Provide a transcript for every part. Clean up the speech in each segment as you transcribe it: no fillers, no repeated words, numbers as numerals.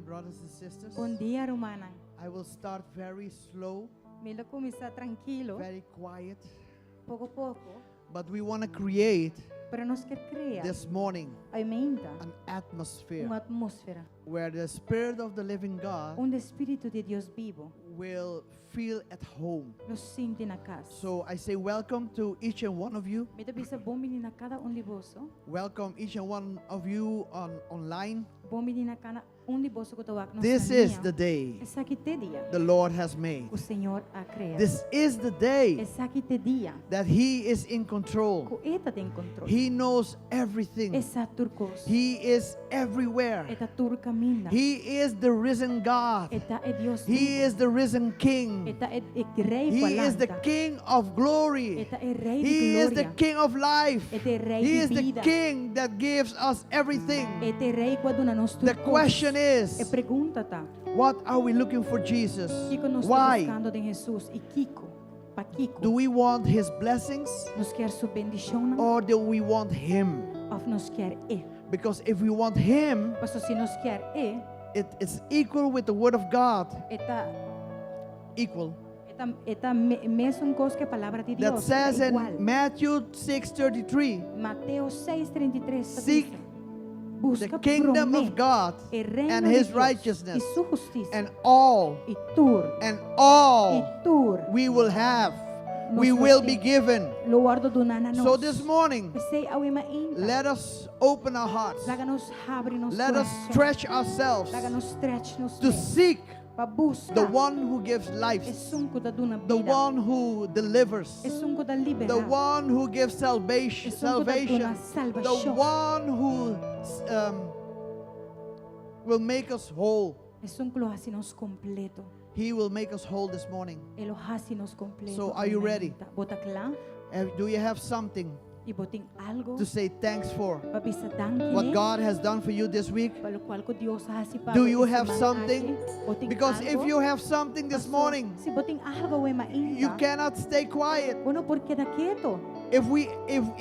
Brothers and sisters. Bon dia, rumannan. I will start very slow, Mi lo kuminsá trankil, very quiet, poko poko, but we want to create pero nos ke krea this morning awe mainta an atmosphere un atmósfera where the Spirit of the living God unda Spiritu di Dios bibu will feel at home. lo sinti na kas. So I say welcome to each and one of you. Mi ta bisa bon bini na kada un di boso. Welcome each and one of you on online. Bon bini na kada un di boso ku ta wak nos This is the day Esaki ta e dia the Lord has made. ku Señor a krea. This is the day Esaki ta e dia that He is in control. ku E ta den kontròl. He knows everything. E sa tur kos. He is everywhere. E ta tur kaminda. He is the risen God. E ta e Dios He bibu. is the risen King. E ta e, e rei He is the ku a lanta. King of glory. E ta e rei di He is the gloria. King of life. E ta e rei He di is the bida. King that gives us everything. E ta e rei ku a duna nos The tur kos. question E is, pregunta ta, what are we looking for Jesus? kiko nos ta Why? buskando den Jesus i kiko? Pakiko? Do we want his blessings Nos ke su bendishon or do we want him? òf nos ke e? Because if we want him, Paso si nos ke e, it is equal with the word of God. e ta Equal. e ta e ta me, mesun kos ku e palabra di That Dios. says Ta in igual. Matthew 6:33, Mateo 6:33 ta Seek bisa, the Buska kingdom promé of God e reino and di his Dios righteousness, i su hustisia. and all i tur and i all tur we will have, we Nos will be lo tin. given. Lo wòrdu duná na nos. So this morning, P'esei awe mainta. let us open our hearts. Laga nos habri nos Let us kurason. stretch ourselves Laga nos stretch nos to mes. seek Pa buska the one who gives life, Esun ku ta duna the bida. one who delivers, Esun ku ta liberá. the one who gives salvation, Esun ku ta salvation, duna the salvashon. one who will make us whole. Esun ku lo hasi nos kompleto. He will make us whole this morning. E lo hasi nos kompleto. So are you ready? Bo ta kla? Do you have something I bo tin algu to say thanks for? pa bisa danki What God has done for you this week? Pa lokual ku Dios a hasi pa Do you have something? Because if you have something this morning, Si bo tin algu awe mainta. you cannot stay quiet. Bo no por keda ketu. If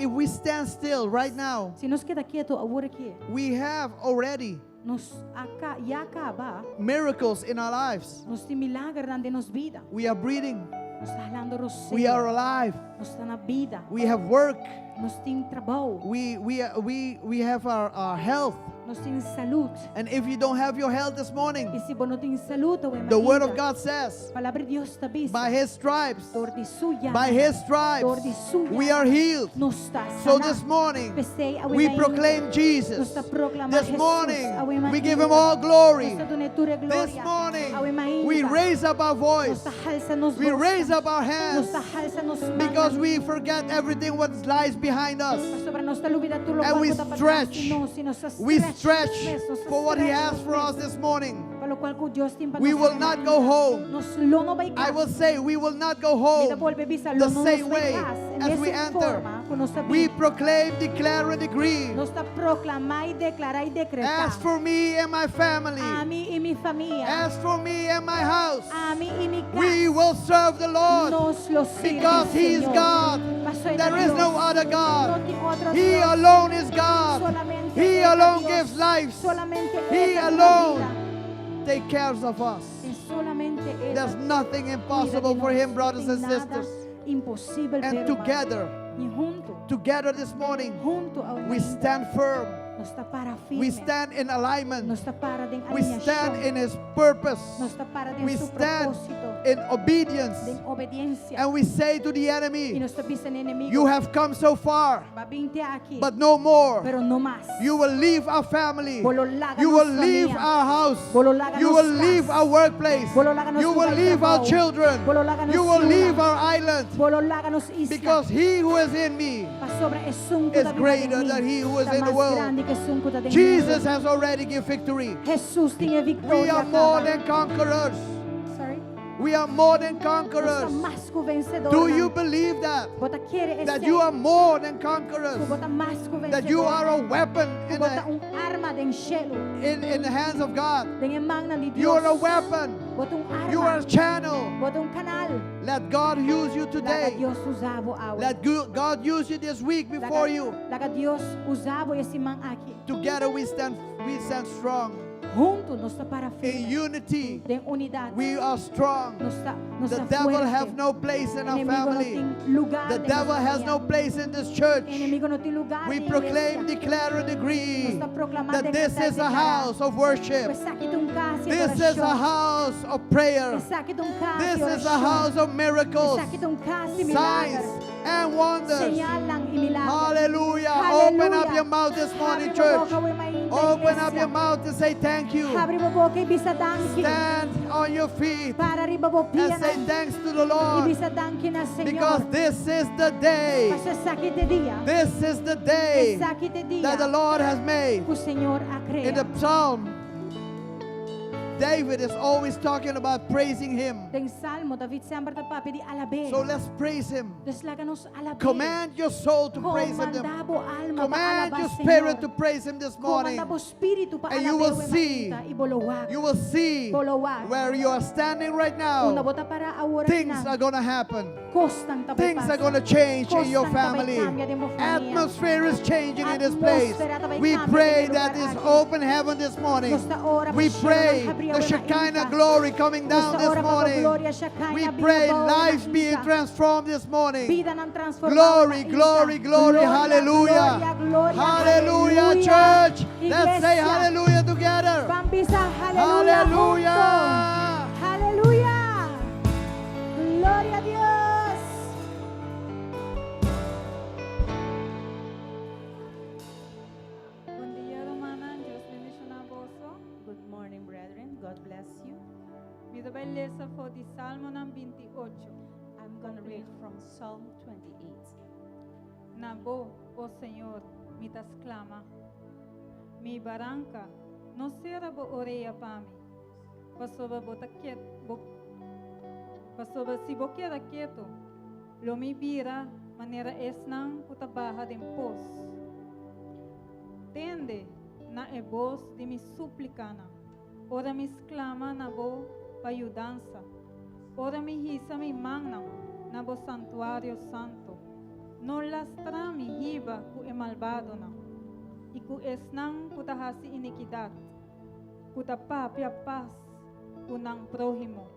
we stand still right now, Si nos keda ketu awor aki, we have already nos a ka, ya kaba, miracles in our lives. nos tin milagernan den nos bida. We are breathing. Nos ta halando rosea. We are alive. Nos ta na bida. We have work. Nos tin trabou. We have our health. Nos tin salú. And if you don't have your health this morning, I si bo no tin salú, the word of God says, Palabra di Dios ta bisa. by his stripes, Dor di su llaga. by his stripes, Dor di su we are healed. Nos ta So saná. this morning, P'esei, we proclaim Jesus. Nos ta proklamá This Jesus. morning, we give him all glory. Nos ta dun'é tur This gloria. morning, we raise up our voice. Nos ta halsa nos We bos. raise up our hands Nos ta halsa nos man. because we forget everything what lies behind us. Pasobra nos ta lubidá tur lo And we kual ku ta patras stretch. nos, i nos ta We stretch stretch nos mes, nos ta for what he stretch has nos for us mes. this morning. Pa lokual ku Dios tin pa We nos will not go home. Nos lo no bai I kas. will say we will not go Mi ta home bolbe bisa the lo no same nos bai way kas. En as we mesun enter. forma ku nos We a bini. proclaim, declare, and decree. Nos ta proklamá i deklará i dekretá. As for me and my family, Ami i mi famia. as for me and my house, Ami i mi kas. we will serve the Lord Nos lo sirbi, because He is Señor. God. Paso e ta There is no Dios. other God. No tin otro He Dios. alone is God. Solamente He E ta alone Dios. gives life. Solamente He E ta duna alone bida. take care of us. E solamente E There's ta nothing kuida impossible di for nos. Him, brothers No and tin nada sisters. imposibel And pero together, I huntu, together this morning, huntu awe we mainta, stand firm. Nos ta para firme. We stand in alignment. Nos ta para den We stand alineashon. in His purpose. Nos ta para den We su stand propósito. in obedience. Den obediensia. And we say to the I enemy, nos ta bisa na enemigu. You have come so far, B'a bin te aki. but no more. Pero no mas. You will leave our family. Bo lo laga You will nos leave famia. our house. Bo lo laga You nos will leave kas. our workplace. Bo lo laga nos You will lugá di leave our trabou. children. Bo lo laga nos You will yunan. leave our island. Bo lo laga nos isla. Because he who is in me, Pasobra esun is ku ta biba greater den mi. than he who is Ta in the mas world. grandi ku esun ku ta den Jesus mundu. has already given victory. Jesus tin e We viktoria are more kaba. than conquerors. Sorry. We are more than Nos ta conquerors. mas ku vensedó. Do you believe that? Bo ta kere That esei. you are more than conquerors. Ku bo ta mas ku That you vensedó. are a weapon Ku in bo ta the, un arma den shelu. in the hands of God. Den e mannan di You are a Dios. weapon. Bo ta un You are arma. a channel. Bo ta un kanal. Let God use you Laga today. Dios usa bo awe. Let God use you this week before you. Laga Dios usa bo e siman aki. Together we stand strong. Huntu nos ta para In firme. unity, Den unidat. we are strong. Nos ta, nos The ta devil fuerte. have no place in our Enemigu no family. tin lugá The den devil nos has famia. no place in this church. Enemigu no tin lugá We den proclaim, iglesia. declare, and agree Nos ta proklamá, that this dekretá, is a deklará. house of worship. Esaki ta un kas di This is a adorashon. house of prayer. Esaki ta un kas This di is a orashon. house of miracles, Esaki ta un kas di milager. signs, and wonders. Señalnan i milager. Hallelujah. Open up Hallelujah. your mouth this morning, Habri bo church. boka, awe mainta, Open up iglesia. your mouth to say thank you. Habri bo boka i bisa danki. Stand on your feet Para riba bo and say pianan. thanks to the I Lord bisa danki na Señor. because this is the day. Paso esaki ta e dia. This is the day Esaki ta e dia that the Lord has made. ku Señor a In krea. the psalm, David is always talking about praising him. Den Salmo, David semper ta papia di alab'é. So let's praise him. Dus laga nos alab'é. Command your soul to praise him. Komandá bo alma pa Command alabá your spirit Señor. to praise him this morning. Komandá bo spiritu pa And you alab'é will awe see. mainta i bo lo wak. You will see Bo lo wak. where you are standing right Unda now. bo ta pará awor Things are going to happen. Kosnan ta bai Things are pasa. going to change in your Kosnan ta bai family. kambia den bo famia. Atmosphere is changing in this place. Atmósfera ta bai We kambia pray den e that lugá this aki. open heaven this morning. Nos ta ora pa We shelu pray habri the awe Shekinah mainta. glory coming down Nos ta this ora pa bo morning. gloria Shekinah We bin pray abou lives being mainta. transformed this morning. Bidanan transformá Glory, mainta. glory, glory, Gloria, hallelujah. gloria, gloria, Hallelujah, hallelujah. church. Let's say Iglesia. hallelujah together. Ban bisa hallelujah. Hallelujah. Huntu. Hallelujah. Gloria na Dios. Bon dia, rumannan. Dios bendishoná boso. Good morning, brethren. God bless you. Mi ta bai lesa for di Salmonan 28. I'm going to read from Psalm 28. Na bo, o Señor, mi ta sklama. Mi baranka, no sera bo orea pa mi. Pasobra bo ta ketu, bo, pasobra si bo keda ketu, lo mi bira manera esnan ku ta baha den pos. Tende na e bos di mi súplikanan. Ora mi sklama na bo pa yudansa. Ora mi hisa mi mannan na bo santuario santu. No lastra mi hiba ku e malbadonan. I ku esnan ku ta hasi inikidat. Ku ta papia pas ku nan próhimo.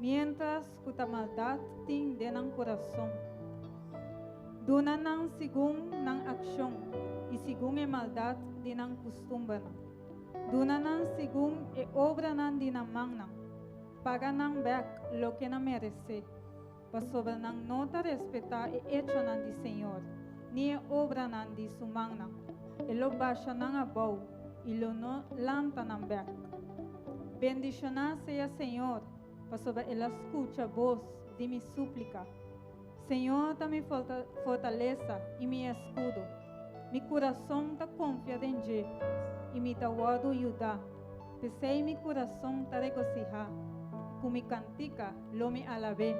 Mientras ku ta maldat tin den nan kurason. Duna nan segun nan akshon i segun e maldat di nan kustumbernan. Duna nan segun e obranan di nan mannan. Paga nan bèk loke nan meresé. Pasobra nan no ta respetá e echonan di Señor, ni e obranan di su mannan. E lo basha nan abou i lo no lanta nan bèk. Bendishoná sea Señor, pasobra El a skucha bos di mi súplika. Señor ta mi fortalesa i mi eskudo. Mi kurason ta konfia den dje i mi ta wòrdu yudá. P'esei mi kurason ta regosihá, ku mi kantika lo mi alab'é.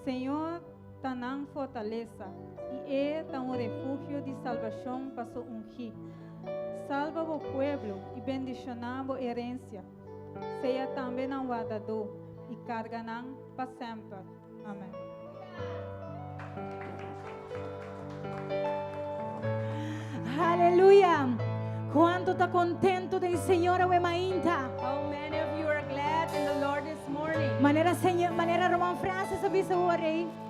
Señor ta nan fortalesa i E ta un refugio di salbashon pa su ungí. Salba bo pueblo i bendishoná bo herensia. Sea tambe nan wardadó i karga nan pa semper. Amèn. Hallelujah. Kuantu ta kontentu den Señor awe mainta? How many of you are glad in the Lord this morning? Manera Señor, manera ruman Francis a bisa awor.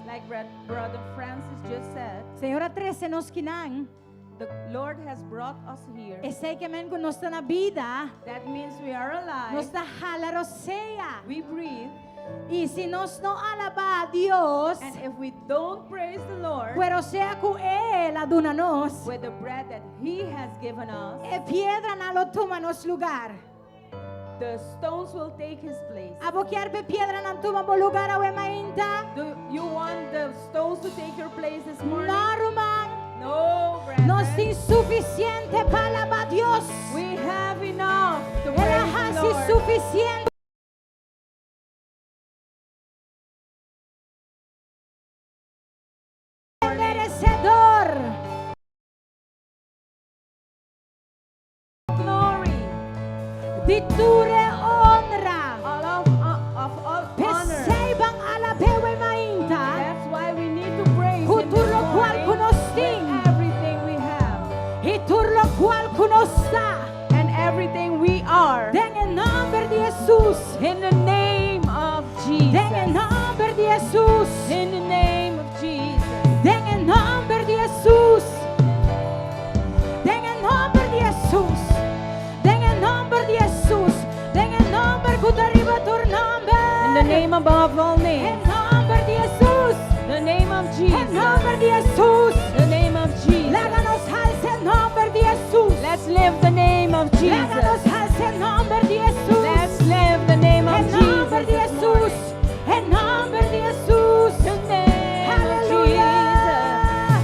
Like Brother Francis just said, Señor a trese nos akinan. the Lord has brought us here. Esei ke men ku nos ta na bida. That means we are alive. Nos ta hala rosea. We breathe. I si nos no alabá Dios, And if we don't praise the Lord ku e rosea ku El a duna nos, with the breath that He has given us, e piedranan lo tuma nos lugá. the stones will take His place. Abo ke pa piedranan tuma bo lugá awe mainta? Do you want the stones to take your place this morning? No, ruman. No, brethren. Nos tin sufisiente pa alabá Dios. We have enough to El a praise the hasi Lord. sufisiente. Meresedor. Glory. Di tur honra. All of all honor. P'esei ban alab'é awe mainta. That's why we need to praise Him Ku tur this lokual morning ku nos tin. with everything we have I tur lokual ku nos ta. and everything we Jesus. In the name of Den Jesus. nòmber di Jesus. In the name of Jesus. Den nòmber di Jesus. Den nòmber di Jesus. Den nòmber di Jesus. Den nòmber ku ta riba tur nòmber. In the name above all Den names. nòmber di Jesus. The name of Den Jesus. nòmber di Jesus. The name of Jesus. Laga nos halsa nòmber di Jesus. Let's lift the name of Laga Jesus. nos halsa nòmber di Jesus. Let's lift the name of Den nòmber Jesus. di this Jesus. morning. Den nòmber di Jesus. The name of Aleluya. Jesus.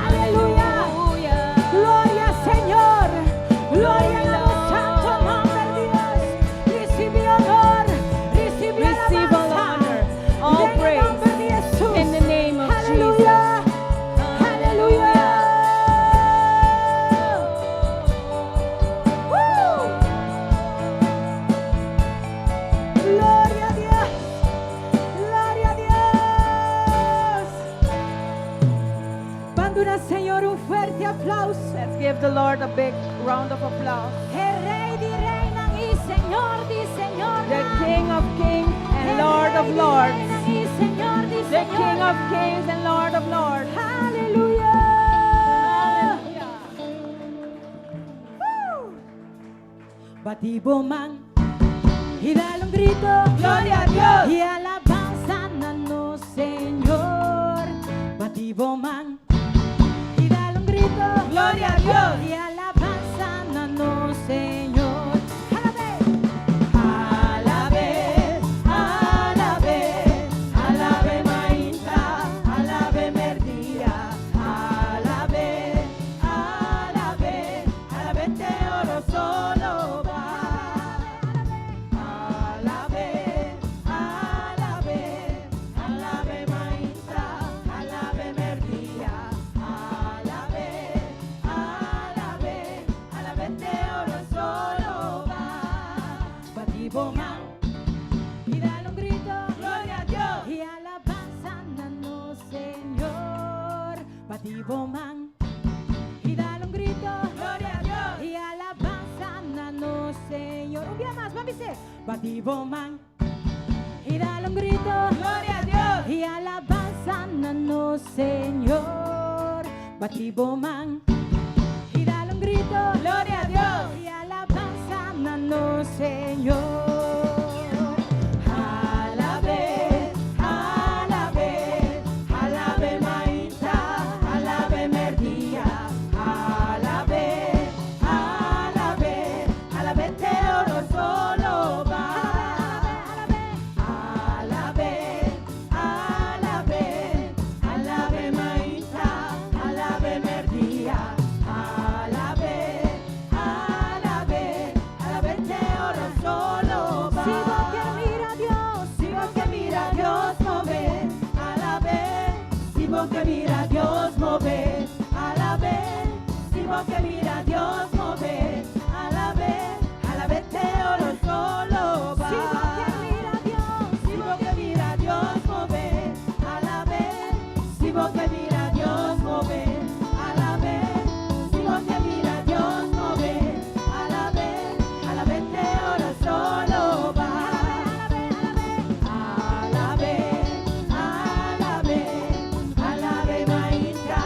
Aleluya. Hallelujah. Gloria Señor. Gloria al santo nombre de Dios. Recibe honor. Recibe Receive all alabanza. honor, all Den praise. nòmber di Jesus. In the name of Aleluya. Jesus. Aleluya. Woo! Gloria a Dios. Gloria a Dios. Ban duna Señor un fuerte aplouso. Let's give the Lord a big round of applause. E Rei di Reinan i Señor di Señor. The King of Kings and Lord of Lords. I Señor di The King Señor. of Kings and Lord of Lords. Aleluya. Hallelujah. Woo! Bati bo man i dal un gritu. Gloria a Dios. I alabansa na nos Señor. Bati bo man i dal un gritu. Gloria a Dios. I alabansa na nos Señor. Alab'é. Alab'é, alab'é, alab'é mainta, alab'é mèrdia, alab'é, alab'é, alab'é te ora solo baha. Alab'é, alab'é, alab'é mainta, alab'é mèrdia, alab'é, alab'é, alab'é te ora solo baha. Bati bo man i dal un gritu. Gloria a Dios. I alabansa na nos Señor. Bati bo man i dal un gritu. Gloria a Dios. I alabansa na nos Señor. Un dia mas, ban bis'é. Bati bo man i dal un gritu. Gloria a Dios. I alabansa na nos Señor. Bati bo man i dal un gritu. Gloria a Dios. I alabansa na nos Señor. Alab'é, alab'é, alab'é mainta, alab'é mèrdia, alab'é, alab'é, alab'é te ora solo baha. Alab'é, alab'é, alab'é mainta, alab'é mèrdia, alab'é, alab'é, alab'é te ora solo baha. Si bo ke mira Dios, Si bo ke mira Dios move, alab'é. Si bo ke mira Dios move, alab'é. Si bo ke mira Dios move, alab'é. Alab'é te ora solo si bo ke baha. mira Dios, Si bo ke mira Dios move, alab'é. Si bo ke mira Dios move, alab'é. Si bo ke mira Dios move, alab'é. Alab'é te ora solo baha. Alab'é, alab'é, alab'é mainta,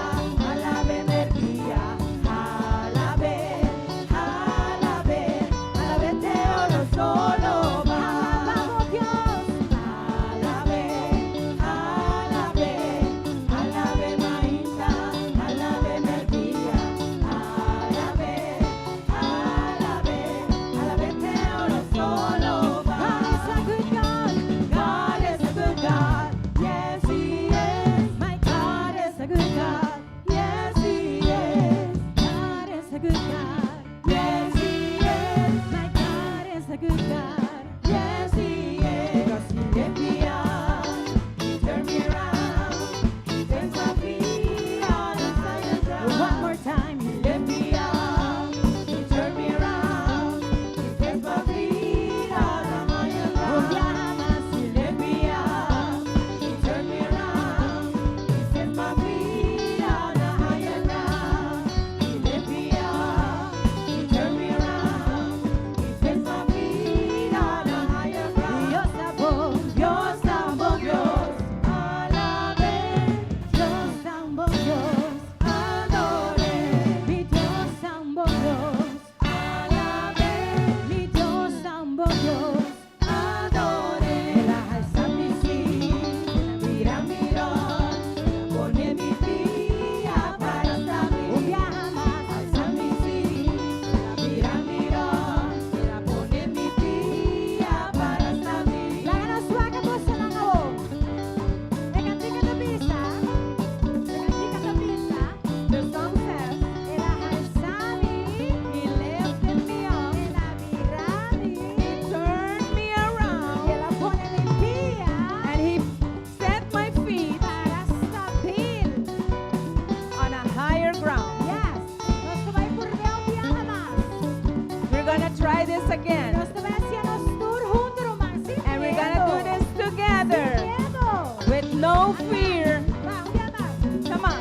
No fear. Ban, un dia mas. Come on.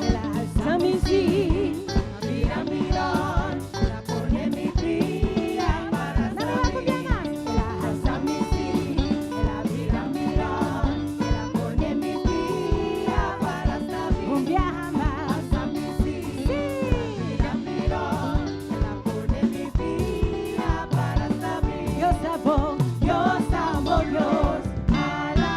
El a alsa mi sí, mira mira, el a pone mi pia para Laga mi un dia mas. El a alsa mi sí, el a bira mi rònt, el a pone mi pia para stabil. Un biaha mas. Alsa mi sí, bira mi rònt, el a pone mi pia para stabil. Dios ta bon, Dios ta bon, Dios, alab'é.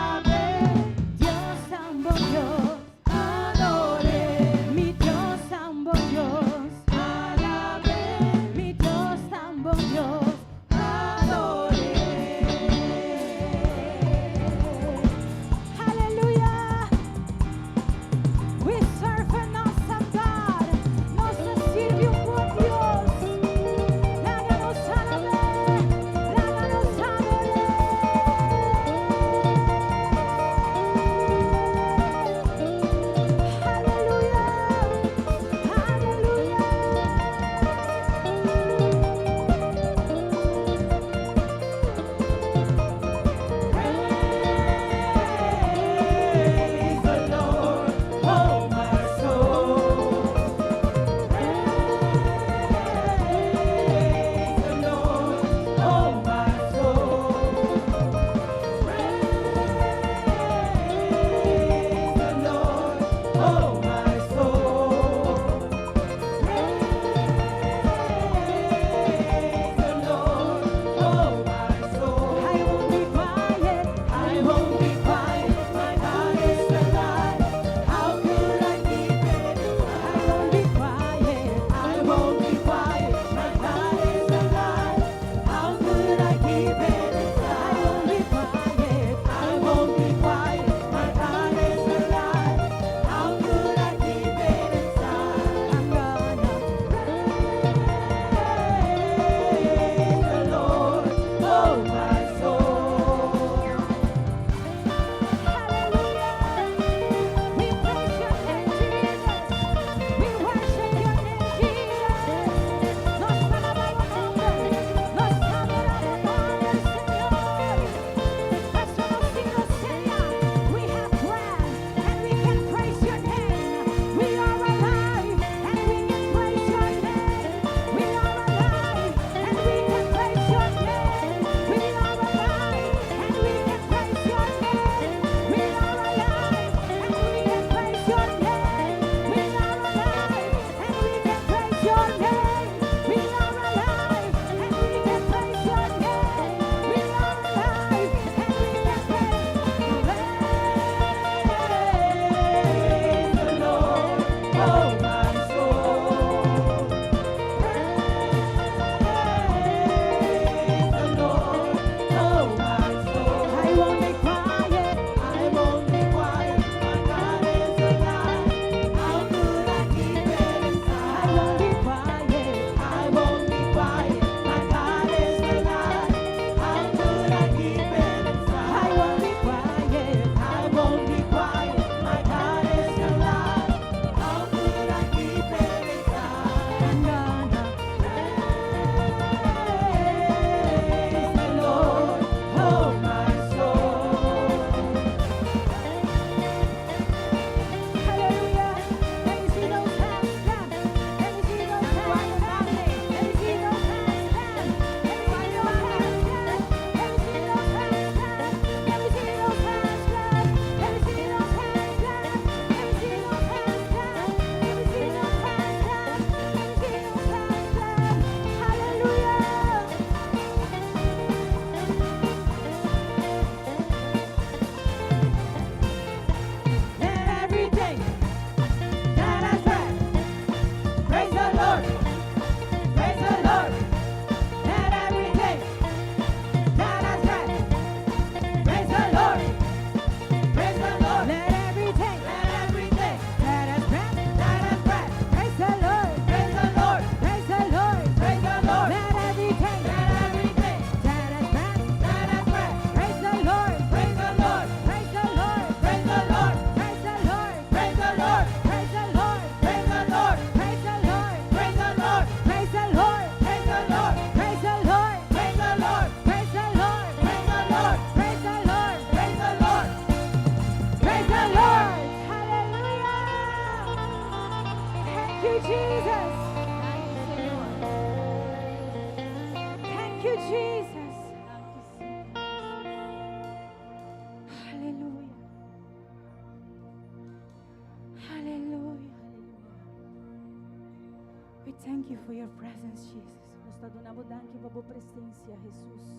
Thank you for your presence, Jesus. Nos ta duna bo danki pa bo presensia, Jesus.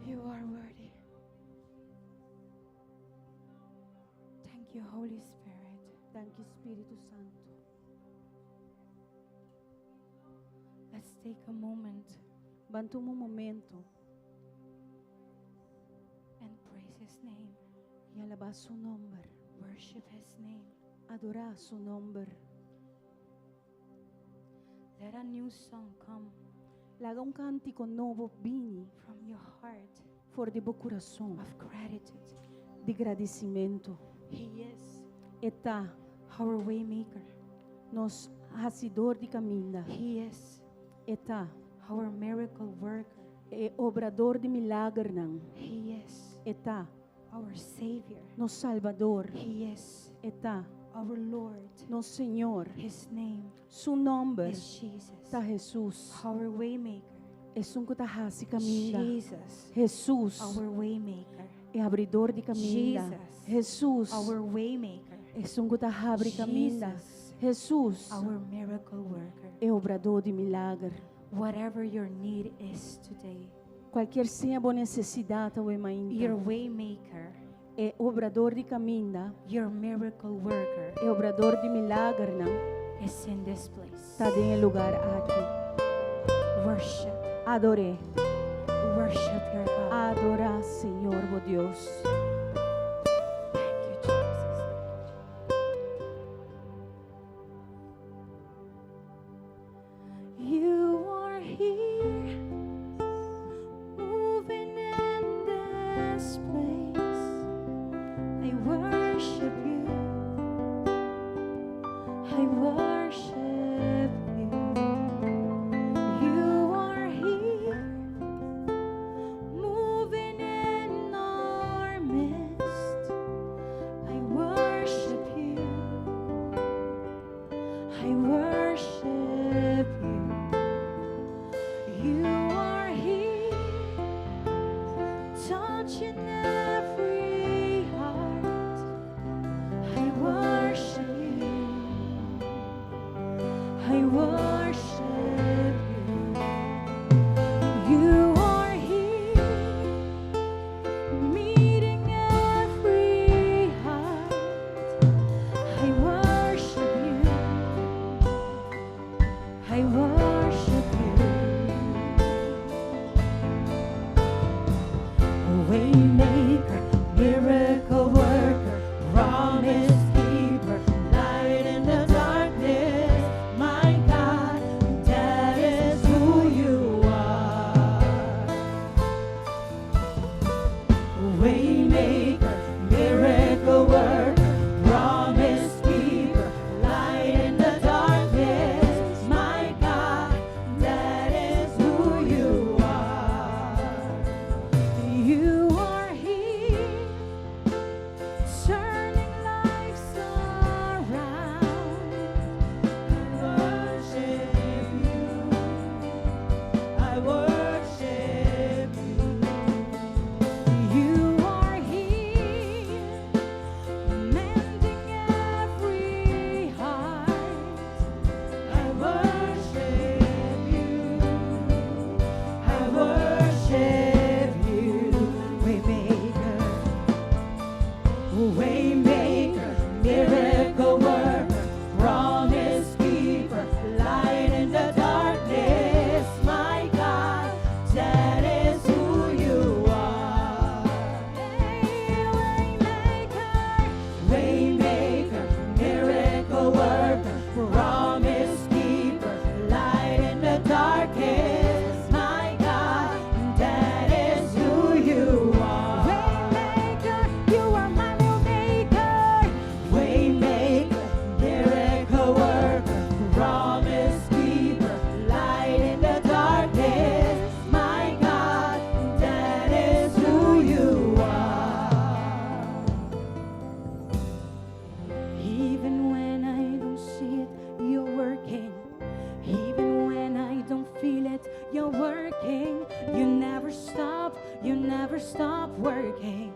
You are worthy. Thank you, Holy Spirit. Danki, Spiritu Santu. Let's take a moment Ban tuma un momento and praise His name. I alabá su nòmber. Worship His name. Adorá su nòmber. Let a new song come Laga un kántiko nobo bini from your heart for di bo kurason of gratitude. Di gradisimentu. He is E ta our waymaker. Nos hasidó di kaminda. He is E ta our miracle worker. E obrador di milagernan. He is E ta our Savior. Nos Salbador. He is E ta our Lord. Nos Señor. His name Su nòmber is Jesus. Ta Jesus. Our waymaker. Esun ku ta hasi kaminda. Jesus, Jesus. Our waymaker. E habridó di kaminda. Jesus, Jesus. our waymaker. Esun ku ta habri kaminda. Jesus, Jesus. Our miracle worker. E obradó di milager. Whatever your need is today, Kualke sea bo nesesidat awe mainta. Your waymaker, E obradó di kaminda. Your miracle worker E obradó di milagernan. Is in this place. Ta den e lugá aki. Worship, Ador'é. Worship your God. Adorá Señor bo Dios. Thank you, Jesus. Thank you, Jesus. You are here, moving in this place. I worship you. I worship you. You are here, moving in our midst. I worship you. I worship you. You are here, touching every heart. I worship you. I worship you. You are here, meeting every heart. I worship you. I worship you. Waymaker, miracle worker, promise keeper, light in the darkness. My God, that is who you are. Waymaker, miracle worker, promise keeper, light in the darkness. My God, that is who you are. You are here, turning lives around. I worship you. I worship you. You are You never stop working.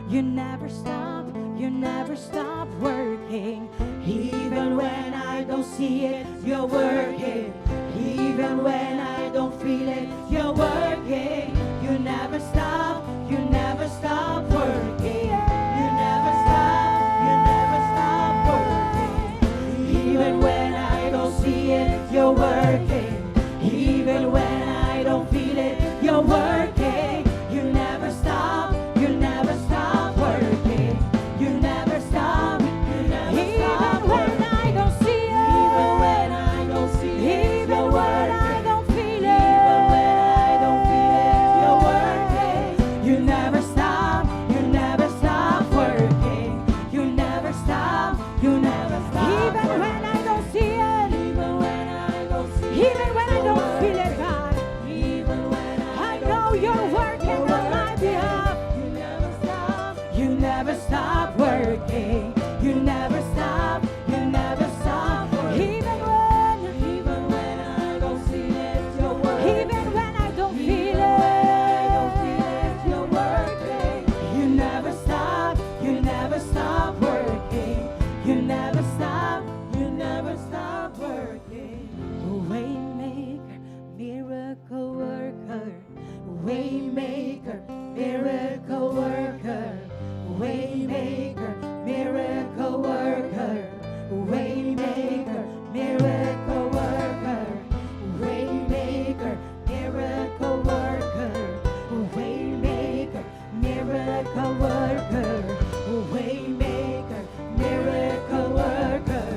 You never stop, you never stop working. Even when I don't see it, you're working. Even when I don't feel it, you're working. You never stop, you never stop working. You never stop, you never stop working. Even when I don't see it, you're working. Even when I don't feel it, you're working. You never stop, you never stop working. You never stop, you never stop Even when working. I don't see it, Even when I don't see it, even you're when I working. don't feel Even when I it, don't feel it, you're working. You never stop, you never stop working. You never stop, you never stop. even working. when I don't see it, Even when I don't see even it, when I you're don't feel it, working. God, Even when I I don't know feel you're it, working you're on my working. behalf. You never stop. You never stop working. You never stop. You never stop working. Even when, Even when I don't see it, you're working. even when I don't feel Even when I don't feel it, it, you're working. You never stop. You never stop working. You never stop. You never stop working. Waymaker, miracle worker, waymaker, miracle worker, waymaker, miracle worker, waymaker, miracle worker, waymaker, miracle worker, waymaker, miracle worker, waymaker, miracle worker,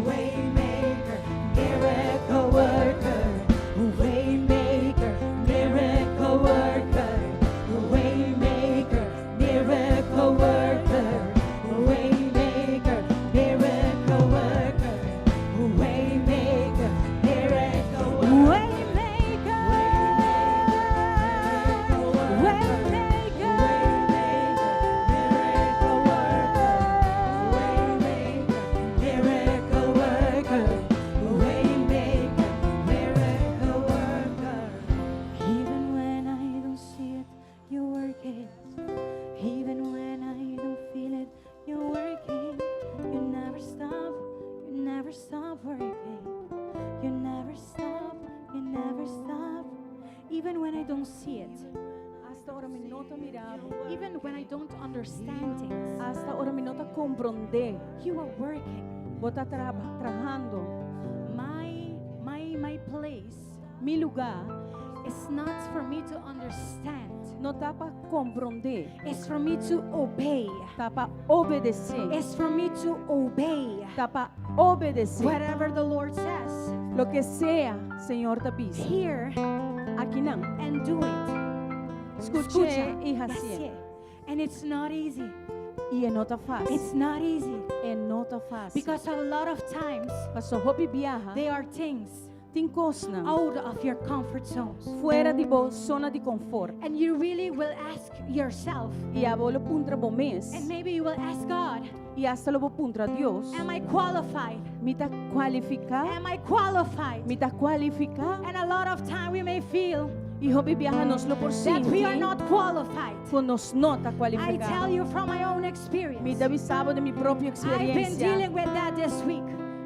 waymaker, miracle worker, waymaker, miracle worker, waymaker, miracle worker, waymaker, miracle worker, waymaker, miracle worker. Waymaker, waymaker, Miracle worker, miracle worker, waymaker, miracle worker. Even when I don't see it, you're working. Even when I don't feel it, you're working. You never stop, you never stop working. You never stop, you never stop. Even when I don't see it, Asta ora mi no ta mira. even when I don't understand things, Asta ora mi no ta komprondé. you are working. Bo ta trahando. My place Mi lugá is not for me to understand. no ta pa komprondé. It's for me to obey. Ta pa obedesé. It's for me to obey. Ta pa obedesé. Whatever the Lord says, Loke sea, Señor ta bisa. hear Akinan. and do it. Skucha i That's hasi. it. And it's not easy. I e no ta fásil. It's not easy. E no ta fásil. Because a lot of times Paso hopi biaha. there are things Tin kosnan. out of your comfort zones. Fuera di bo zona di konfort. And you really will ask yourself, I abo lo puntra bo mes. and maybe you will ask God, I asta lo bo puntra Dios. Am I qualified? Mi ta kualifiká. Am I qualified? Mi ta kualifiká. And a lot of time we may feel I hopi biaha nos lo por that we are sinti. not qualified. Ku nos no ta I kualifiká. tell you from my own Mi experience. ta bisa bo di mi propio I've been eksperensia. dealing with that this week.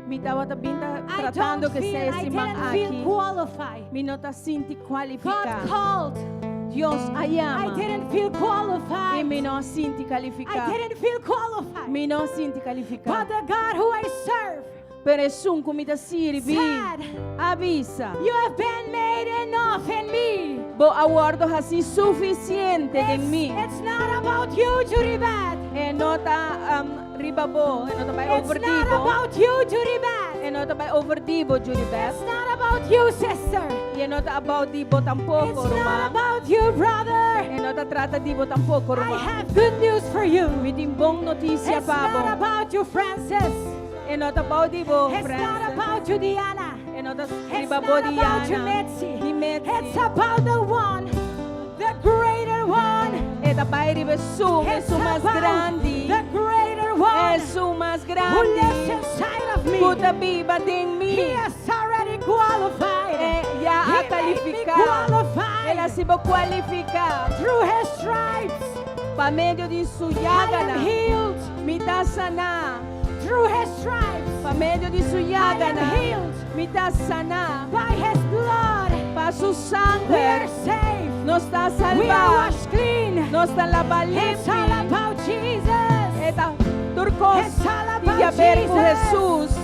Mi tabata bin I tratando don't ku feel, esei I siman didn't feel aki. qualified. Mi no ta sinti God kualifiká. called. Dios a I yama. didn't feel I qualified. mi no a sinti I kualifiká. didn't feel qualified. Mi no a sinti But kualifiká. the God who I serve Pero esun ku mi ta sirbi. said, A bisa. You have been made enough in me. Bo a wòrdu hasí sufisiente It's, den mi. it's not about you, Judy Beth. E no ta riba bo, e no ta bai It's over not di bo. about you, Judy Beth. E no ta bai over di bo, Judy Beth. It's not about you, sister. E no ta about di bo tampoko, It's not ruman. about you, brother. E no ta trata di bo tampoko, I ruman. have good news for you. Mi tin bon notisia It's not pa bo. about you, Francis. E no ta about di bo, It's not Francis. about you, Diana. E no ta It's riba bo not about you, Diana. Mitzi. Ni Mitzi. It's about the one, the greater one. E ta bai riba esun, It's esun mas about grandi. the greater one Esun mas who lives grandi. inside of me. Ku ta biba den mi. He is already qualified. E ya He a made me kualifiká. qualified El a hasi bo kualifiká. through his Pa medio di su I am yaganan. healed. Mi ta saná. Through his stripes. Pa medio di su I am yaganan. healed. Mi ta saná. By his blood. Pa su We sanger. are saved. Nos ta We are salvá. washed clean. Nos ta labá It's all limpi. about Jesus. E ta tur kos It's all tin di about haber ku Jesus. Jesus.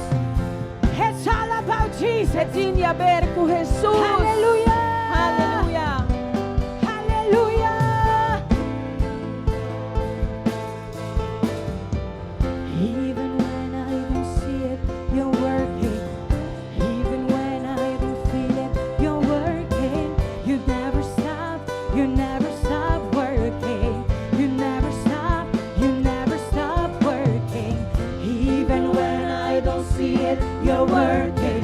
It's all about Jesus. E tin di haber ku Jesus. Hallelujah. Aleluya. Hallelujah. Even when I don't see it, you're working. Even when I don't feel it, you're working. You never stop, you never stop working. You never stop, you never stop working. Even when I don't see it, you're working.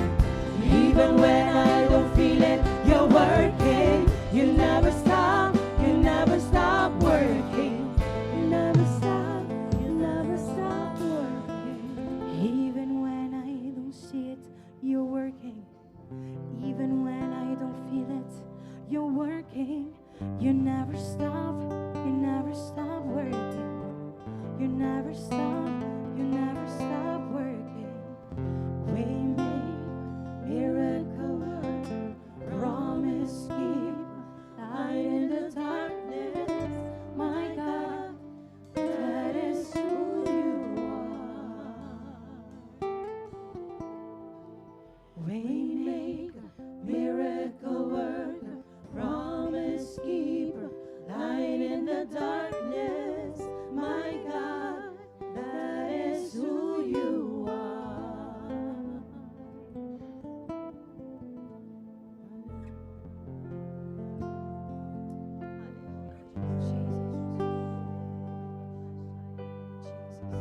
Even when I don't feel it, you're working. You never stop, you never stop working. You never stop, you never stop working. Even when I don't see it, you're working. Even when I don't feel it, you're working. You never stop, you never stop working. You never stop, you never stop working. Waymaker, miracle worker, promise keeper, light in the darkness, my God, that is who you are. Waymaker, miracle worker, promise keeper, light in the darkness, my God, that is who you are. Jesus. Jesus.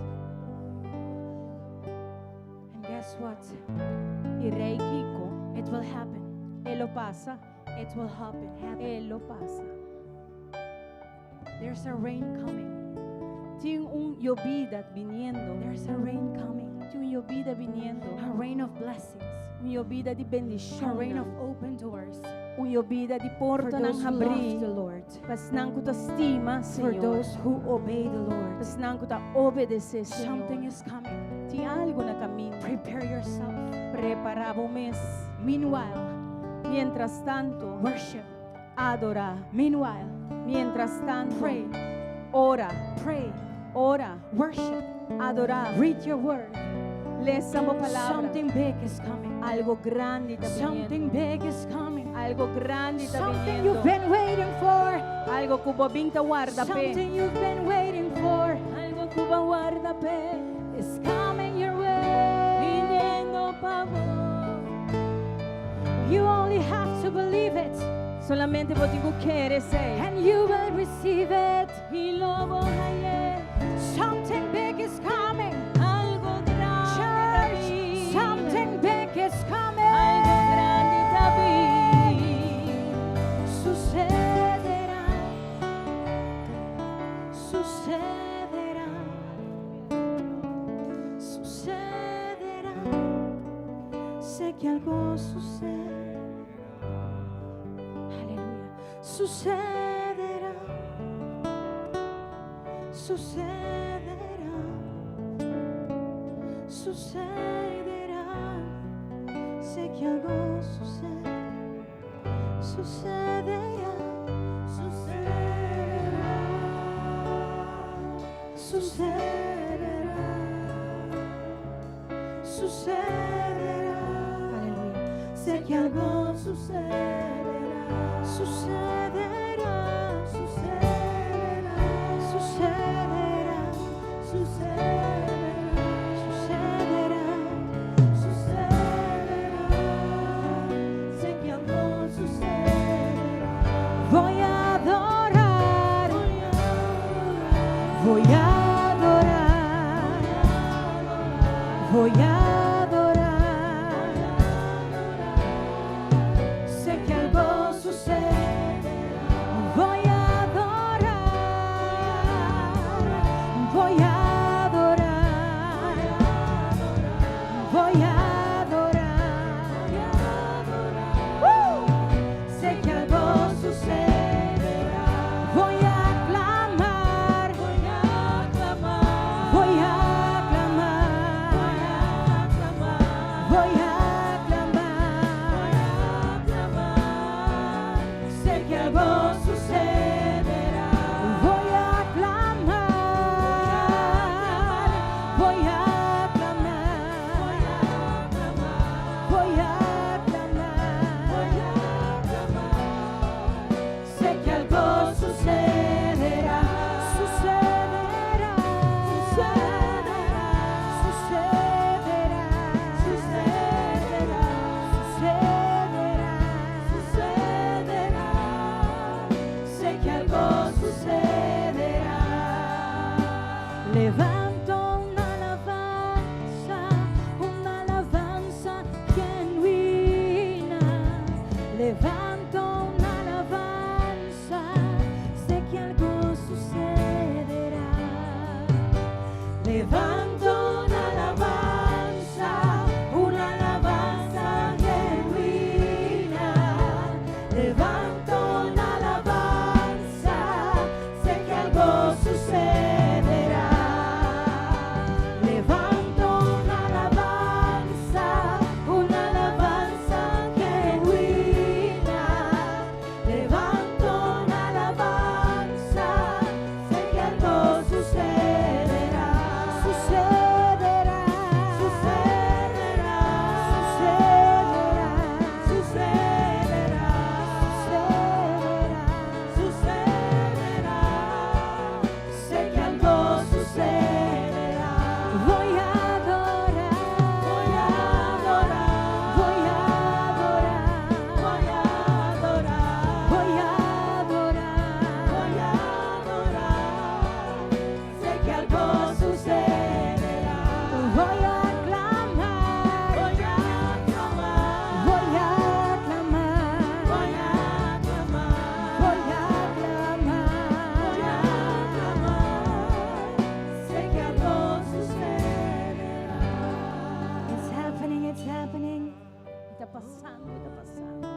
And guess what? I rei kiko, It will happen. e lo pasa, It will happen. Happen. e lo pasa. There's a rain coming. Tin un yobida biniendo. There's a rain coming. Tin un yobida biniendo. A rain of blessings. Un yobida di A bendishon. rain of open doors. Un yobida di For portanan those who love habrí. the Lord. Pa esnan ku ta stima, For Señor. those who obey the Lord. Pa esnan ku ta obedesé, Señor. Something is coming. Tin algu na kaminda. Prepare yourself. Prepará bo mes. Meanwhile, Mientras tanto, worship. adorá. Meanwhile, Mientras tanto, pray. ora, Pray. ora, Worship. adorá. Read your word. Lesa bo palabra. Something big is coming. Algu grandi ta Something biniendo. big is coming. Algu grandi ta Something biniendo. you've been waiting for. Algu ku bo a bin ta warda p'e. Something you've been waiting for Algu ku bo a warda p'e. is coming your way. Biniendo pa bo. You only have to believe it Solamente bo tin ku kere esei. and you will receive it. I lo bo hañ'é. Something big is coming. Algu grandi Church, ta bin. something big is coming. Algu grandi ta bin. Sucederá. Sucederá. Sucederá. Sé que algo sucede. Aleluya. Sucederá. Sucederá. Sucederá. Sé que algo sucede. Sucederá. Sucederá. Sucederá. Sucederá. Aleluya. Sé que algo sucederá. Sucederá. Sucederá. Sucederá. Sucederá. Sucederá. Sucederá. Sé que algo sucederá. Voy a adorar. Voy a adorar. Voy a adorar. Sé que algo sucede. Voy a adorar. Voy a adorar. Voy a adorar. ¡Woo! Sé que algo sucederá. Voy a clamar. Levanto un alabansa, un alabansa genuina. Levanto un alabansa, sé que algo sucederá. Levanto una alabanza genuina. Levanto una alabanza, sé que algo sucederá. Levanto una alabanza genuina. Levanto una alabanza, sé que algo sucederá. Sucederá, sucederá, sucederá, sucederá, sucederá, sucederá. Sé que algo sucederá. Voy a adorar, voy a adorar, voy a adorar, voy a adorar, voy a adorar, voy a adorar. Sé que algo sucederá. Voy a clamar, voy a clamar, voy a clamar, voy a clamar, voy a clamar, voy a clamar. Sé que algo sucederá. It's happening, it's happening. Ta pasando, ta pasando.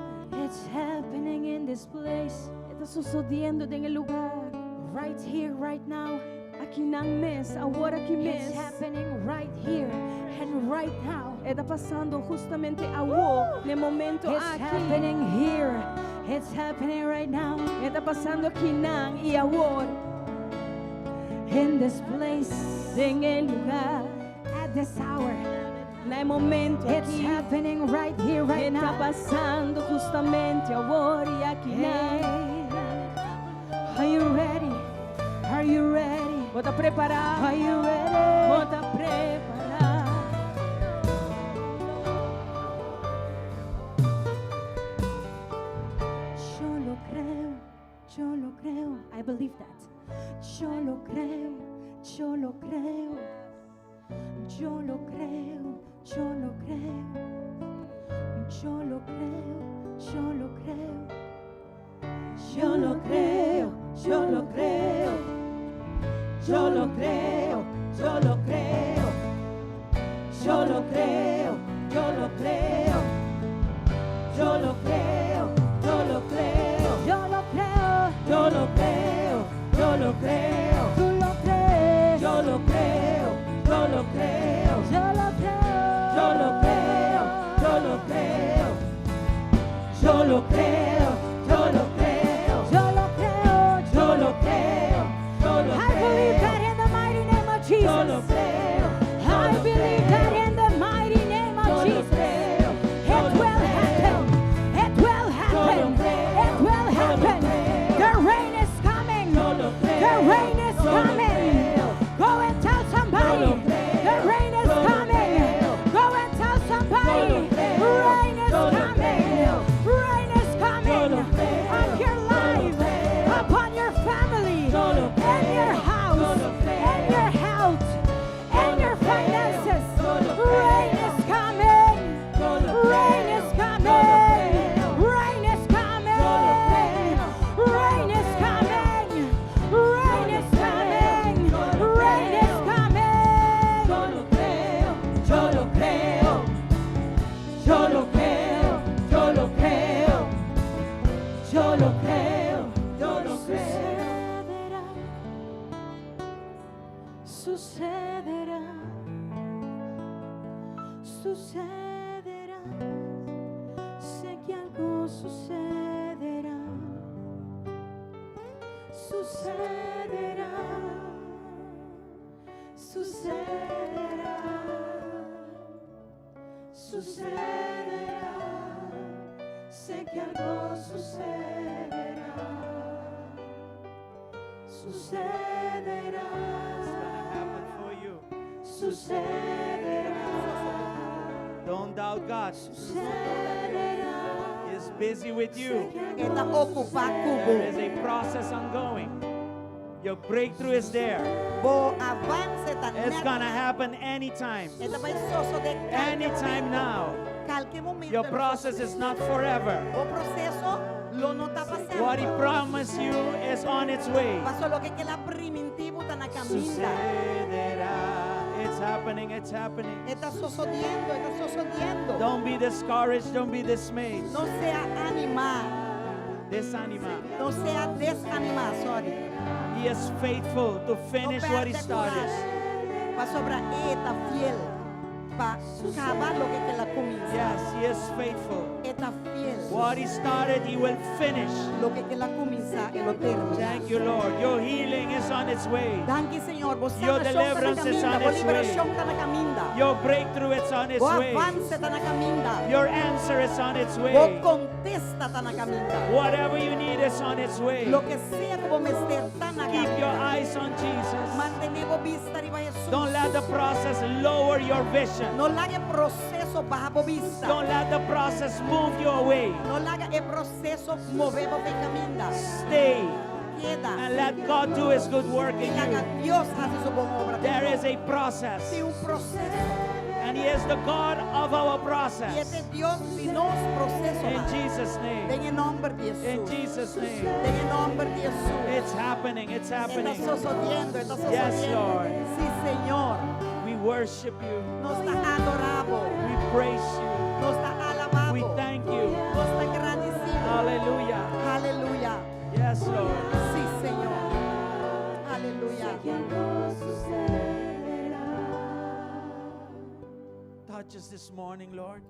It's happening in this place. Ta susediendo den e lugá. Right here, right now. Aki nan mes, awor aki mes. It's happening right here and right now. Ta pasando hustamente awor, na e momento It's aki. Happening here. It's happening right now. Ta pasando aki nan i awor. In this place. Den e lugá. At this hour. Na e momento It's aki. Happening right here, right Ta now. pasando hustamente awor i aki nan. Hey. Are you ready? Are you ready? Bo ta prepará. Are you ready? Bo ta prepará. Yo lo creo, yo lo creo. I believe that. Yo lo creo, yo lo creo. Yo lo creo, yo lo creo. Yo lo creo, yo lo creo. Yo lo creo, yo lo creo. Yo lo creo, yo lo creo. Yo lo creo, yo lo creo. Yo lo creo, yo lo creo. Yo lo creo, Yo lo creo, yo lo creo. Tú lo crees. Yo lo creo, yo lo creo. Yo lo creo. Yo lo creo, yo lo creo. Yo lo creo, yo lo creo. Yo lo creo, Yo lo creo, yo lo I believe creo. that in the mighty name of Yo lo Jesus. creo. Yo I lo believe creo. that in the mighty name of Yo lo Jesus. creo, yo It lo will creo. happen. It will happen. Yo lo creo, It will yo lo happen. creo. The rain is coming. Yo lo The creo, rain is yo lo coming. creo. Go and tell somebody. Yo lo creo, The rain is yo lo coming. creo. Go and tell somebody. Yo lo creo, Rain is yo lo coming. creo. Rain is coming Yo lo creo, up your yo lo life, creo. upon your family, Yo lo and your creo, house, yo lo creo. and your health, Yo and lo your creo, finances. Yo lo Rain creo. is coming. Yo lo Rain creo, is yo lo coming. creo. Rain is coming. Yo lo creo, yo Rain lo is creo. Coming. Rain Yo is lo creo, coming. Yo lo Rain is creo. Coming. Yo lo creo, yo lo creo. Yo lo creo, yo lo creo. Yo lo creo, yo lo creo. Sucederá. Sucederá. Sucederá. Sé que algo sucederá. Sucederá. Sucederá. Sucederá. Sé que algo sucederá. Sucederá. It's gonna happen for you. Sucederá. Don't doubt God. Sucederá. He is busy with you. Sé que E ta algo okupá ku bo. There is a process ongoing. Your breakthrough is there. Bo avanse ta It's net. gonna happen anytime. E ta bai sosodé kualke Anytime momento. now. Kualke momento. Your process is not forever. Bo proseso lo no ta pa semper. What he promised you is on its way. Paso loke el a primintí bo ta na kaminda. Sucederá. It's happening, it's happening. E ta sosodiendo, e ta sosodiendo. Don't be discouraged, don't be dismayed. No sea animá. Desanimá. No sea desanimá, sorry. He is faithful to finish no what he pèrdè started. kurashi. Pasobra e ta fiel pa kaba loke el a kuminsá. Yes, he is faithful. E ta fiel. What he started, he will finish. Loke el a kuminsá, e lo terminá. Thank you, Lord. Your healing is on its way. Danki, Señor. Bo Your sanashon ta na deliverance is kaminda. on Bo its way. liberashon ta na kaminda. Your breakthrough is on its Bo way. avanse ta na kaminda. Your answer is on its Bo way. kontesta ta na kaminda. Whatever you need is on its way. Loke sea ku bo mester ta na Keep your kaminda. eyes on Jesus. Mantené bo bista riba Hesus. Don't let the process lower your vision. No laga e proseso baha bo bista. Don't let the process move you away. No laga e proseso move bo for di kaminda. Stay Keda. and let God do His good work I in laga you. Dios hasi su bon obra. There is a process, Tin un proseso. and He is the God of our I e process. ta Dios di nos proseso. In Jesus' name. Den nòmber di In Hesus. Jesus' name. Den nòmber di Hesus. It's happening. It's E ta happening. sosodiendo, e ta sosodiendo. Yes, Lord. Sí, Señor. We worship you. Nos ta adorá bo. We praise you. Nos ta alabá bo. We thank you. Nos ta gradisido. Hallelujah. Aleluya. Yes, Lord. Sí, Señor. Aleluya. Sucederá. Touch us this morning, Lord.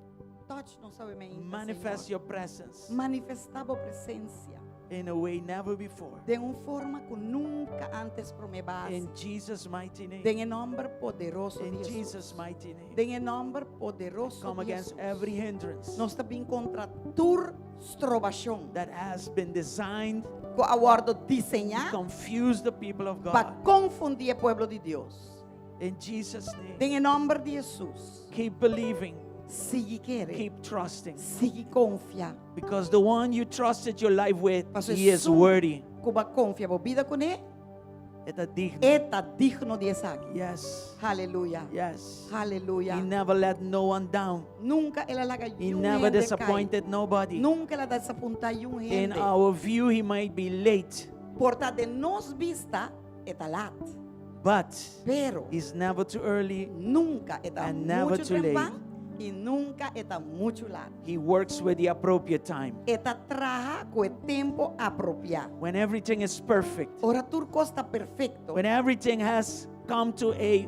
Touch nos awe mainta, Manifest Señor. your presence Manifestá bo presensia in a way never before. di un forma ku nunka ántes promé b'a hasi. In Jesus' mighty name. Den nòmber poderoso In di Hesus. Jesus' mighty name. Den nòmber poderoso Come di against Hesus. every hindrance Nos ta bin kontra tur strobashon that has been designed ku a wòrdu to diseñá confuse the people of pa God. konfundí e pueblo di Dios. In Jesus' name. Den nòmber di Hesus. Keep believing. Sigui kere. Keep trusting. Sigui konfia. Because the one you trusted your life with, Paso he is esun worthy. Ku bo a konfia bo bida kuné, E ta digno. e ta digno di esaki. Yes. Aleluya. Yes. Aleluya. He never let no one down. Nunka el a laga He un never hende kai. disappointed nobody. Nunka el a desapuntá un In hende. our view, he might be late, Por ta den nos bista e ta lat. but Pero he's never too early. nunka e ta And never muchu too late. trempan i nunka e ta muchu lat. He works with the appropriate time. E ta traha ku e tempu apropiá. When everything is perfect, Ora tur kos ta perfekto. when everything has come to a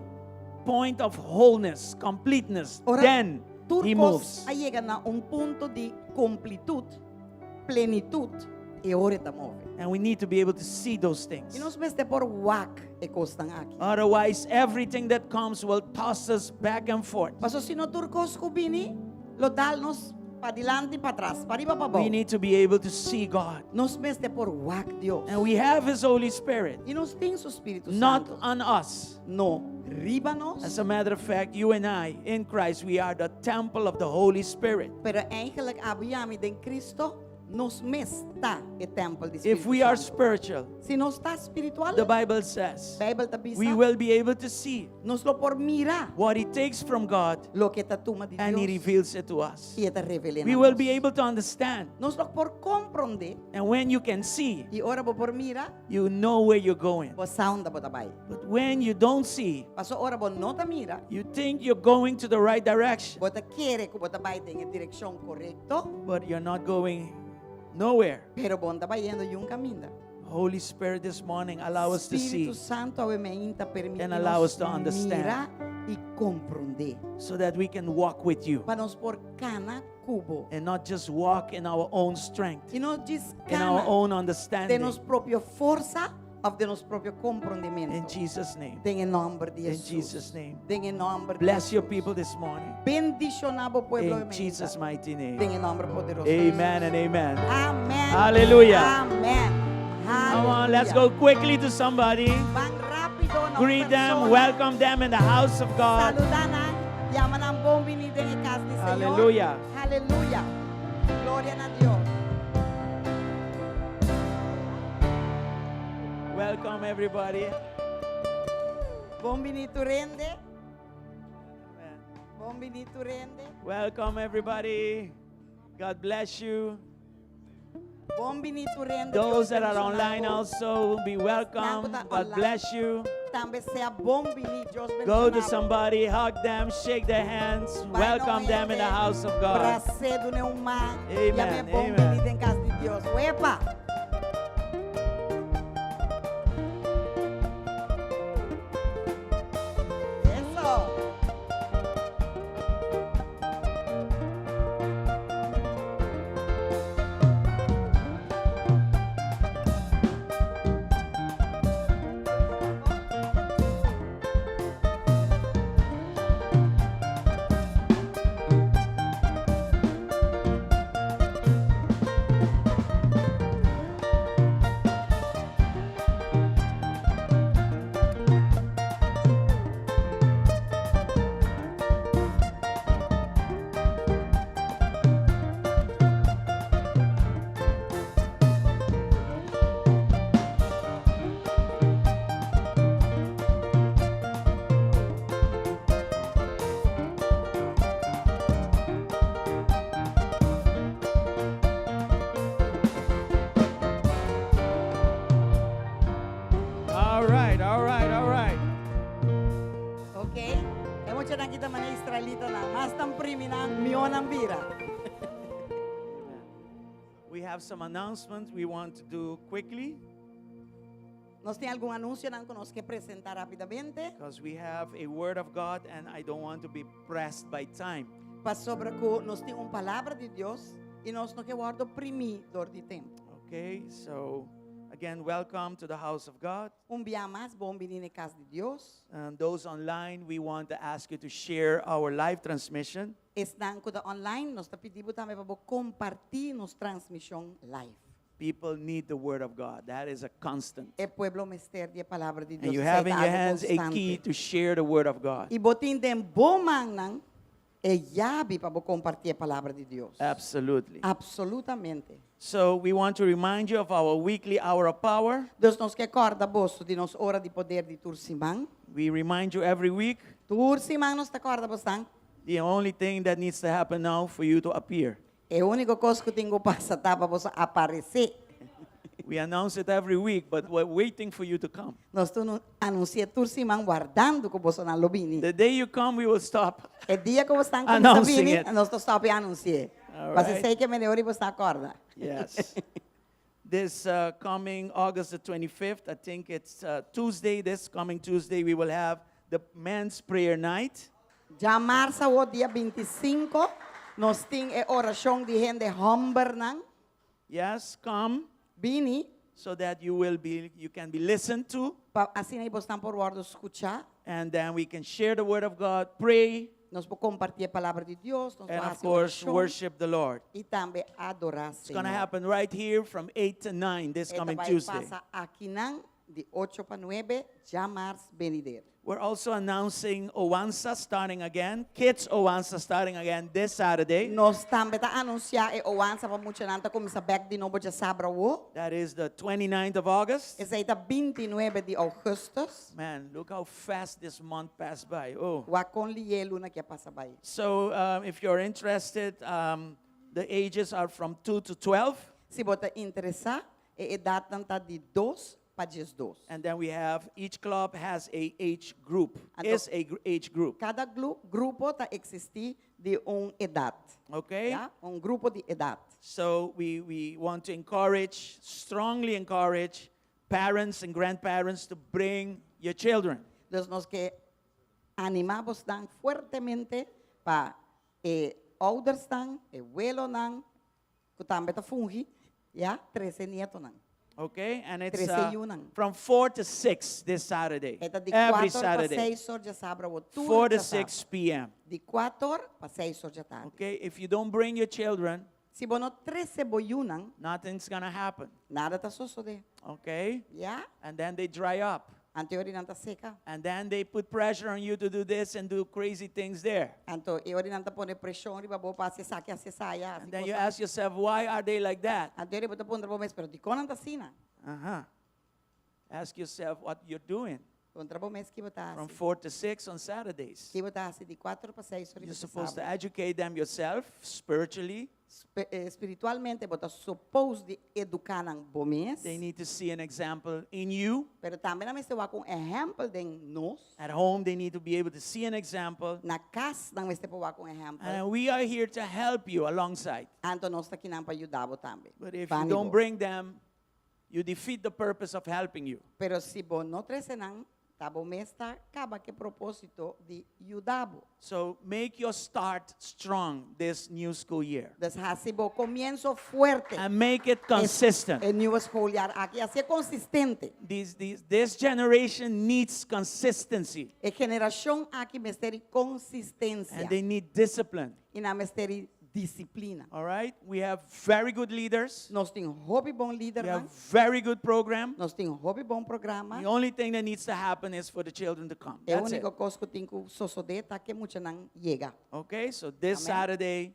point of wholeness, completeness, Ora then he tur kos moves. a yega na un punto di kompletut, plenitut, e ora e ta move. And we need to be able to see those things. I nos mester por wak e kosnan aki. Otherwise, everything that comes will toss us back and forth. Paso sino tur kos ku bini, lo dal nos padilanti patras, pariba pa We abou. need to be able to see God. Nos mester por wak Dios. And we have His Holy Spirit, I nos tin su Spiritu not Santu. on us. No, riba nos. As a matter of fact, you and I, in Christ, we are the temple of the Holy Spirit. Pero eigenlijk abo i ami den Cristo, nos mes ta e tèmpel di If Spiritu we are Santu. spiritual, Si nos ta spiritual, the Bible says, Beibel ta bisa, we will be able to see nos lo por mira what He takes from God loke e ta tuma di and He Dios reveals it to us. i e ta revelá We will be able to understand. Nos lo por komprondé And when you can see, i ora bo por mira, you know where you're going. bo sa unda bo ta bai. But when you don't see, Paso ora bo no ta mira, you think you're going to the right direction, bo ta kere ku bo ta bai den e direkshon korekto, but you're not going nowhere. pero bo n' ta bayendo niun kaminda. Holy Spirit, this morning, allow us to see Spiritu Santu awe mainta permití And allow us to understand. mira i komprondé. so that we can walk with you Pa nos por kana ku bo. and not just walk in our own strength, I no djis in our kana own den understanding. nos propio forsa òf den nos propio In komprondementu. Jesus' name. Den nòmber di In Hesus. Jesus' name. Den nòmber di Bless your Hesus. people this morning. Bendishoná bo pueblo In Jesus' mighty name. Den nòmber poderoso. di Amen and amen. Amèn. Hallelujah. Amèn. Come on, let's go quickly to somebody. Ban rápido na Greet them, persona. welcome them in the house of God. Saludá nan, yama nan bon biní den kas di Señor. Aleluya. Aleluya. Gloria na Dios. Welcome, everybody. Bon bini tur hende. Bon bini tur hende. Welcome, everybody. God bless you. Bon bini tur hende. Those that are online also be welcome. God bless you. Tambe sea bon bini. Dios Go to somebody, hug them, shake their hands, welcome them in the house of God. Bras'é, dun'é un man. Amen, Yam'é bon amen. bini den kas di Dios. Wepa! Eso! All right, all right, all right. Ok, e muchanan aki ta manera israelitanan, mas nan primi nan, mihó nan bira. We have some announcements we want to do quickly. Nos tin algun anunsionan ku nos ke presentá rápidamente. Because we have a word of God and I don't want to be pressed by time. Pasobra ku nos tin un palabra di Dios i nos no ke wòrdu primí dor di tempu. Okay, so again, welcome to the house of God. Un bia mas, bon bini na e kas di Dios. And those online, we want to ask you to share our live transmission. Esnan ku ta online, nos ta pidi bo tambe pa bo kompartí nos transmishon live. People need the word of God. That is a constant. E pueblo mester di e palabra di And Dios. you Esei have in ta your algo hands a key konstante. to share the word of God. I bo tin den bo mannan e yabi pa bo kompartí e palabra di Dios. Absolutely. Absolutamente. So we want to remind you of our weekly hour of power. Dus nos ke kòrda boso di nos ora di poder di tur siman. We remind you every week. Tur siman nos ta kòrda bosnan. The only thing that needs to happen now for you to appear. E úniko kos ku tin ku pasa ta pa boso aparesé. We announce it every week, but we're waiting for you to come. Nos ta anunsi'é tur siman wardando ku bosonan lo bini. The day you come, we will stop. E dia ku bosonan kuminsá Announcing bini, it. nos ta stòp e anunsi'é. All Pasobra right. esei ke mene ora i boso a kòrda. Yes. This uh, coming August the 25th, I think it's uh, Tuesday, this coming Tuesday, we will have the men's prayer night. Djamars awor dia 25, nos tin e orashon di hende hòmbernan. Yes, come. Bini. So that you will be, you can be listened to. Pa asina ei bosnan por wòrdu skuchá. And then we can share the word of God, pray. Nos por kompartí e palabra di Dios, nos por And of hasi course, orashon. worship the Lord. I tambe adorá It's gonna Señor. happen right here from 8 to 9 this E ta coming bai Tuesday. pasa akinan di ocho pa nuebe, djamars benidero. We're also announcing Owansa starting again, Kids Owansa starting again this Saturday. Nos tambe ta anunsiá e Owansa pa muchanan ta kuminsá bèk di nobo djasabra awo. That is the 29th of August. Esei ta 29 di ougùstùs. Man, look how fast this month passed by. Oh. Wak kon lihé e luna aki a pasa bai. So um, if you're interested, um, the ages are from 2 to 12. Si bo ta interesá, e edatnan ta di dos pa diesdos. And then we have, each club has a age group, Anto, is a age group. Kada grupo ta eksistí di un edat. Okay? Ya? Un grupo di edat. So we, we want to encourage, strongly encourage parents and grandparents to bring your children. Dus nos ke animá bosnan fuertemente pa e oudersnan, e welonan, ku tambe ta fungi, ya, trese nietonan. Okay, and it's Trese yunan. from 4 to 6 this Saturday. E ta di Every 4 pa Saturday. 6 or djasabra o tur 4 to djasabra. 6 p.m. Di 4 pa 6 or djatardi. Okay, if you don't bring your children, Si bo no trese bo yunan, nothing's gonna happen. nada ta sosodé. Okay? Ya? And then they dry up. Anto e ora nan ta seka. And then they put pressure on you to do this and do crazy things there. Anto e ora nan ta pone preshon riba bo pa hasi esaki, hasi esaya, hasi And then you kos. ask yourself, why are they like that? Anto e ora bo ta puntra bo mes, pero dikon nan ta asina? Uh-huh. Ask yourself what you're doing Puntra bo mes ki bo ta from hasi. 4 to 6 on Saturdays. Ki bo ta hasi di 4 pa 6 You're riba supposed to djasabra. educate them yourself spiritually. Spe- eh, Spiritualmente, bo ta supposed di eduká nan bo mes. They need to see an example in you. Pero tambe nan mester wak un ehèmpel den nos. At home, they need to be able to see an example. Na kas nan mester por wak un ehèmpel. And we are here to help you alongside. Anto nos ta akinan pa yuda bo tambe. But if you Bani don't bo. bring them, you defeat the purpose of helping you. Pero si bo no trese nan, ta bo mes ta kaba ku e propósito di yuda bo. So make your start strong this new school year Dus hasi bo komienso fuerte. and make it consistent. E nieuwe schooljaar aki. Hasié konsistente. This generation needs consistency E generashon aki mester di konsistensia. and they need discipline. I nan mester di disiplina. All right? We have very good leaders. Nos tin hopi bon We lidernan. have very good program. Nos tin hopi bon programa. The only thing that needs to happen is for the children to come. E That's it. úniko kos ku tin ku sosodé ta ku e muchanan yega. Okay? So this Amen. Saturday,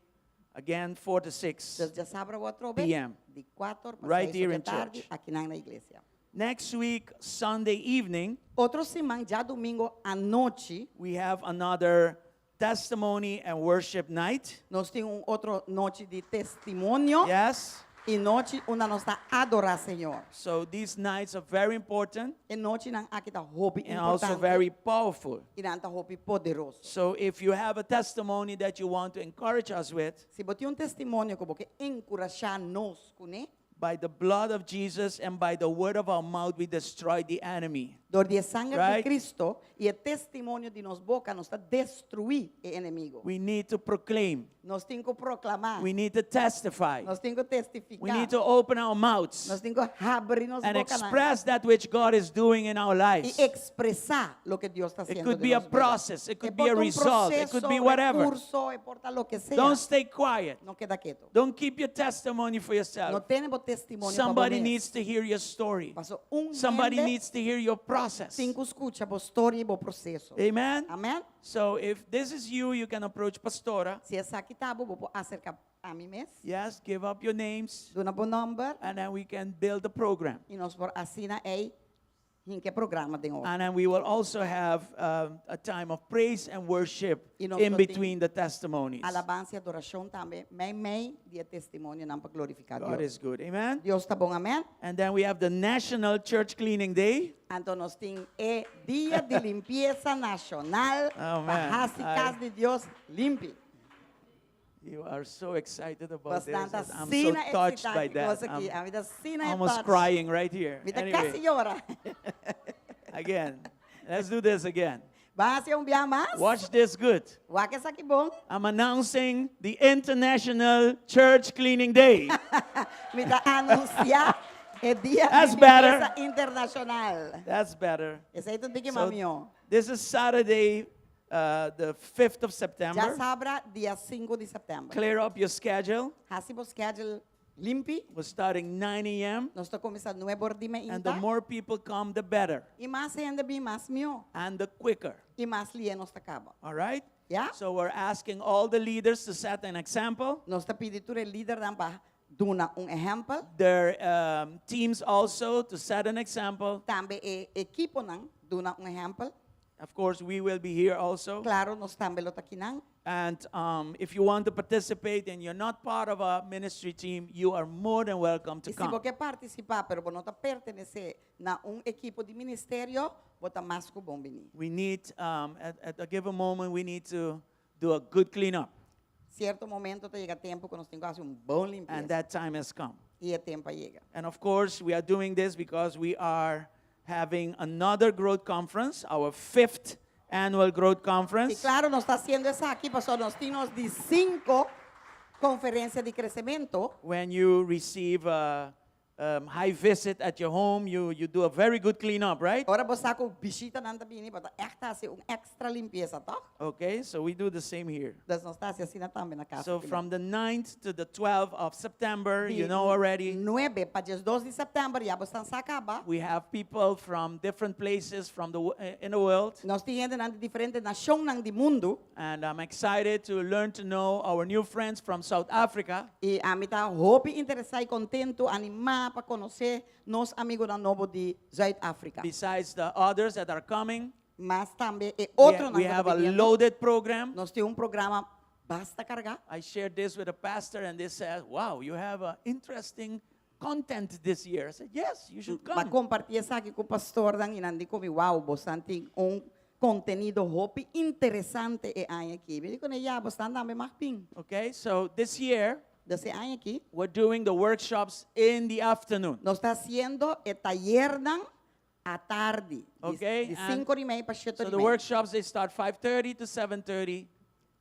again, 4 to 6. Dus djasabra atrobe PM. di 4 pa Right 6 here di in tardi church. aki na iglesia. Next week, Sunday evening, Otro siman, djadumingu anochi, we have another testimony and worship night. nos tin un otro nochi di testimonio Yes? i nochi unda nos ta adorá Señor. So these nights are very important E nochinan aki ta hopi and also importante very powerful. i nan ta hopi poderoso. So if you have a testimony that you want to encourage us with, Si bo tin un testimonio ku bo ke enkurashá nos kuné, by the blood of Jesus and by the word of our mouth, we destroy the enemy. Dor di e sanger Right. di Kristu i e testimonio di nos boka, nos ta destruí e enemigu. We need to proclaim. Nos tin ku proklamá. We need to testify. Nos tin ku testifiká. We need to open our mouths Nos tin ku habri nos and boka express that which God is doing in our i lives. ekspresá loke Dios ta It hasiendo. could den be a nos bida. process, it could E be a por ta un result, it could be proseso, whatever. rekurso, e por ta loke sea. Don't stay quiet. No keda ketu. Don't keep your testimony for No yourself. tene bo testimonio pa bo Somebody mes. needs to hear your story. Paso un Somebody hende needs to hear your process. tin ku skucha bo storia i bo proseso. Amen. Amèn? So if this is you, you can approach Pastora. Si esaki ta bo, bo por aserká ami mes. Yes, give up your names, Duna bo nòmber and then we can build the program. i nos por asina ei hinka e programa den otro. And then we will also have a time of praise and worship I nos in lo tin between the testimonies. Alabansa i adorashon tambe, mei mei di e testimonionan pa glorifiká God Dios. is good. Amen. Dios ta bon, amèn? And then we have the National Church Cleaning Day. Anto nos tin e dia di limpiesa nashonal Oh, pa man. hasi kas di Dios limpi. You are so excited about this. Bastante I'm so asina touched by eksitá that. kos aki. I'm Ami ta asina almost touch. crying right here. Mi ta kasi Anyway, yora. again, let's do this again. Ban hasié un bia mas. Watch this good. Wak esaki bon. I'm announcing the International Church Cleaning Day. Mi ta anunsiá e dia That's di better. limpiesa internashonal. That's better. Esei ta un tiki So, mas mihó. this is Saturday, the 5th of September. Djasabra dia 5 di sèptèmber. Clear up your schedule. Hasi bo schedule limpi. We're starting 9 a.m. Nos ta kuminsá 9 or di And the mainta. more people come, the better I mas hende bin, mas mihó. and the quicker. I mas lihé nos ta kaba. All right? Yeah? So we're asking all the leaders to set an example. Nos ta pidi tur e lidernan pa duna un ehèmpel. Their teams also to set an example. Tambe e ekiponan duna un ehèmpel. Of course, we will be here also. Klaro, nos tambe lo ta akinan. And if you want to participate and you're not part of a ministry team, you are more than welcome to I si come. bo ke partisipá, pero bo no ta pertenesé na un ekipo di ministerio, bo ta mas ku bon biní. We need, at a given moment, we need to do a good cleanup. Sierto momento ta yega tempu ku nos tin ku hasi un bon And limpiesa. that time has come. I e tempu a yega. And of course, we are doing this because we are having another growth conference, our fifth annual growth I conference. klaro, nos ta hasiendo esaki, pasobra nos tin di 5 konferensia di kresementu. When you receive a high visit at your home, you do a very good cleanup, right? Ora bo sa ku bishitanan ta bini, bo ta echt hasi un èkstra limpiesa, toch? Okay, so we do the same here. Dus nos ta hasi asina tambe na kas. So from the 9th to the 12th of September, you Di know already, 9 pa 12 di sèptèmber, ya bo sa kaba. we have people from different places from the, in the world. Nos tin hendenan di diferente nashonnan di mundu. And I'm excited to learn to know our new friends from South Africa. I ami ta hopi interesá i kontentu, animá emoshona pa konosé nos amigunan nobo di Zuid-Afrika. Besides the others that are coming, Mas tambe e otronan we ku ta have a biniendo. loaded program. Nos tin un programa basta kargá. I shared this with a pastor, and they said, "Wow, you have an interesting content this year." I said, "Yes, you should M'a come." kompartí esaki ku pastornan i nan di ku mi, Wow, boso tin un kontenido hopi interesante e aña aki. Mi di kuné, Ya, boso tambe mag bin. Okay, so this year, Dus e aña aki, we're doing the workshops in the afternoon. nos ta hasiendo e tayernan atardi. Di, Okay, di and 5 i mei pa 7 So i the mei. workshops, they start 5:30 to 7:30.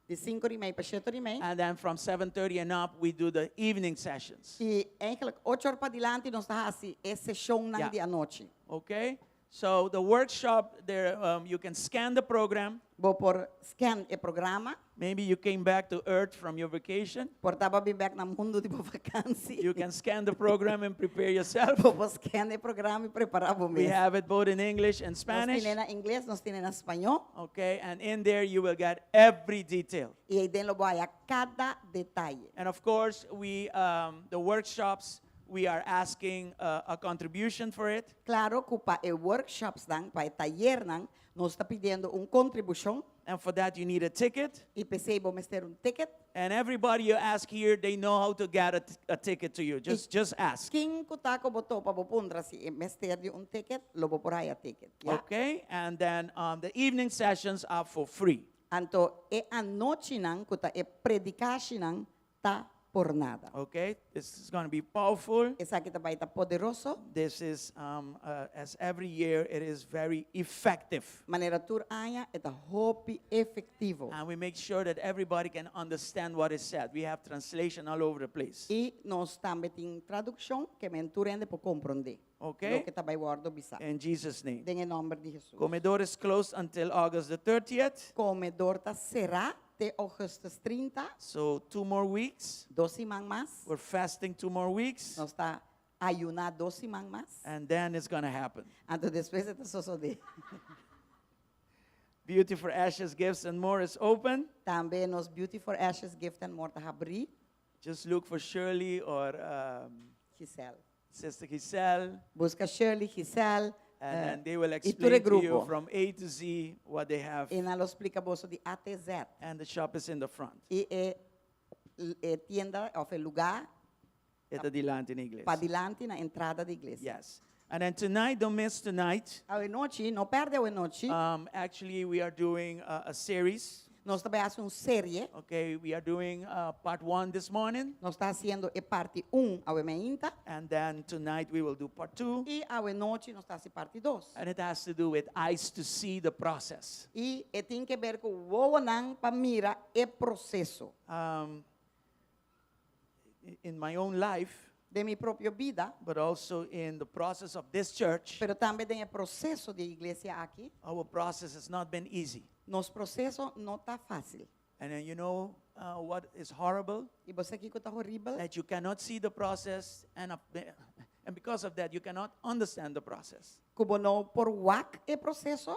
Di 5 i mei pa 7 i mei. And then from 7:30 and up, we do the evening sessions. I eigenlijk 8 or padilanti nos ta hasi e seshonnan Ja. di anochi. Okay? So the workshop, there, you can scan the program. Bo por scan e programa. Maybe you came back to Earth from your vacation. Por ta bo a bin bèk na mundu di bo vakansi. You can scan the program and prepare yourself. Bo por scan e programa i prepará bo We mes. have it both in English and Nos Spanish. tin na ingles, nos tin na spañó. Okay, and in there you will get every detail. I eiden lo bo haña kada detaye. And of course, the workshops, we are asking a contribution for it. Klaro ku pa e workshopsnan, pa e tayernan, nos ta pidiendo un kontribushon. And for that, you need a ticket. I p'esei bo mester un ticket. And everybody you ask here, they know how to get a ticket to you. Just ask. Ken ku ta ku bo topa bo puntra si e mester di un ticket, lo bo por haya ticket. Ya. Okay? And then the evening sessions are for free. Anto e anochinan ku ta e predikashinan ta por nada. Okay? This is going to be powerful. Esaki ta bai ta poderoso. This is, as every year, it is very effective. Manera tur aña e ta hopi efektivo. And we make sure that everybody can understand what is said. We have translation all over the place. I nos tambe tin tradukshon ke men tur hende por komprondé. Okay? Loke ta bai wòrdu bisá. In Jesus' name. Den e nòmber di Hesus. Comedor is closed until August the 30th. Komedor ta será te ougùstùs 30. So 2 more weeks. Dos siman mas. We're fasting 2 more weeks. Nos ta ayuná dos siman mas. And then it's going to happen. Anto despues e ta sosodé. Beauty for Ashes, Gifts and More is open. Tambe nos Beauty for Ashes, Gift and More ta habrí. Just look for Shirley or Giselle. Sister Giselle. Buska Shirley, Giselle. And eh, then they will i tur e explain to you grupo. from A to Z what they have. I nan lo splika boso di A te Z. And the shop is in the front. I e, e tienda òf e lugá E ta dilanti na iglesia. padilanti na entrada di iglesia. Yes. And then tonight, don't miss tonight. Awe nochi, no pèrdè awe nochi. Actually, we are doing a series. Nos ta bai hasi un serie. Okay, we are doing part 1 this morning. Nos ta hasiendo e parti 1 awe mainta. And then tonight we will do part 2. I awe nochi nos ta hasi parti 2. And it has to do with eyes to see the process. I e tin ke ber ku wowonan pa mira e proseso. In my own life, Den mi propio bida, but also in the process of this church, pero tambe den e proseso di e iglesia aki, our process has not been easy. nos proseso no ta fásil. And then you know what is horrible? I bo sa kiko ta horibel? That you cannot see the process, and because of that, you cannot understand the process. Ku bo no por wak e proseso,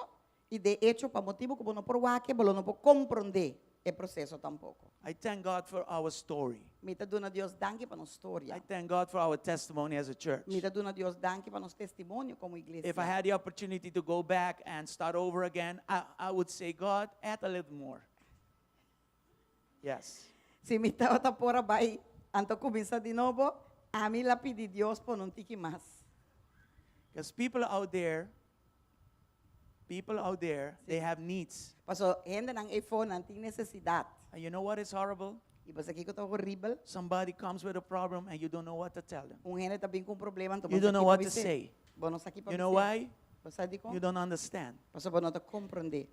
i de echo pa motibu ku bo no por wak e, bo lo no por komprondé e proseso tampoko. I thank God for our story. Mi ta duna Dios danki pa nos storia. I thank God for our testimony as a church. Mi ta duna Dios danki pa nos testimonio komo iglesia. If I had the opportunity to go back and start over again, I would say, God, add a little more. Yes. Si mi tabata por a bai, anto kuminsá di nobo, ami lo a pidi Dios pone un tiki mas. Because people out there, they have needs. Paso hendenan eifó nan tin nesesidat. And you know what is horrible? I bo sa kiko ta horibel? Somebody comes with a problem and you don't know what to tell them. Un hende ta bin ku un problema, anto You don't know what to say. Bo no sa ki pa You know bis'é. why? Bo sa dikon? You don't understand. Paso bo no ta komprondé.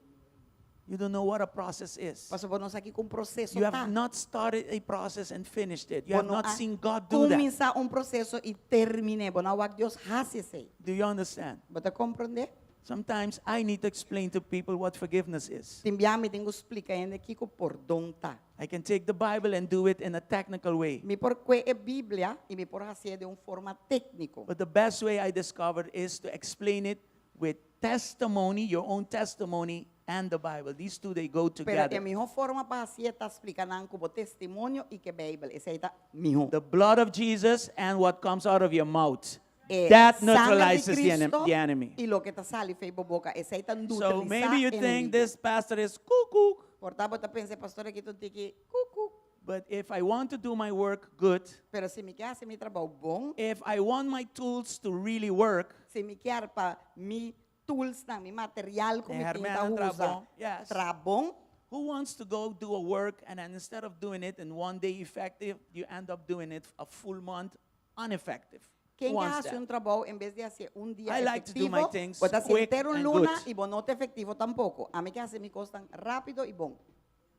You don't know what a process is. Paso bo no sa kiko un proseso You have ta. not started a process and finished it. You Bo have no not a seen God do that. kuminsá un proseso i termin'é. Bo no a wak Dios hasi esei. Do you understand? Bo ta komprondé? Sometimes I need to explain to people what forgiveness is. Tin bia mi tin ku splika hende kiko pordon ta. I can take the Bible and do it in a technical way. Mi por kue e Biblia i mi por hasié den un forma tékniko. But the best way I discovered is to explain it with testimony, your own testimony. and the Bible. These two, they go Pero together. e mihó forma pa hasi ta splika nan ku bo testimonio i ku Beibel. Esei ta mihó. The blood of Jesus and what comes out of your mouth. E That sanger di neutralizes the, enem- Cristo the enemy. I loke ta sali for di bo boka. Esei ta So neutralisá maybe you think enemigu. this pastor is cuckoo. Por ta bo ta pensa e pastor aki ta un tiki cuckoo. But if I want to do my work good, Pero si mi ke hasi mi trabou bon, if I want my tools to really work, si mi ke pa mi tools nan, mi material ku mi E tin ta hermana usa, traha bon, yes. traha bon. Who wants to go do a work and then instead of doing it in one day effective, you end up doing it a full month ineffective? Ken Who ke wants hasi that? un trabou en bes di hasi un dia I like to do my efectivo, things bo ta hasi quick henter un and luna good. i bo no ta efectivo tampoko. Ami ke hasi mi kosnan rápido i bon.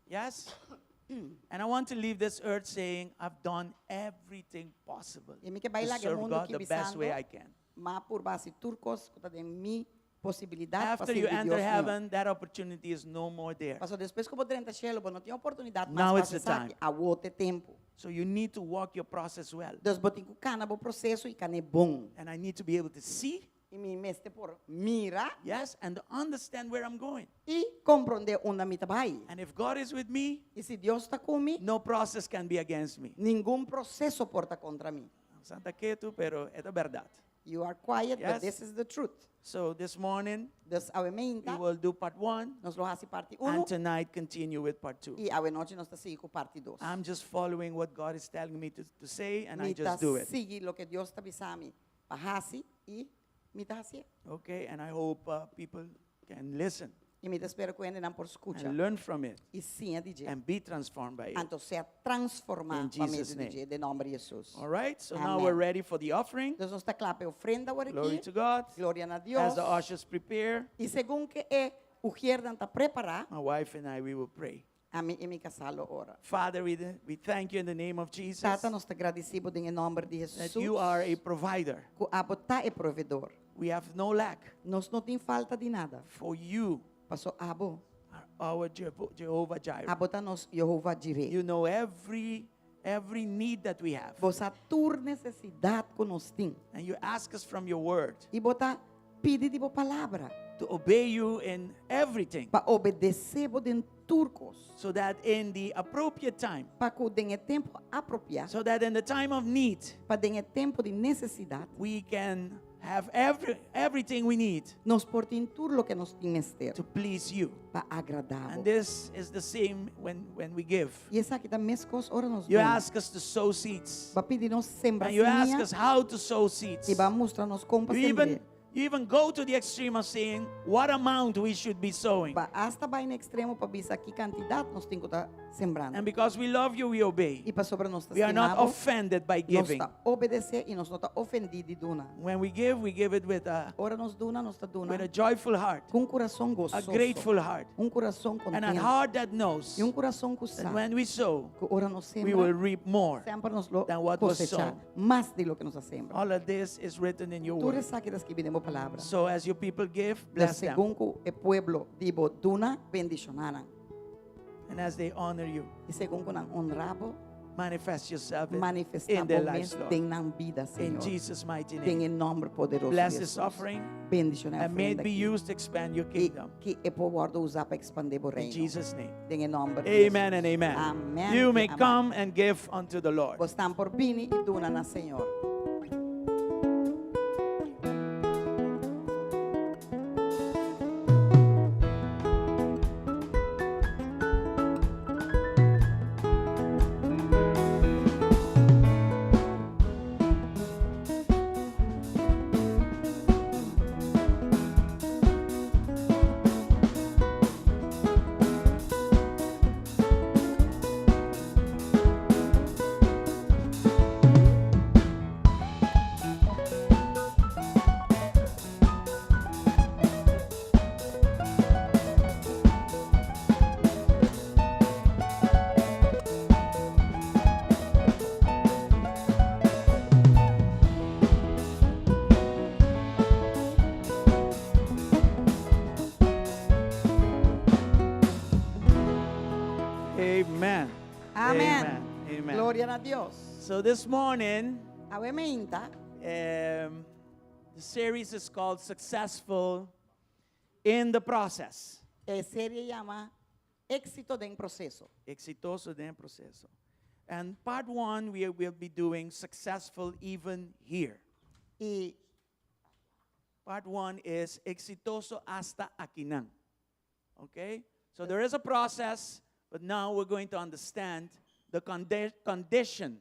Yes? And I want to leave this earth saying, I've done everything possible I mi ke bai to laga e serve mundu God ki the best way bisando, I can. m'a purba hasi tur kos ku ta den mi posibilidat pa After you sirbi enter Dios mihó. heaven, that opportunity is no more there. Paso despues ku bo drenta shelu, bo no tin oportunidat mas Now pa it's the hasi esaki. time. Awor ta e tempu. So you need to walk your process well. Dus bo tin ku kana bo proseso i kan'é bon. And I need to be able to see, I mi mester por mira yes, and to understand where I'm going. i komprondé unda mi ta bai. And if God is with me, I si Dios ta ku mi, no process can be against me. ningun proseso por ta kontra mi. Santa ketu, pero e ta bèrdat. You are quiet, but Yes. this is the truth. So this morning, Dus awe we mainta, will do part one, nos lo hasi parti and 1 tonight continue with part two. i awe nochi nos ta sigui ku parti 2. I'm just following what God is telling me to say, and I Mi ta just do it. sigui loke Dios ta bisa mi pa hasi i mi ta hasié. Okay, and I hope people can listen I mi ta spera ku hendenan por skucha and learn from it i siña di dje. and be transformed by it. Anto sea transformá In pa medio Jesus' di name. dje, den nòmber di Hesus. All right, so now Amen. we're ready for the offering. Dus nos ta kla pa e ofrenda awor Glory aki. to God. Gloria na As Dios. the ushers prepare, I segun ku e ugiernan ta prepará, my wife and I, we will pray. ami i mi kasá lo ora. Father, we thank you in the name of Jesus Tata, nos ta gradisí bo den e nòmber di that Hesus you are a provider. ku abo ta e proveedor. We have no lack, Nos no tin falta di nada. for you Paso abo, are our Jehovah Jireh. abo ta nos Jehovah Jireh. You know every need that we have. Bo sa tur nesesidat ku nos tin. And you ask us from your word I bo ta pidi di bo palabra to obey you in everything, pa obedesé bo den tur kos. so that in the appropriate time, Pa ku den e tempu apropiá, so that in the time of need, pa den e tempu di nesesidat, we can have everything we need nos por tin tur loke nos tin mester to please you. pa agradá And bo. this is the same when we give. I esaki ta meskos ora nos You duna. ask us to sow seeds. Bo a pidi nos sembra And you ask simia us how to sow seeds. i bo a mustra nos kon pa You sembra. even go to the extreme of saying what amount we should be sowing. Bo a asta bai na ekstremo pa bisa ki kantidat nos tin ku ta sembrando. And because we love you, we obey. I pasobra nos ta We are not stima bo, offended by nos giving. ta obedesé i nos no ta ofendí di duna. When we give, we give it with a, Ora nos duna, nos ta duna with a joyful heart, ku un kurason a gososo, grateful heart, un kurason and a kontentu heart that knows i un kurason ku that sa when we sow, ku ora nos we will sembra, reap more. semper nos lo than what was kosechá sown. mas di loke nos a sembra. All of this is written in your Tur word. esaki ta skibí den bo palabra. So as your people give, Dus bless them. segun ku e pueblo di bo duna, bendishoná nan. And as they honor you, I segun ku nan honra bo, manifest yourself manifestá in their bo lives, mes Lord. den nan bida, In Señor. Jesus' mighty Den name. e nòmber poderoso Bless di this Hesus. offering Bendishoná e and may it ofrenda be aki. used to expand your I kingdom. ku e por wòrdu usá pa ekspandé bo In reino. Jesus' name. Den e nòmber di Amen Hesus. and amen. Amen You i may amen. come and give unto the Lord. Bosnan por bini i duna na Señor. Amen. Amen. Amen. Amen. Gloria na Dios. So this morning, Awe mainta, the series is called Successful in the Process. E serie yama Éksito den Proseso. Eksitoso den Proseso. And part one, we will be doing Successful Even Here. I Part one is Eksitoso Hasta Akinan. Okay? So there is a process, but now we're going to understand the condition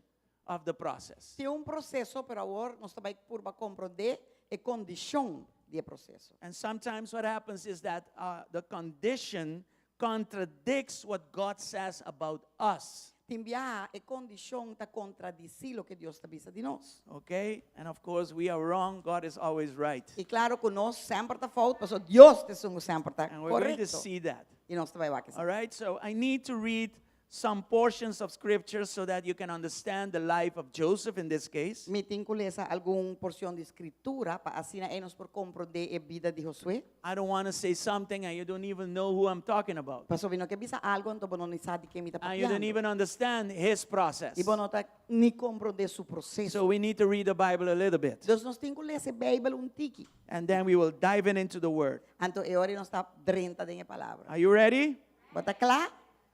of the process. Tin un proseso, pero awor nos ta bai purba komprondé e kondishon di e proseso. And sometimes what happens is that the condition contradicts what God says about us. Tin biaha e kondishon ta kontradisí loke Dios ta bisa di nos. Okay? And of course, we are wrong. God is always right. I klaro ku nos semper ta fout, pasobra Dios ta esun ku semper ta And we're going to korekto. see that. I nos ta bai wak esei. All right? So I need to read some portions of scripture so that you can understand the life of Joseph in this case. Mi tin ku lesa algun porshon di Skritura pa asina ei nos por komprondé e bida di Josué. I don't want to say something and you don't even know who I'm talking about. Pasobra mi no ke bisa algu anto bo no ni sa di ken mi ta And you don't papiando. even understand his process. I bo no ta ni komprondé su proseso. So we need to read the Bible a little bit. Dus nos tin ku lesa e Beibel un tiki. And then we will dive in into the Word. Anto e ora ei nos ta drenta den e Palabra. Are you ready? Bo ta kla?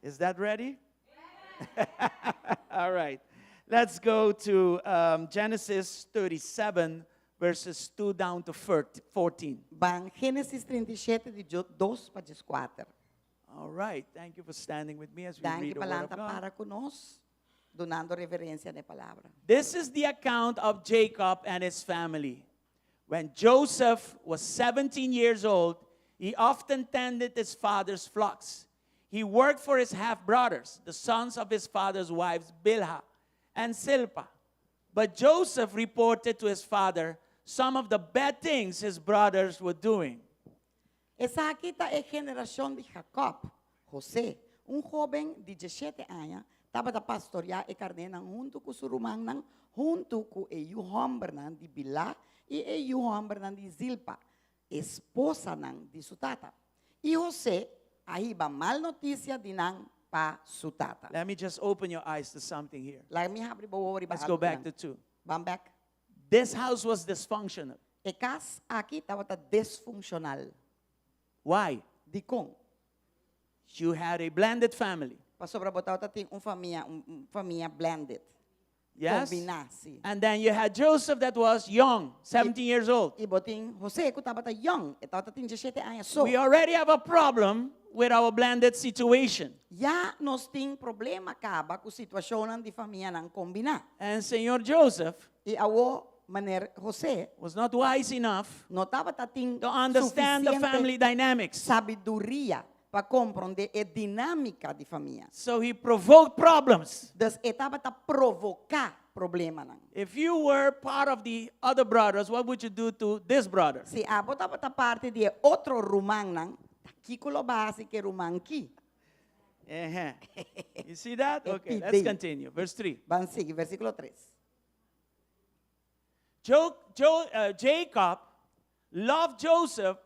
Is that ready? All right. Let's go to um, Genesis 37, verses 2 down to 14. Ban Génesis 37 di 2 pa 14. All right. Thank you for standing with me as we Danki read the pa word of lanta God. para ku nos, dunando reverensia na e palabra. This is the account of Jacob and his family. When Joseph was 17 years old, he often tended his father's flocks. He worked for his half brothers, the sons of his father's wives, Bilhah and Zilpah. But Joseph reported to his father some of the bad things his brothers were doing. Esaki ta e generashon di Jakòb. José, un hóben di diesshete aña, tabata pastoriá e karnénan huntu ku su rumannan, huntu ku e yu hòmbernan di Bilá i e yu hòmbernan di Zilpa, esposanan di su tata. I José a hiba mal notisia di nan pa su tata. Let me just open your eyes to something here. Laga mi habri bo wowo riba Let's go algu back kinan. to 2. Ban bèk. This house was dysfunctional. E kas aki tabata desfunshonal. Why? Dikon? You had a blended family. Pasobra bo tabata tin un famia, un famia blended. Yes? Kombiná, si. And then you had Joseph that was young, 17 years old. I bo tin José ku tabata young, e tabata tin diesshete aña so. We already have a problem with our blended situation. Ya nos tin problema kaba ku situashonnan di famianan kombiná. And Señor Joseph I awor Meneer José was not wise enough no tabata tin to understand the suficiente family dynamics. sabiduria pa komprondé e dinámika di famia. So he provoked problems. Dus e tabata provoká problemanan. If you were part of the other brothers, what would you do to this brother? Si abo tabata parti di e otro rumannan, ta kiko lo bo a hasi ku e ruman ki? Uh-huh. You see that? E Okay, let's pidei. continue. Verse 3. Ban sigui, versíkulo 3. Jo, jo, uh, Jacob loved Joseph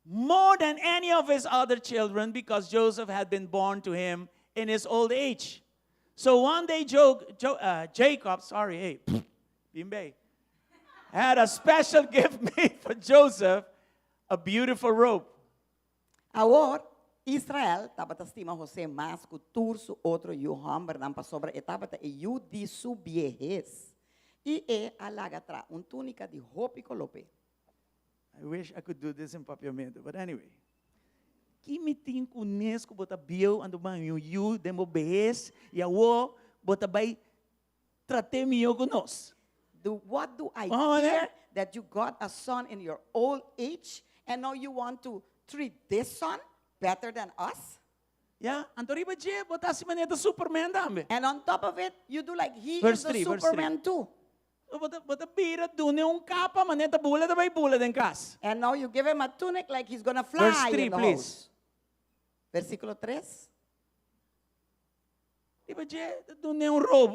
more than any of his other children because Joseph had been born to him in his old age. So one day, jo, jo, uh, Jacob, sorry, hey, Bimbe, had a special gift made for Joseph, a beautiful robe. Awor, Israel tabata stima José mas ku tur su otro yu hòmbernan pasobra e tabata e yu di su biehes. I e a laga traha un túnika di hopi koló p'e. I wish I could do this in Papiamento, but anyway. Ki mi tin ku nes ku bo ta bieu anto bo haña un yu den bo behes i awor bo ta bai trat'é mihó ku nos? Do what do I Oh, care yeah. that you got a son in your old age and now you want to treat this son better than us? Ya, anto riba dje bo ta hasi manera ta Superman tambe. And on top of it, you do like he Verse is the three, verse three. Superman too. Bo ta, bo ta bira dun'e un kapa manera ta bula ta bai bula den kas. And now you give him a tunic like he's gonna fly Verse 3, in the please. house. Versículo 3. Riba dje, ta dun'e un robe,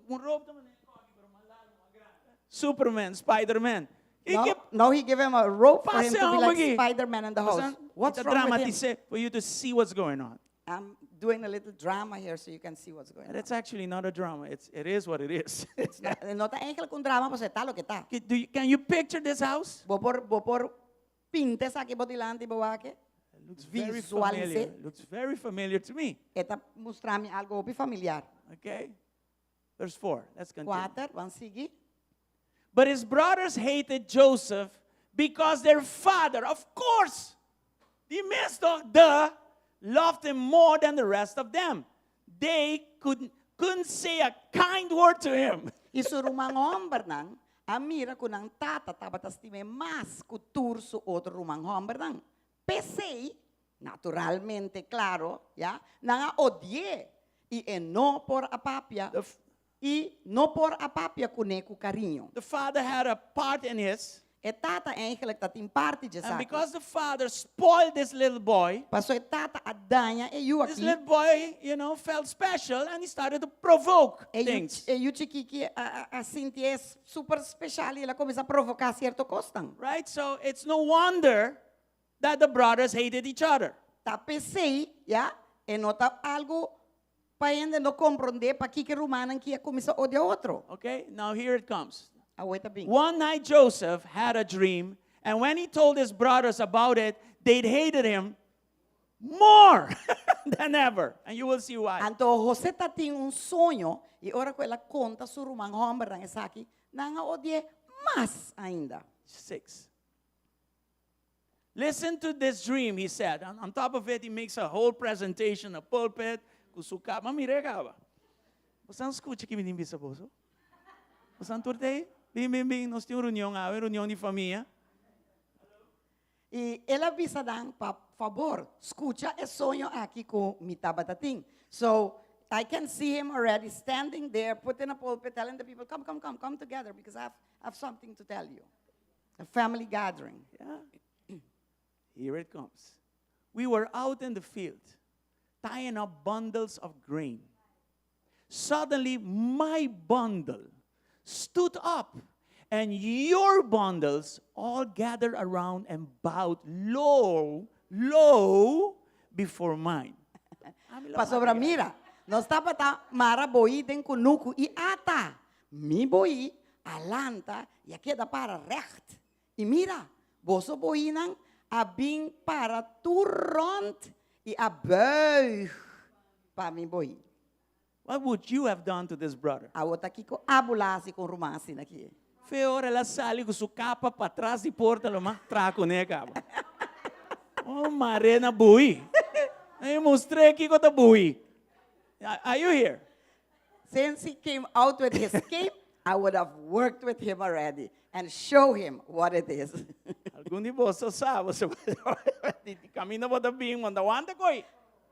un robe ta manera koki, pero mas largo, mas grandi. Superman, Spiderman. I Now, ke now he give him a robe for him pasa to be homber like aki? Spider-Man in the house. Pasan, What's ta wrong with him? dramatise for you to see what's going on. I'm doing a little drama here so you can see what's going And on. it's actually not a drama. It's, it is what it is. It's not, no ta eigenlijk un drama, pasobra ta loke ta. Do you, can you picture this house? Bo por, bo por pinta esaki bo dilanti bo wak e. Looks very Visualis'é. familiar. Looks very familiar to me. E ta mustra mi algu hopi familiar. Okay? Verse 4. Let's continue. 4, ban sigui. But his brothers hated Joseph because their father, of course, the Mr. the loved him more than the rest of them. They couldn't say a kind word to him. I su ruman hòmbernan a mira ku nan tata tabata stim'é mas ku tur su otro ruman hòmbernan. P'esei, naturalmente, klaro, ya, nan a odi'é, i e no por a papia, i no por a papia kuné ku kariño. The father had a part in his. E tata eigenlijk ta tin parti dje And esaki. because the father spoiled this little boy, Paso e tata a daña e yu this aki. little boy felt special and he started to provoke E yu, things. e yu chikiki a, a, a sinti e super special i el a kuminsá provoká sierto kosnan. Right? So it's no wonder that the brothers hated each other. Ta p'esei, ya, e no ta algu pa hende no komprondé pakiko e rumannan ki a kuminsá odia otro. Okay, now here it comes. Awor ta bin. One night Joseph had a dream, and when he told his brothers about it, they hated him more than ever. And you will see why. Anto José tatin un soño i ora ku el a konta su ruman hòmbernan esaki, nan a odi'é mas ainda. 6. Listen to this dream, he said. On top of it, he makes a whole presentation, a pulpit, ku su kaba. Mira kaba. Boso a skucha kiko mi tin bisa boso? Boso tur t'ei? Bin, bin, bin. Nos tin un reunion, un reunion di famia. I el a bisa nan, pa fabor, skucha e soño aki ku mi tabata tin. So I can see him already standing there, put in a pulpit, telling the people, "Come, come, come, come together because I have something to tell you." A family gathering. Yeah. Here it comes. We were out in the field, tying up bundles of grain. Suddenly, my bundle stood up, and your bundles all gathered around and bowed low, low before mine. Pasobra mira, nos tabata mara boi den kunuku i ata. Mi boi a lanta i a keda para recht. I mira, boso boinan a bin para tur rònt i a buig pa mi boi. What would you have done to this brother? Awor ta kiko abo lo a hasi ku un ruman asina aki. Fe ora el a sali ku su kapa patras di porta lo m'a traha kuné kaba. Oh, mar'é na bui. E mustr'é kiko ta bui. Are you here? Since he came out with his cape, I would have worked with him already and show him what it is. Algun di boso sa, boso kaminda bo ta bin, manda wanta koi.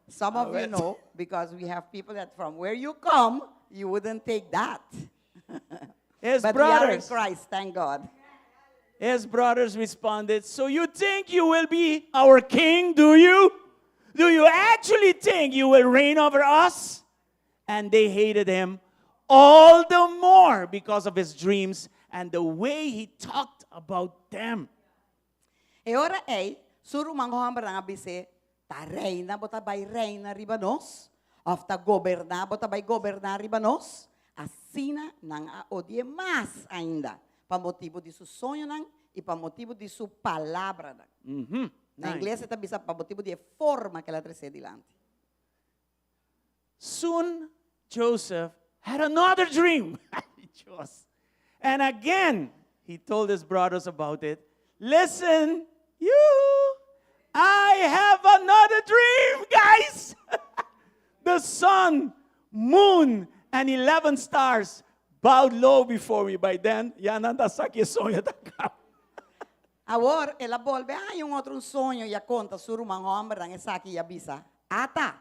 Some of you know, because we have people that from where you come, you wouldn't take that. His But we are in brothers, Christ, thank God. his brothers responded, "So you think you will be our king, do you? Do you actually think you will reign over us?" And they hated him all the more because of his dreams and the way he talked about them. E ora ei, su ruman hòmbernan a bis'é, Ta reina bo ta bai reina riba nos? Òf ta goberná bo ta bai goberná riba nos? Asina nan a odi'é mas ainda, pa motibu di su soñonan i pa motibu di su palabranan. Na Nine. ingles e ta bisa pa motibu di e forma ku el a tres'é dilanti. Soon Joseph had another dream. Dios. And again, he told his brothers about it. "Listen, you, I have another dream, guys. The sun, moon, and 11 stars bowed low before me." By then, ya nan ta sa ki soño ta kaba. Awor, el a bolbe haña un otro soño i a konta su ruman hòmbernan esaki i a bisa, Ata,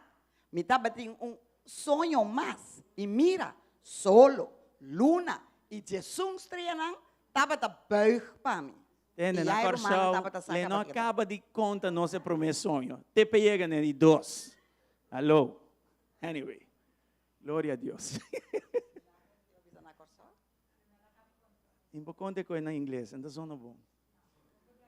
mi tabatin un soño mas, i mira, solo, luna i 11 streanan tabata buig pa mi. Tende I na ya e rumannan Kòrsou, tabata sa le no kaba keda. kaba di konta nos e promé soño. Te p'e yega na di dos. Hallo. Anyway, gloria a Dios. Tin por konta ku na ingles, anto zona bon.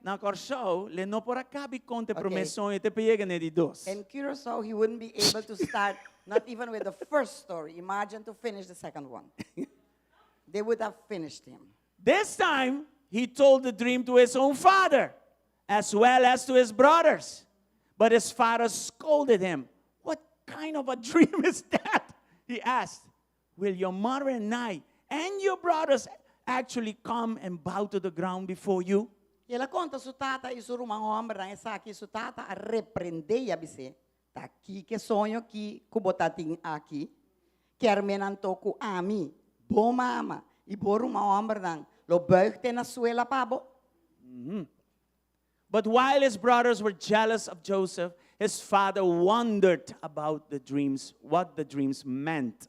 Na Kòrsou, le no por a kaba konta e promé soño, te p'e yega na di dos. In Curacao, he wouldn't be able to start, not even with the first story. Imagine to finish the second one. They would have finished him. This time, he told the dream to his own father, as well as to his brothers. But his father scolded him. What kind of a dream is that? He asked. Will your mother and I and your brothers actually come and bow to the ground before you? El a konta su tata i su ruman hòmbernan esaki, su tata a reprend'é i a bis'é, Ta kiko e soño ki ku bo ta tin aki? Kier men anto ku ami, bo mama i bo ruman hòmbernan lo bùig te na suela pa bo? But while his brothers were jealous of Joseph, his father wondered about the dreams, what the dreams meant.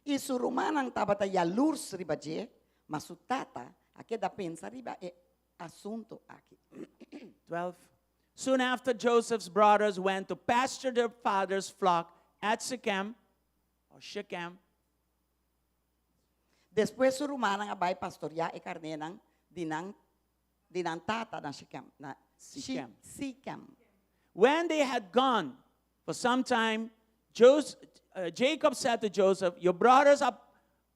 I su rumannan tabata yalurs riba dje, ma su tata a keda pensa riba e asuntu aki. 12 Soon after Joseph's brothers went to pasture their father's flock at Shechem, or Shechem, Despues su rumannan a bai pastoriá e karnénan di nan di nan tata na Shikem, na Sikem. Sikem. When they had gone for some time, Jos- uh, Jacob said to Joseph, Your brothers are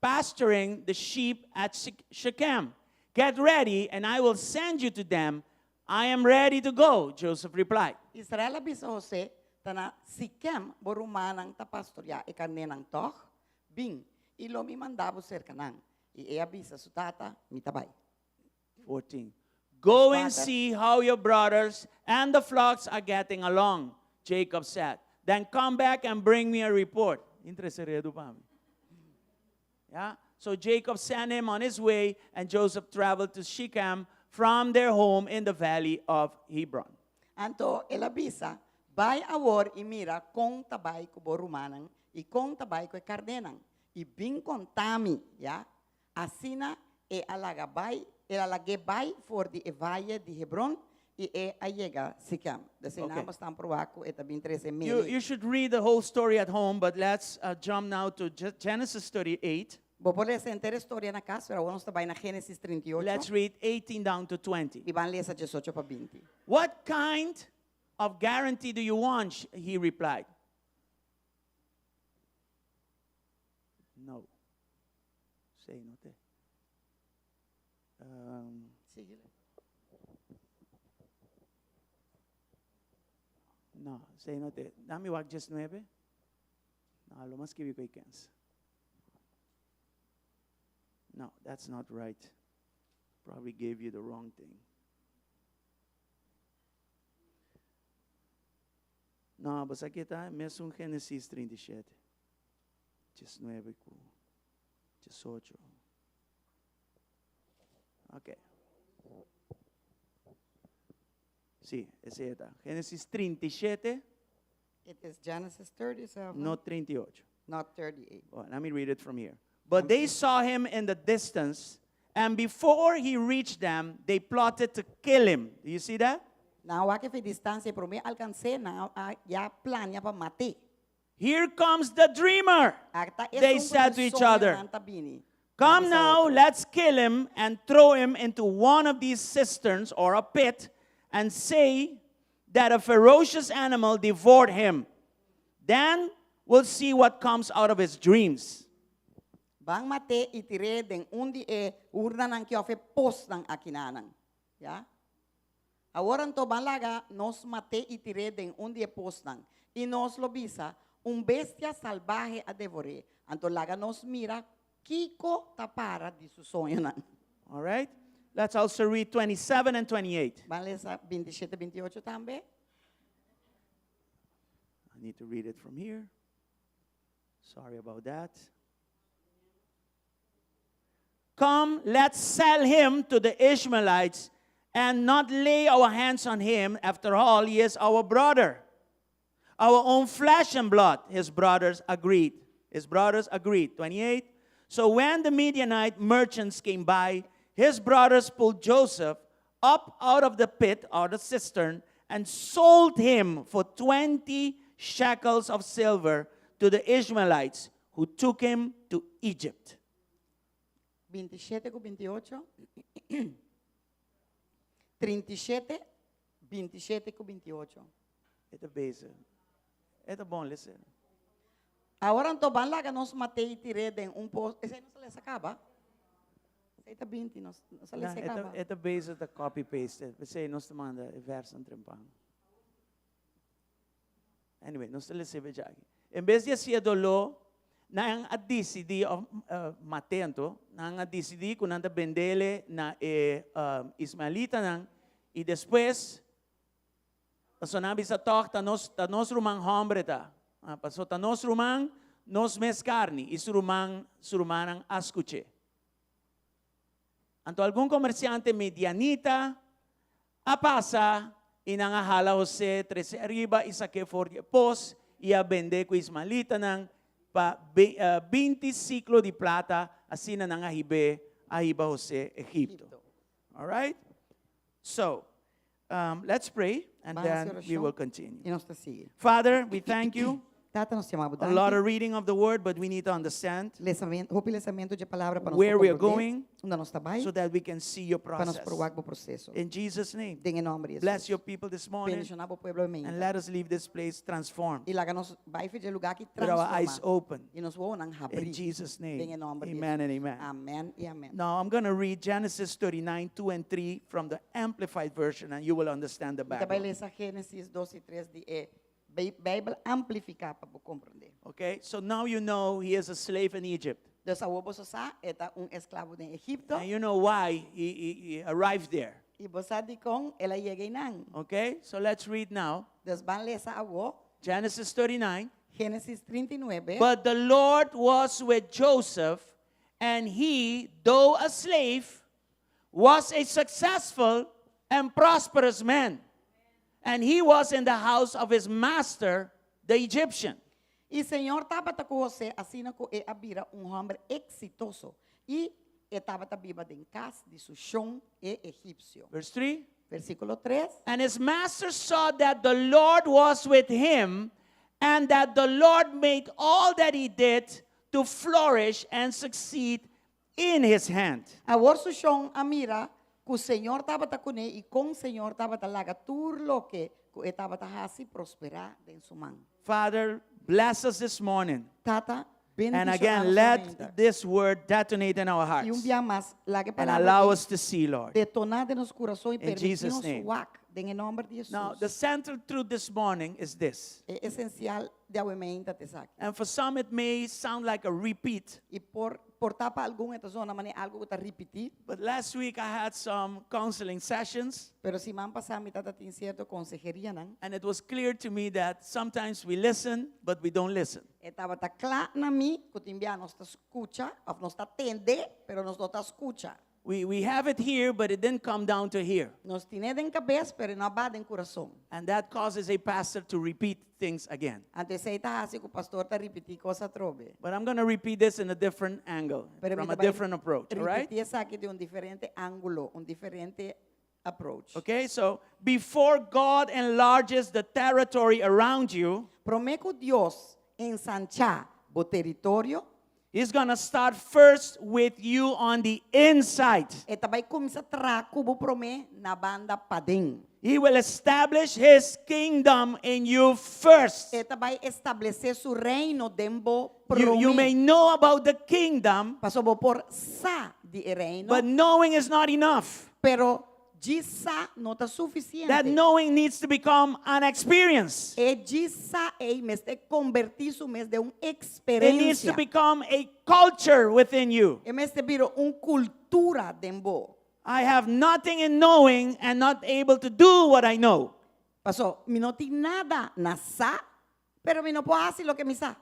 pasturing the sheep at Shechem. Get ready, and I will send you to them. I am ready to go, Joseph replied. Israel a bisa José, Ta na Sikem bo rumannan ta pastoriá e karnénan tòg? Bin, i lo mi manda bo serka nan. I e a bisa su tata, Mi ta bai. 14. Go and see how your brothers and the flocks are getting along, Jacob said. Then come back and bring me a report. Intereseredo pa mi. Yeah? So Jacob sent him on his way, and Joseph traveled to Shechem from their home in the valley of Hebron. Anto el a bisa, Bai awor i mira kon ta bai ku bo rumannan i kon ta bai ku e karnénan, i bin konta mi, ya. Asina e a laga bai, el a lag'é bai for di e vaye di Hebron i e a yega Sikem. Desei Okay. nan bo stan proba ku e ta bin trese You, meli. you should read the whole story at home, but let's uh, jump now to Genesis 38. Bo por lesa henter e storia na kas, pero awor nos ta bai na Génesis 38 Let's read 18 down to 20. i ban lesa diesocho pa binti. What kind of guarantee do you want? He replied. No. Say no te. Um, no, say no te. Dami wak 19. No, lo mas skibi ku e kens. No, that's not right. Probably gave you the wrong thing. No, basta aki ta mesun Genesis 37. 19 ku 18. Ok. Sí, esei ta. Genesis 37, It is Genesis 37, no 38. not 38. Well, let me read it from here. But they saw him in the distance, and before he reached them, they plotted to kill him. Do you see that? Nan a wak e for distansia i promé alkans'é, nan a ya plania pa mat'é. Here comes the dreamer. Ata They esun ku said tin to each soño other, nan ta bini. Nan Come bisa now, otro. let's kill him and throw him into one of these cisterns or a pit and say that a ferocious animal devoured him. Then we'll see what comes out of his dreams. Ban mat'é i tir'é den un di e urnanan ki òf e posnan akinanan. Ya. Awor anto ban laga nos mat'é i tir'é den un di e posnan, i nos lo bisa, Un bestia salbahe a devor'é. Anto laga nos mira kiko ta para di su soñonan. All right? Let's also read 27 and 28. Ban lesa bintishete, bintiocho tambe. I need to read it from here. Sorry about that. Come, let's sell him to the Ishmaelites and not lay our hands on him. After all, he is our brother. Our own flesh and blood, his brothers agreed. His brothers agreed. 28. So when the Midianite merchants came by, his brothers pulled Joseph up out of the pit or the cistern and sold him for 20 shekels of silver to the Ishmaelites who took him to Egypt. 27 ku 28. 37, 27 ku 28. E ta bezig. E ta bon, listen. Awor anto ban laga nos mat'é i tir'é den un pos. Esei no sa lesa kaba. Esei ta 20, nos no sa lesa e kaba. E ta bezig ta copy paste. P'esei nos ta manda e versonan trempan. Anyway, nos ta lesa e aki. En bes di hasié doló, nan a disidí, òf mat'é anto, nan a disidí ku nan ta bend'é na e ismaelitanan i despues, pasobra nan a bisa tòg ta nos, ta nos ruman hòmber e ta. Pasobra ta nos ruman, nos mes karni. I su ruman, su rumannan a skuch'é. Anto algun komersiante midianita a pasa i nan a hala Hosé trese ariba i sak'é for di e pos i a bend'é ku ismaelitanan pa 20 siklo di plata, asina nan a hib'é a hiba Hosé Egipto. All right? So, let's pray and then we will continue. I nos ta sigui. Father, we thank you. Tata, nos ta yama bo A lot of reading of the word, but we need to understand Lesamentu, hopi lesamentu dje palabra pa nos where por we are komprondé going unda nos ta bai so that we can see your pa nos process. por wak bo proseso. In Jesus' name, Den e nòmber di Jesus. bless your people this morning Bendishoná bo pueblo and mainta. let us leave this place transformed I laga nos bai for dje lugá aki with our eyes transformá. open. I nos wowonan habrí. In Jesus' name, Den e nòmber di amen and Jesus. amen. Amèn i amèn. Now I'm going to read Genesis 39, 2 and 3 from the Amplified Version and you will understand the Mi ta bai background. lesa Génesis 2 i 3 di e Beibel amplifiká pa bo komprondé. Okay, so now you know he is a slave in Egypt. Dus awor boso sa, e ta un esklabo den Egipto. And you know why he arrived there. I bo sa dikon el a yega einan. Okay, so let's read now. Dus ban lesa awor. Genesis 39. Génesis 39. But the Lord was with Joseph, and he, though a slave, was a successful and prosperous man. And he was in the house of his master, the Egyptian. I Señor tabata ku José asina ku e a bira un hòmber eksitoso, i e tabata biba den kas di su shon e egipsio. Verse 3. Versíkulo 3. And his master saw that the Lord was with him, and that the Lord made all that he did to flourish and succeed in his hand. Awor su shon a mira ku Señor tabata kuné i kon Señor tabata laga tur loke ku e tabata hasi prosperá den su man. Father, bless us this morning. Tata, And bendishoná again, nos let mainta. this word detonate in our I un hearts bia mas, laga e and palabra allow ei us to see, Lord. detoná den nos kurason i In permití Jesus' nos name. wak den e nòmber di Now, Hesus. the central truth this morning is this. E esensial di awe mainta ta esaki. And for some, it may sound like a repeat. I por por ta pa algun e ta zona manera algu ku ta ripití. But last week, I had some counseling sessions. Pero siman pasá mi tata tin sierto konseherianan. And it was clear to me that sometimes we listen, but we don't listen. E tabata kla na mi ku tin bia nos ta skucha òf nos ta tende, pero nos no ta skucha. We, we have it here, but it didn't come down to here. Nos tin'é den kabes, pero e no a baha den kurason. And that causes a pastor to repeat things again. Anto esei ta hasi ku pastor ta ripití kos atrobe. But I'm going to repeat this in a different angle, Pero mi from ta a bai different approach, all right? ripití esaki di un diferente ángulo, un diferente approach. Okay, so before God enlarges the territory around you, Promé ku Dios ensanchá bo teritorio, He's going to start first with you on the inside. E ta bai kuminsá traha ku bo promé na banda paden. He will establish his kingdom in you first. E ta bai establesé su reino den bo You, you may promé. know about the kingdom, Paso bo por sa di e reino, but knowing is not enough. pero djis sa no ta That sufisiente. knowing needs to become an experience. E djis sa ei mester kombertí su mes den un It needs to eksperensia. become a culture within you. E mester bira un kultura den bo. I have nothing in knowing and not able to do what I know. Paso, mi no tin nada na sa, pero mi no por hasi loke mi sa.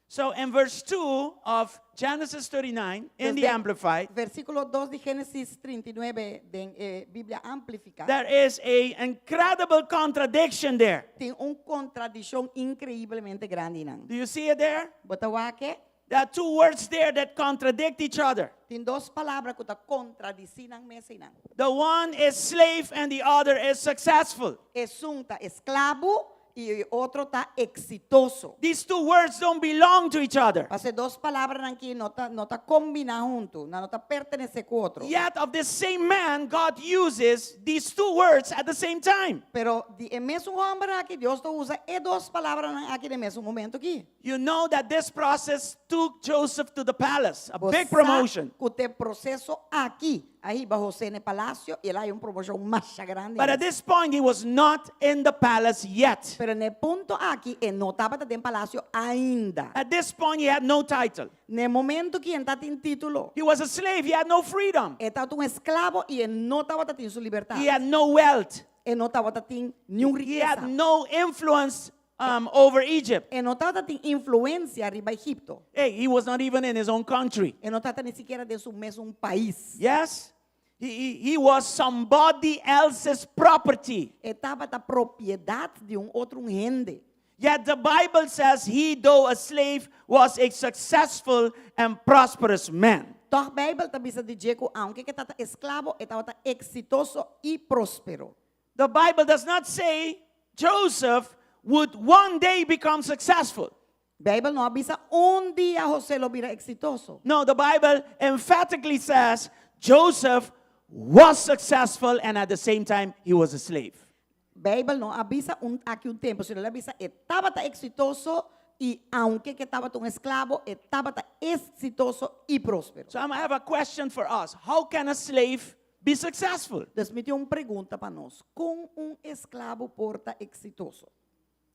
So in verse 2 of Genesis 39 in the Desde Amplified, versíkulo 2 di Génesis 39 den e Biblia Amplifiká, there is a incredible contradiction there. tin un kontradikshon inkreiblemente grandi nan. Do you see it there? Bo ta wak e? There are two words there that contradict each other. Tin dos palabra ku ta kontradisí nan mes einan. The one is slave and the other is successful. Esun ta esklabo i e otro ta eksitoso. These two words don't belong to each other. Pasobra e dos palabranan akí no ta no ta kombiná huntu, nan no ta pertenesé ku otro. Yet of the same man, God uses these two words at the same time. Pero di e mesun hòmber akí Dios ta usa e dos palabranan akí den mesun momento akí. You know that this process took Joseph to the palace, a Bo big sa promotion. ku te proseso akí. A hiba José na palasio i el a haña un promoshon mas grandi. But at this point, he was not in the palace yet. Pero na e punto aki, e no tabata den palasio ainda. At this point, he had no title. Na e momento aki e n' tabatin título. He was a slave, he had no freedom, E tabata un esklabo i e no tabatin su libertat. He had no wealth, E no tabatin ningun he had rikesa. No influence over Egypt. E no tabatin influensia riba Egipto. Hey, he was not even in his own country. E no tabata ni sikiera den su mes pais. Yes? He was somebody else's property. E tabata propiedat di un otro hende. Yet the Bible says he, though a slave, was a successful and prosperous man. Toch Beibel ta bisa di dje ku aunke e tabata esklabo, e tabata eksitoso i próspero. The Bible does not say Joseph would one day become successful. Beibel no a bisa un dia José lo bira eksitoso. No, the Bible emphatically says Joseph was successful and at the same time he was a slave. Beibel no a bisa un, aki un tempu, sino el a bisa e tabata eksitoso i aunke ku e tabata un esklabo, e tabata eksitoso i próspero. So I have a question for us. How can a slave be successful? Anto, mi tin un pregunta pa nos. Kon un esklabo por ta eksitoso?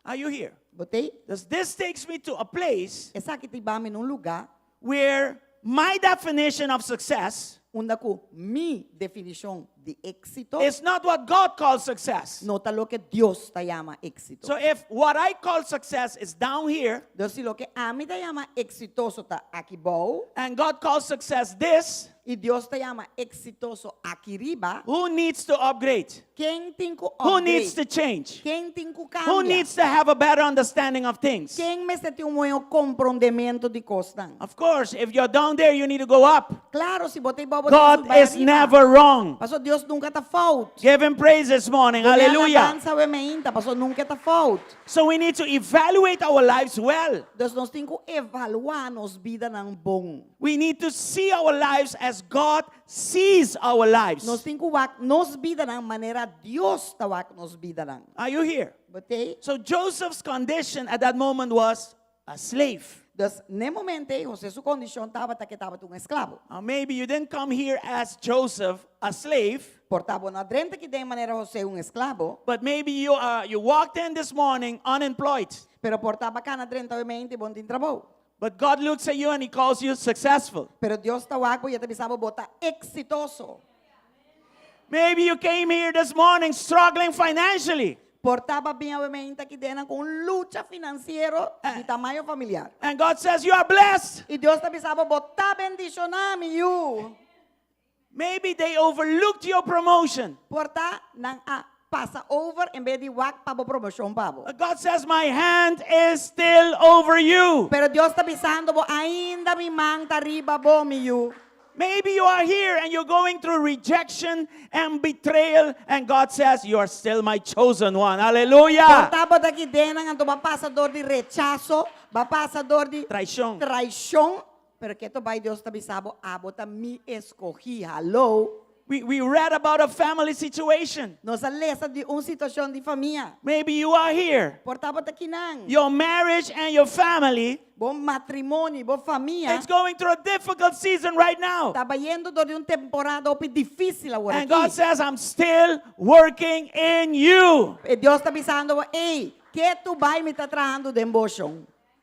Are you here? Bo t'ei? Does this takes me to a place Esaki ta hiba mi na un lugá where my definition of success unda ku mi definishon di éksito is not what God calls success. No ta loke Dios ta yama éksito. So if what I call success is down here Anto, si loke ami ta yama eksitoso ta aki bou and God calls success this, i Dios ta yama eksitoso aki riba, who needs to upgrade? Ken tin ku Who needs to upgrade? change? Ken tin ku Who kambia? needs to have a better understanding of things? Ken mester tin un mihó komprondementu di kosnan? Of course, if you're down there, you need to go up. Klaro, si bo ta bou, God is never wrong. Paso Dios nunka ta fout. Give him praise this morning. Hallelujah. Alabansa awe mainta, paso nunka ta fout. So we need to evaluate our lives well. Anto nos tin ku evaluá nos bidanan bon. We need to see our lives as God sees our lives. Nos tin ku wak nos bidanan manera Dios ta wak nos bidanan. Are you here? Bo t'ei? So Joseph's condition at that moment was a slave. Dus na e momento ei, José su kondishon tabata ku e tabata un esklabo. Now maybe you didn't come here as Joseph, a slave, Por ta bo no a drenta aki den manera José un esklabo, but maybe you walked in this morning unemployed. Pero por ta b'a kana drenta awe mainta bo n' tin trabou. But God looks at you and he calls you successful. Pero Dios ta wak bo i e ta bisa bo bo ta eksitoso. Maybe you came here this morning struggling financially. Por ta b'a bin awe mainta aki den ku un lucha finansiero di tamaño familiar. And God says you are blessed. I Dios ta bisa bo bo ta bendishoná mi yu. Maybe they overlooked your promotion. Por ta nan a pasa over en bes di wak pa bo promoshon pa bo. But God says, My hand is still over you. Pero Dios ta bisando bo ainda mi man ta riba bo mi yu. Maybe you are here and you're going through rejection and betrayal, and God says, You are still my chosen one. Hallelujah. Por ta bo ta aki den anto b'a pasa dor di rechaso, b'a pasa dor di Traishon. Traishon, pero ketu bai Dios ta bisa bo abo ta mi eskohí. Hallo. We read about a family situation. Nos a lesa di un situashon di famia. Maybe you are here. Por ta bo ta akinan. Your marriage and your family Bo matrimonio, bo famia. it's going through a difficult season right now. Ta bayendo dor di un temporada hopi difísil awor And God aki. says, I'm still working in you. I Dios ta bisando, ei, ketu bai mi ta trahando den bo.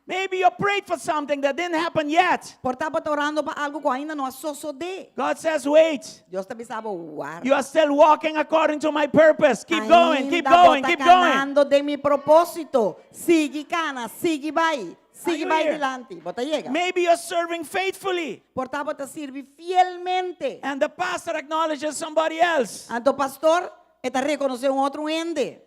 Maybe you prayed for something that didn't happen yet. Por ta bo ta orando pa algu ku ainda no a sosodé. God says, wait. Dios ta bisa bo, warda. You are still walking according to my purpose. Keep going, keep Ainda going, bo ta keep going. kanando den mi propósito. Sigui kana, sigui bai. Sigui you bai here? dilanti. Bo ta yega. Maybe you're serving faithfully Por ta bo ta sirbi fielmente. and the pastor acknowledges somebody else. Anto pastor, e ta rekonosé un otro hende.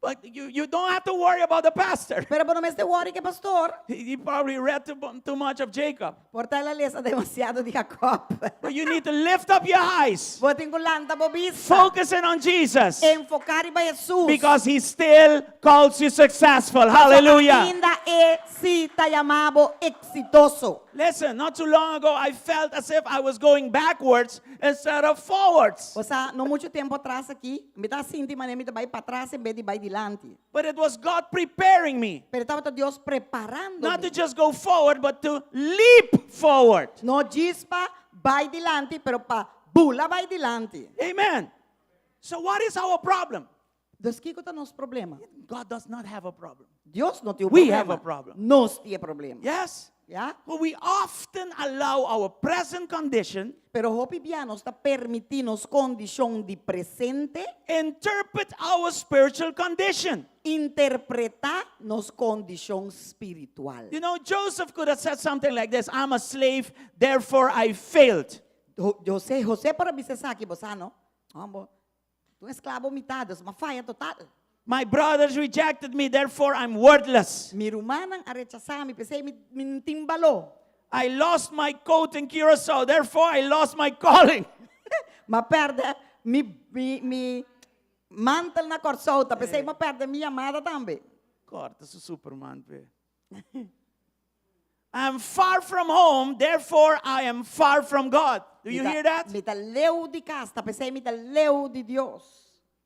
But you don't have to worry about the pastor. Pero bo no mester worry ku pastor. He probably read too much of Jacob. Por ta el a lesa demasiado di Jacob. But you need to lift up your eyes, Bo tin ku lanta bo bista. focusing on Jesus, Enfoká riba Jesus. because he still calls you successful. Hallelujah. Ainda e si ta yama bo eksitoso. Listen, not too long ago, I felt as if I was going backwards instead of forwards. Osea, no muchu tempu atras aki, mi tabata sinti manera mi ta bai patras en bes di bai dilanti. But it was God preparing me Pero tabata Dios preparando. not to just go forward, but to leap forward. No djis pa bai dilanti, pero pa bula bai dilanti. Amen. So, what is our problem? Dus kiko ta nos problema? God does not have a problem. Dios no tin un We problema. have a problem. Nos tin problema. Yes? Ya? But we often allow our present condition Pero hopi bia nos ta permití nos kondishon di presente interpret our spiritual condition. interpretá nos kondishon spiritual. Joseph could have said something like this: "I'm a slave, therefore I failed." José por a bisa esaki, bo sa, no? Hombo, un esklabo mi ta, dus m'a faya total. "My brothers rejected me, therefore I'm worthless." Mi rumannan a rechasá mi, p'esei mi no tin balor. "I lost my coat in Curacao, therefore I lost my calling." M'a pèrdè mi mantel na Kòrsou, ta p'esei m'a pèrdè mi yamada tambe. Kòrta su Superman p'e. "I'm far from home, therefore I am far from God." Do you hear that? Mi ta leu di kas, ta p'esei mi ta leu di Dios.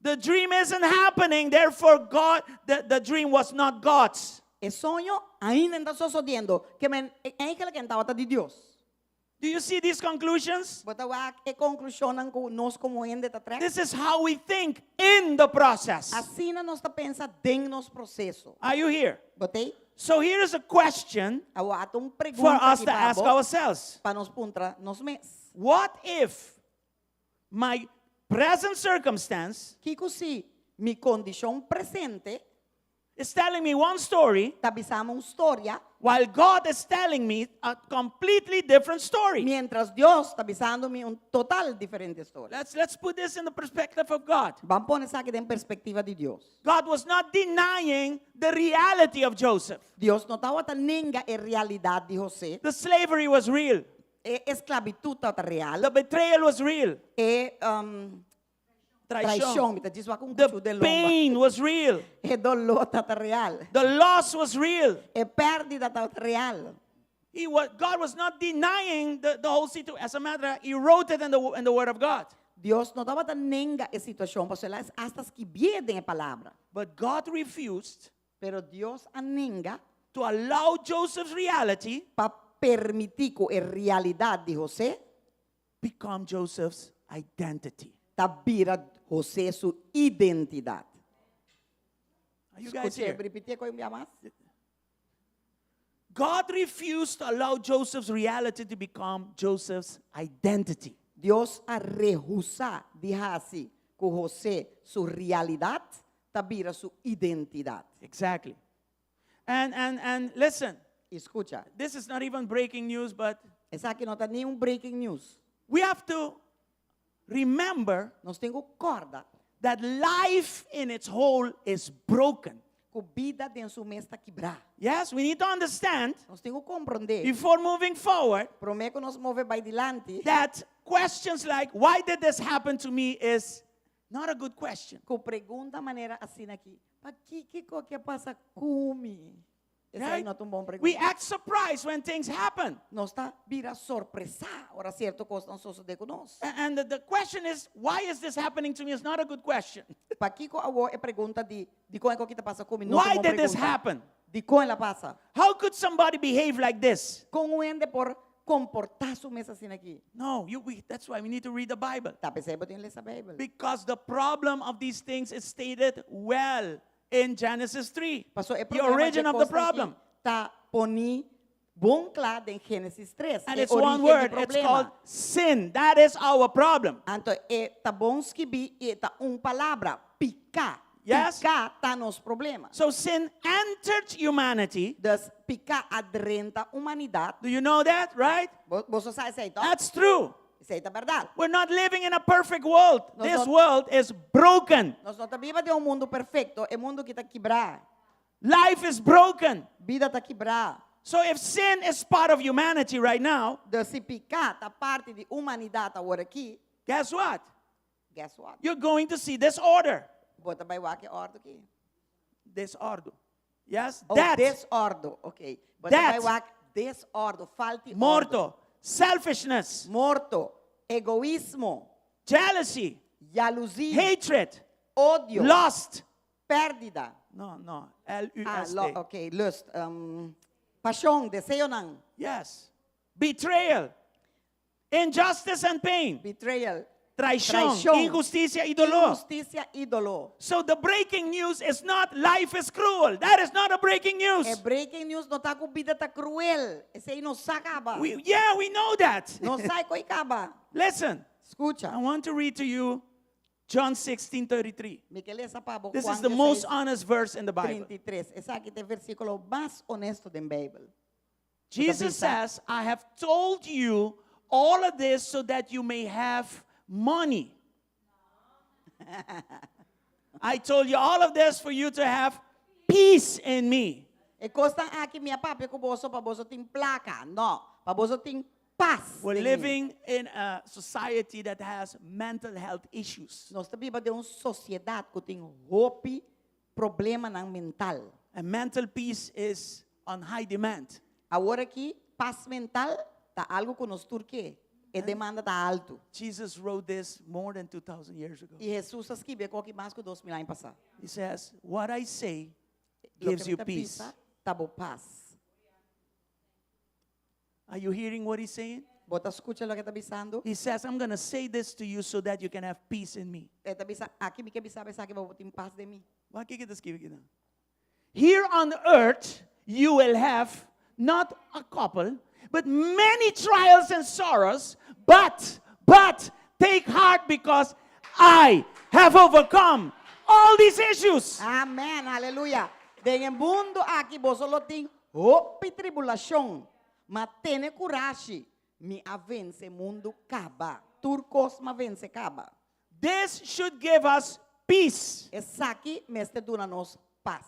"The dream isn't happening, therefore God, the dream was not God's." E soño ainda no ta sosodiendo, ke men eigenlijk e no tabata di Dios. Do you see these conclusions? Bo ta wak e konklushonnan ku nos komo hende ta trek? This is how we think in the process. Asina nos ta pensa den nos proseso. Are you here? Bo t'ei? So here is a question Awor ata un for pregunta us aki to ask pa bo, ourselves. pa nos puntra nos mes. What if my present circumstance Kiko si mi kondishon presente is telling me one story ta bisa mi un storia while God is telling me a completely different story? mientras Dios ta bisando mi un total diferente storia? Let's put this in the perspective of God. Ban pone esaki den perspektiva di Dios. God was not denying the reality of Joseph. Dios no tabata nenga e realidat di José. The slavery was real. E esklabitut tabata real. The betrayal was real. E Traishon. traishon, mi ta djis wak un The kuchu den lomba. pain was real. E doló tabata real. The loss was real. E pèrdida tabata real. God was not denying the whole situation. As a matter of fact, he wrote it in the Word of God. Dios no tabata nenga e situashon, pasobra el a asta skibié den e palabra. But God refused Pero Dios a nenga to allow Joseph's reality pa permití ku e realidat di José become Joseph's identity. Ta bira José su identidat. Are you guys Skuch'é, here? ripitié ku mi mas. God refused to allow Joseph's reality to become Joseph's identity. Dios a rehusá di hasi ku José su realidat ta bira su identidat. Exactly. And listen, Skucha, this is not even breaking news, but esaki no ta ni un breaking news. we have to remember Nos tin ku kòrda that life in its whole is broken. ku bida den su mes ta kibrá. Yes, we need to understand Nos tin ku komprondé. before moving forward Promé ku nos move bai dilanti. that questions like, "Why did this happen to me?" is not a good question. Ku pregunta manera asina aki. Pakiko ku a pasa ku mi? Esei Right? no ta un bon pregunta. We act surprised when things happen. Nos ta bira sorpresá ora sierto kos ta sosodé ku nos. And the question is, "Why is this happening to me?" is not a good question. Pakiko awor e pregunta di kon ku ta pasa ku mi? No Why ta un bon did this pregunta. happen? Di kon el a pasa? How could somebody behave like this? Kon un hende por komportá su mes asina aki? No, that's why we need to read the Bible. Ta p'esei bo tin lesa Beibel. Because the problem of these things is stated well in Genesis 3. Paso e The problema origin de of the kos problem. aki ta poní bon kla den Génesis 3. And E it's one orígen di word. It's problema. called sin. That is our problem. Anto e ta bon skibí i ta un palabra, piká. Yes. Piká ta nos problema. So sin entered humanity. Dus piká a drenta humanidat. Do you know that, right? Bo sa esei, toch? That's true. Esei ta bèrdat. We're not living in a perfect world. No, This no. world is broken. Nos no ta biba den un mundu perfekto, e mundu aki ta kibrá. Life is broken. Bida ta kibrá. So if sin is part of humanity right now, Dus si piká ta parti di humanidat awor aki, guess what? Guess what? You're going to see disorder. Bo ta bai wak òrdu aki. Disorder. Yes? Oh, Death. desòrdu, ok. Bo ta Death. bai wak desòrdu, falta di òrdu. Morto. Selfishness. Morto, egoismo, Jealousy. yalusí, Hatred. odio, Lust. pèrdida. No. Ah, L-U-S-T. Ok, lust. Pashon, deseonan. Yes. Betrayal. Injustice and pain. Betrayal. Traishon, Traishon. inhustisia i doló. Inhustisia i doló. So the breaking news is not life is cruel. That is not a breaking news. E breaking news no ta ku bida ta kruel. Esei nos sa kaba. We, yeah, we know that. Nos sa e kos ei kaba. Listen, I Skucha. want to read to you John 16 33. Mi ke lesa pa bo This Juan is the most 16, honest verse in the Bible. 33. Esaki ta e versíkulo mas honesto den Beibel. Jesus says, I have told you all of this so that you may have money. I told you all of this for you to have peace in me. E kosnan aki mi a papia ku boso pa boso tin plaka. No, pa boso tin pas. We're den mi. living in a society that has mental health issues. Nos ta biba den un sosiedat ku tin hopi problemanan mental. And mental peace is on high demand. Awor aki, pas mental ta algu ku nos tur ke. E demanda ta haltu. Jesus wrote this more than 2,000 years ago. I Hesus a skirbi e kos aki mas ku 2000 aña pasá. He says, What I say Loke gives mi you ta peace. bisa ta bo pas. Are you hearing what he's saying? Bo ta skucha loke e ta bisando? He says, I'm going to say this to you so that you can have peace in me. E ta bisa, aki mi ke bisa bo esaki pa bo tin pas den mi. Wak kiko e ta skirbi aki nan. Here on earth, you will have not a couple, but many trials and sorrows, but, but, take heart because I have overcome all these issues. Amen, aleluya. Den e mundu aki boso lo tin hopi tribulashon, ma tene kurashi, mi a vense mundu kaba. Tur kos m'a vense kaba. This should give us peace. Esaki mester duna nos pas.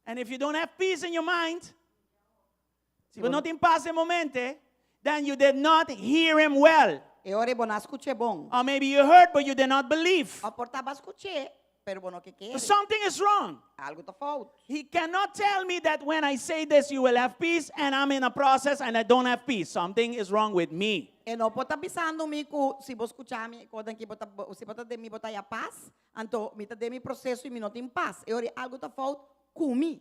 And if you don't have peace in your mind, si bo no tin pas den bo mente, then you did not hear him well. E ora ei bo no a skuch'é bon. Or maybe you heard, but you did not believe. Òf por ta bo a skuch'é, pero bo no ke kere. Something is wrong. Algu ta fout. He cannot tell me that when I say this, you will have peace, and I'm in a process and I don't have peace. Something is wrong with me. E no por ta bisando mi ku si bo skucha mi, kos aki bo ta, si bo ta den mi bo ta haya pas, anto mi ta den mi proseso i mi no tin pas. E ora ei algu ta fout ku mi.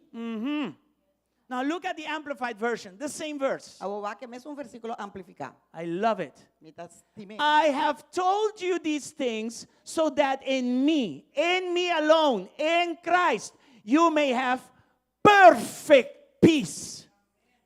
Now look at the Amplified Version, the same verse. Awor wak e mesun versíkulo amplifiká. I love it. Mi ta stim'é. I have told you these things so that in me, in me alone, in Christ, you may have perfect peace.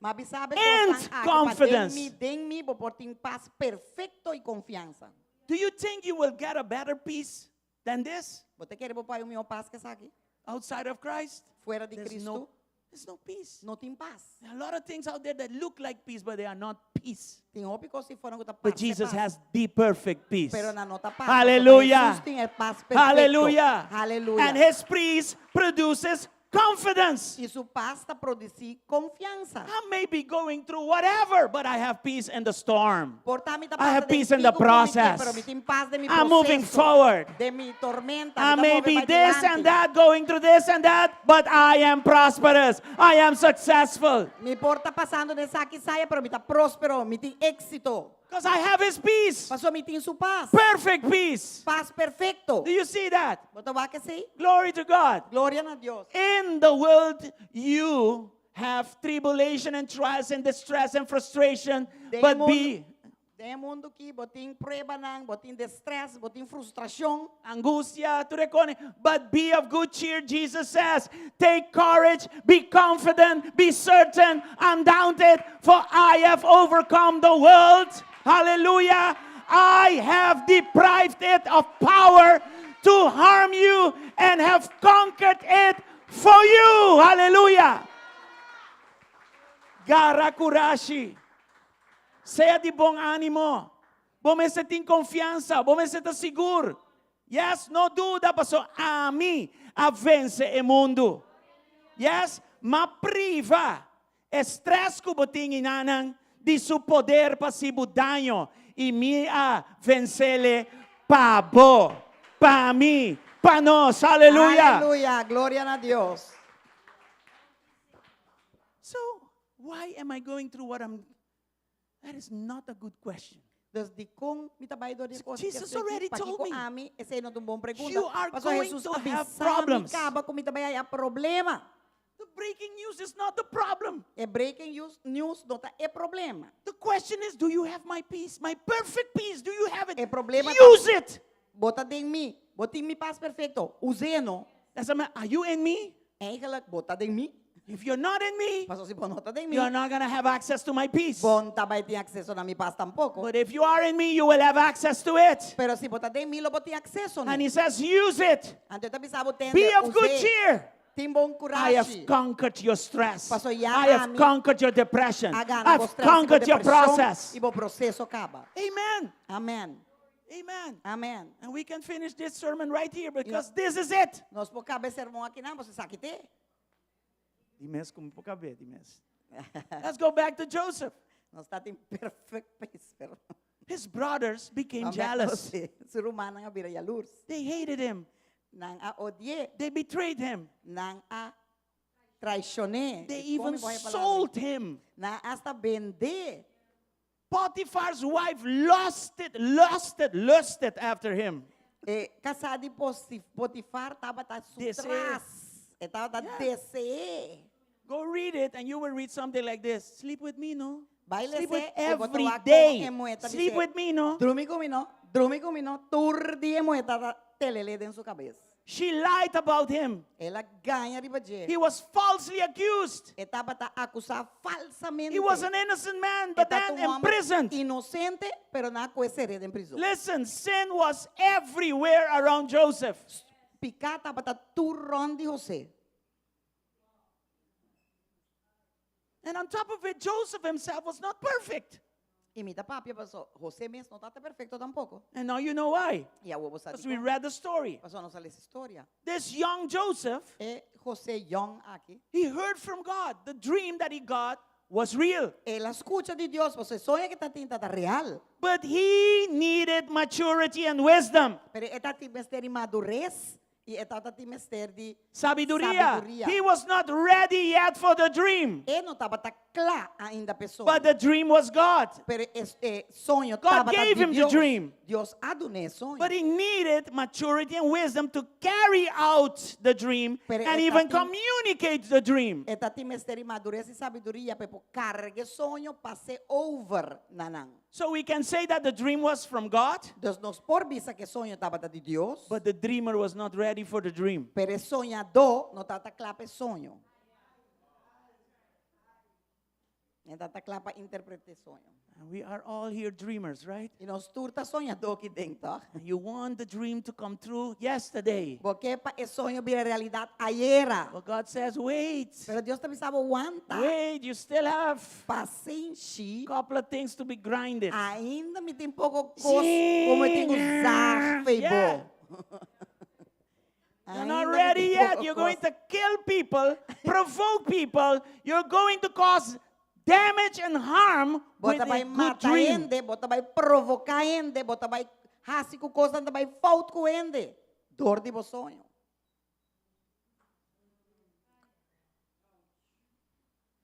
M'a bisa bo And kosnan aki pa den confidence. mi, den mi bo por tin pas perfekto i konfiansa. Do you think you will get a better peace than this? Bo ta kere bo por haña un mihó pas ku esaki? Outside of Christ? Fuera di There's Kristu no, there's no peace. no tin pas. There are a lot of things out there that look like peace, but they are not peace. Tin hopi kos ei fonan ku ta But parse Jesus pas. has the perfect peace. Pero nan no ta pas. Hallelujah. Hesus tin e pas perfekto. Hallelujah. Hallelujah. And his peace produces confidence. I su pas ta produsí konfiansa. I may be going through whatever, but I have peace in the storm. Por ta mi ta I have pasa den peace in the kiko ku mi ke, process. pero mi tin pas den mi I'm moving proseso, forward. Den mi tormenta, I mi ta may move be bai this dilanti. and that, going through this and that, but I am prosperous. I am successful. Mi por ta pasando den esaki esaya, pero mi ta próspero, mi tin éksito. Because I have his peace. Paso mi tin su pas. Perfect peace. Pas perfekto. Do you see that? Bo ta wak esei? Glory to God. Gloria na Dios. In the world, you have tribulation and trials and distress and frustration, Den but mundu, be den mundu aki, bo tin pruebanan, bo tin distress, bo tin frustrashon. angustia, tur e kos, but be of good cheer, Jesus says. Take courage, be confident, be certain, undaunted, for I have overcome the world. Hallelujah. I have deprived it of power to harm you and have conquered it for you. Hallelujah. Gara kurashi. Sea di bon ánimo. Bo mester tin konfiansa. Bo mester ta sigur. Yes, no duda, paso ami a vense e mundu. Yes, m'a priva e stress ku bo tin einanan di su poder pa hasi bo daño i mi a vensele pa bo, pa mi, pa nos. Aleluya. Aleluya, gloria na Dios. So, why am I going through what I'm That is not a good question. Dus dikon mi ta bai dor di kos Jesus already told me. Ami, esei no ta un bon pregunta. You are Paso going Jesus to have a bisa mi problems. kaba ku mi ta bai haya problema. The breaking news is not the problem. E breaking news, news no ta e problema. The question is, do you have my peace? My perfect peace, do you have it? E problema ta- Use it. Bo ta den mi, bo tin mi pas perfekto, us'é no. That's a man. Are you in me? Eigenlijk, bo ta den mi. If you're not in me, Paso si bo no ta den mi, you're not going to have access to my peace. bo n' ta bai tin akseso na mi pas tampoko. But if you are in me, you will have access to it. Pero si bo ta den mi, lo bo tin akseso And n'e. he says, use it. Anto e ta bisa bo tende, Be of good us'é. cheer. Tin bon I have kurashi. conquered your stress. Paso ya I have ami conquered your depression. a gana bo I've stress, bo conquered your depreshon process. i bo proseso kaba. Amen. Amen. Amen. Amen. And we can finish this sermon right here because this is it. Nos por kaba e sermon akinan, paso esaki t'e. Di mes ku mi por kab'é, di mes. Let's go back to Joseph. Nos ta tin perfect peace, pero His brothers became Ban bek na jealous. José. Su rumannan a bira yalurs. They hated him. Nan a odi'é. They betrayed him. Nan a traishon'é. They Kon even mi por haya palabra? sold him. Nan hasta bend'é. Potiphar's wife lost it, lost it, lusted after him. E kasá di Potifar tabata su Dese'é. tras. E tabata Yeah. dese'é. Go read it and you will read something like this. Sleep with me, no? Bai Sleep with les'é i bo ta every wak kon day. e muhé ta Sleep bis'é, with me, no? Drumi ku mi no, drumi ku mi no. Tur dia e muhé ta ta telelé den su kabes. She lied about him. El a gaña riba dje. He was falsely accused. E tabata akusá falsamente. He was an innocent man, but E tabata then un hòmber imprisoned. Inosente, pero nan a kohe ser'é den prizòn. Listen, sin was everywhere around Joseph. Piká tabata tur rònt di José. And on top of it, Joseph himself was not perfect. I mi ta papia paso José mes no tabata perfekto tampoko. And now you know why. I awor bo sa Because we dikon. read the story. Paso nos a lesa e historia. This young Joseph, E José yòn aki. he heard from God. The dream that he got was real. El a skucha di Dios, paso e soño ku e tatin tabata real. But he needed maturity and wisdom. Pero e tatin mester di madures i e tatin mester di Sabiduria. sabiduria. He was not ready yet for the dream. E no tabata kla ainda p'e soño. But the dream was God. Pero e, e soño God tabata gave di him the Dios. dream. Dios a dun'é e soño. But he needed maturity and wisdom to carry out the dream Pero and e even tatin- communicate the dream. E tatin mester di madures i sabiduria pa e por karga e soño pas'é over na nan. So we can say that the dream was from God, Dus nos por bisa ku e soño tabata di Dios, but the dreamer was not ready for the dream. pero e soñadó no tabata kla pa e soño. E tabata kla pa interpretá e soño. And we are all here dreamers, right? I nos tur ta soñadó aki den, toch? And you want the dream to come true yesterday. Bo ke pa e soño bira realidat ayera. But God says, wait, Pero Dios ta bisa bo wanta. wait, you still have Pasenshi. a couple of things to be grinded. Ainda mi tin poko kos ku mi tin ku zag fei bo. You're not Ainda mi ready tin yet. poko You're going kos. to kill people, provoke people. You're going to cause damage and harm Bo with ta a bai good mata dream. hende, bo ta bai provoká hende, bo ta bai hasi ku kosnan ta bai fout ku hende. Dor di bo soño.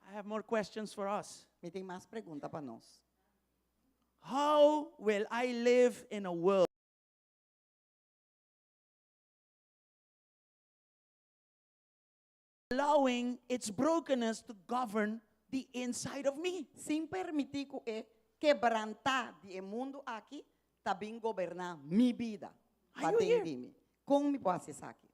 I have more questions for us. Mi tin mas pregunta pa nos. How will I live in a world allowing its brokenness to govern the inside of me? Sin permití ku e kebrantá di e mundu aki ta bin goberná mi bida. Are you here? Paden di mi. Kon mi por hasi esaki?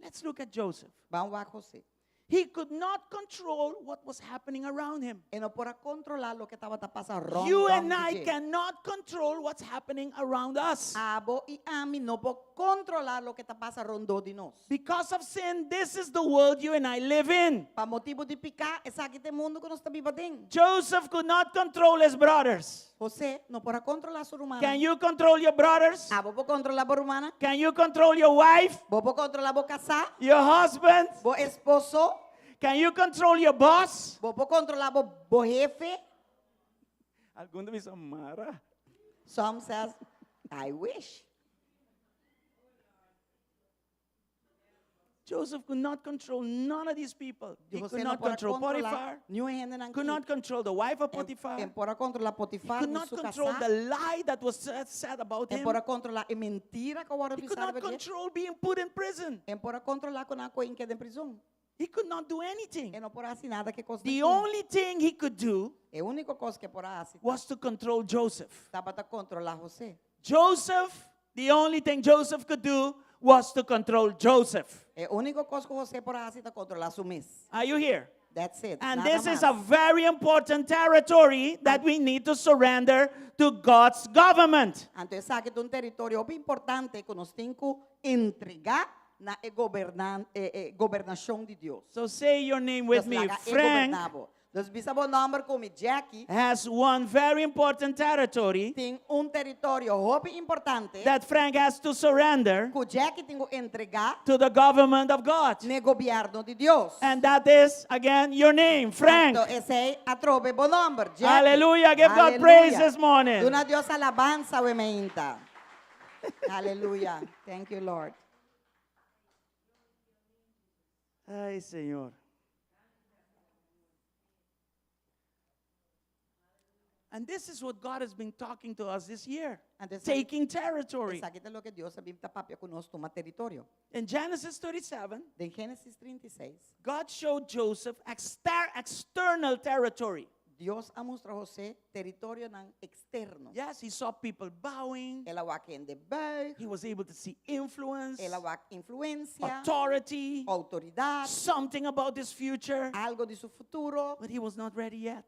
Let's look at Joseph. Ban wak José. He could not control what was happening around him. E no por a kontrolá loke tabata pasa rònt You rònt and di I dje. cannot control what's happening around us. Abo i ami no por kontrolá loke ta pasa rondó di nos. Because of sin, this is the world you and I live in. Pa motibu di piká, esaki ta e mundu ku nos ta biba aden. Joseph could not control his brothers. José no por a kontrolá su rumannan. Can you control your brothers? Abo por kontrolá bo rumannan? Can you control your wife? Bo por kontrolá bo kasá? Your husband? Bo esposo? Can you control your boss? Bo por kontrolá bo, bo hefe? Algun ta bisa mara. Some says, I wish. Joseph could not control none of these people. He José could no not por a control kontrolá Potiphar. niun hendenan Could aki. not control the wife of E Potiphar. E por a kontrolá He Potifar, could ni not su control kasá. the lie that was said about E him. por a kontrolá e mentira ku a wòrdu He could bisá not riba dje. control being put in prison. E por a kontrolá ku nan a kohe keda den prizòn. He could not do anything. E no por a hasi nada ku e kos The aki. only thing he could do E úniko kos ku e por a hasi was to control Joseph. tabata kontrolá José. Joseph, the only thing Joseph could do was to control Joseph. E úniko kos ku José por a hasi ta kontrolá su mes. Are you here? That's it. And Nada this is mas. a very important territory that we need to surrender to God's government. Anto esaki ta un teritorio hopi importante ku nos tin ku entregá na e gobernan e, e gobernashon di Dios. So say your name with Dus me. laga e Frank goberná bo. Dus bisa bo nòmber ku mi, Jackie has one very important territory tin un teritorio hopi importante that Frank has to surrender ku Jackie tin ku entregá to the government of God. na gobièrnu di Dios. And that is, again, your name, Frank. Anto esei atrobe bo nòmber, Jackie. Hallelujah. Give God praise this morning. Duna Dios alabansa awe mainta. Hallelujah. Thank you, Lord. Ay, Señor. And this is what God has been talking to us this year. And this- Taking territory. Esaki ta loke Dios a bin ta papia ku nos tuma teritorio. In Genesis 37, Den Génesis 36, God showed Joseph exter- external territory. Dios a mustra José teritorionan eksterno. Yes, he saw people bowing. El a wak hende buig, He was able to see influence, el a wak influensia, authority, outoridat, something about his future. algu di su futuro, But he was not ready yet.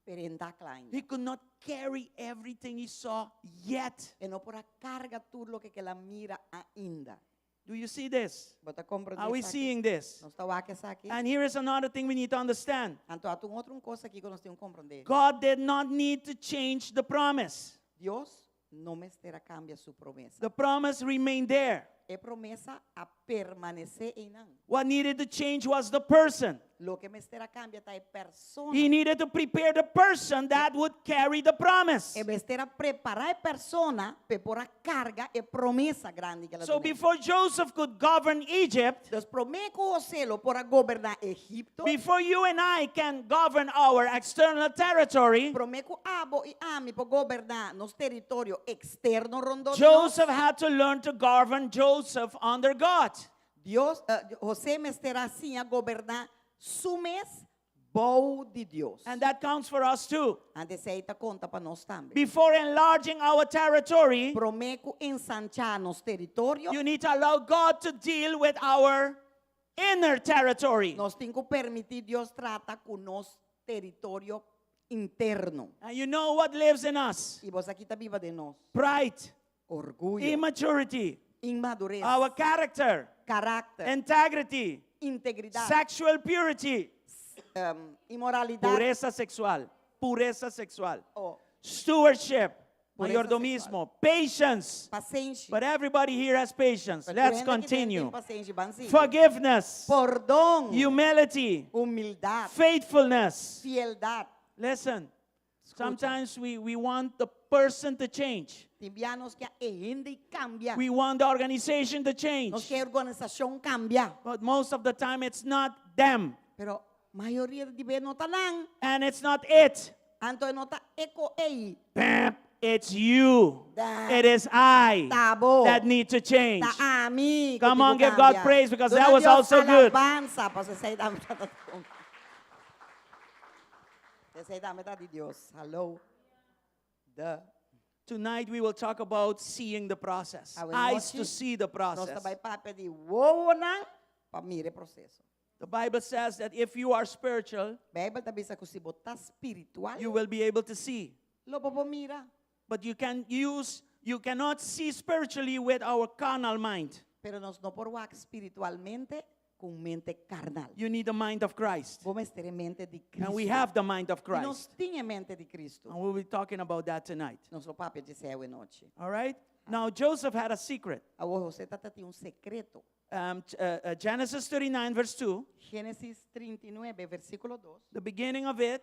pero e n' ta kla ainda. He could not carry everything he saw yet. E no por a karga tur loke el a mira ainda. Do you see this? Bo ta komprondé Are we esaki? seeing this? Nos ta wak esaki. And here is another thing we need to understand. Anto ata un otro un kos aki ku nos tin ku komprondé. God did not need to change the promise. Dios no mester a kambia su promesa. The promise remained there. E promesa a permanesé einan. What needed to change was the person. Loke mester a kambia ta e persona. He needed to prepare the person that would carry the promise. E mester a prepará e persona pa por a karga e promesa grandi ku el a So dun'é. before Joseph could govern Egypt, Dus promé ku José lo por a goberná Egipto, before you and I can govern our external territory, promé ku abo i ami por goberná nos teritorio eksterno rondó di nos, Joseph had to learn to govern Joseph under God. Dios, eh, José mester a siña goberná su mes bou di Dios. And that counts for us too. Anto esei ta konta pa nos tambe. Before enlarging our territory, Promé ku ensanchá nos teritorio, you need to allow God to deal with our inner territory. nos tin ku permití Dios trata ku nos teritorio interno. And you know what lives in us? I bo sa kiko ta biba den nos. Pride, Orguyo, immaturity, inmadures, our character, karakter, integrity, integridat, sexual purity, um, inmoralidat, pureza sexual, pureza sexual, oh, stewardship, Pureza mayordomismo, patience. pasenshi. But everybody here has patience. Pero Let's tur hende aki tin continue. pasenshi, ban sigui. Forgiveness, Pordon, humility, humildat, faithfulness. fieldat. Listen, sometimes we, we want the person to change. Tin bia nos ke e hende kambia. We want the organization to Nos change. ke organisashon kambia. But most of the time, it's not them Pero mayoria di bes no ta nan. and it's not it. Anto no ta e kos ei. Bam, it's you. Da. It is I Ta bo. that need to change. Ta ami. Come on, give God praise because Duna that was Dios also good. Alabansa, pasobra esei tambe ta Esei tambe ta di Dios. Hello. The. Tonight we will talk about seeing the process. Awe Eyes nochi, to see the Nos process. ta bai papia di wowonan pa mira e proseso. The Bible says that if you are spiritual, Beibel ta bisa ku si bo ta spiritual, you will be able to see. lo bo por mira. But you can use you cannot see spiritually with our carnal mind. Pero nos no por wak spiritualmente ku mente karnal. You need the mind of Christ. Bo mester e mente di And we Kristu. have the mind of I nos Christ. tin e mente di Kristu. And we'll be talking about that tonight. Nos lo papia di esei awe nochi. All right? Now Joseph had a secret. Awor José tabatin un sekreto. Um, t- uh, uh, Genesis 39 verse 2, Génesis 39, versíkulo 2. the beginning of it,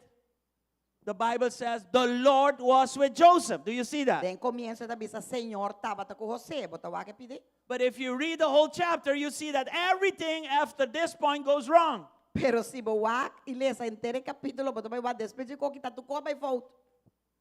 the Bible says the Lord was with Joseph. Do you see that? Den komienso ta bisa Señor tabata ku José, bo ta wak e pida ei. But if you read the whole chapter, you see that everything after this point goes wrong. Pero si bo wak i lesa henter e kapítulo, bo ta bai wak despues di e kos aki ta tur kos a bai fout.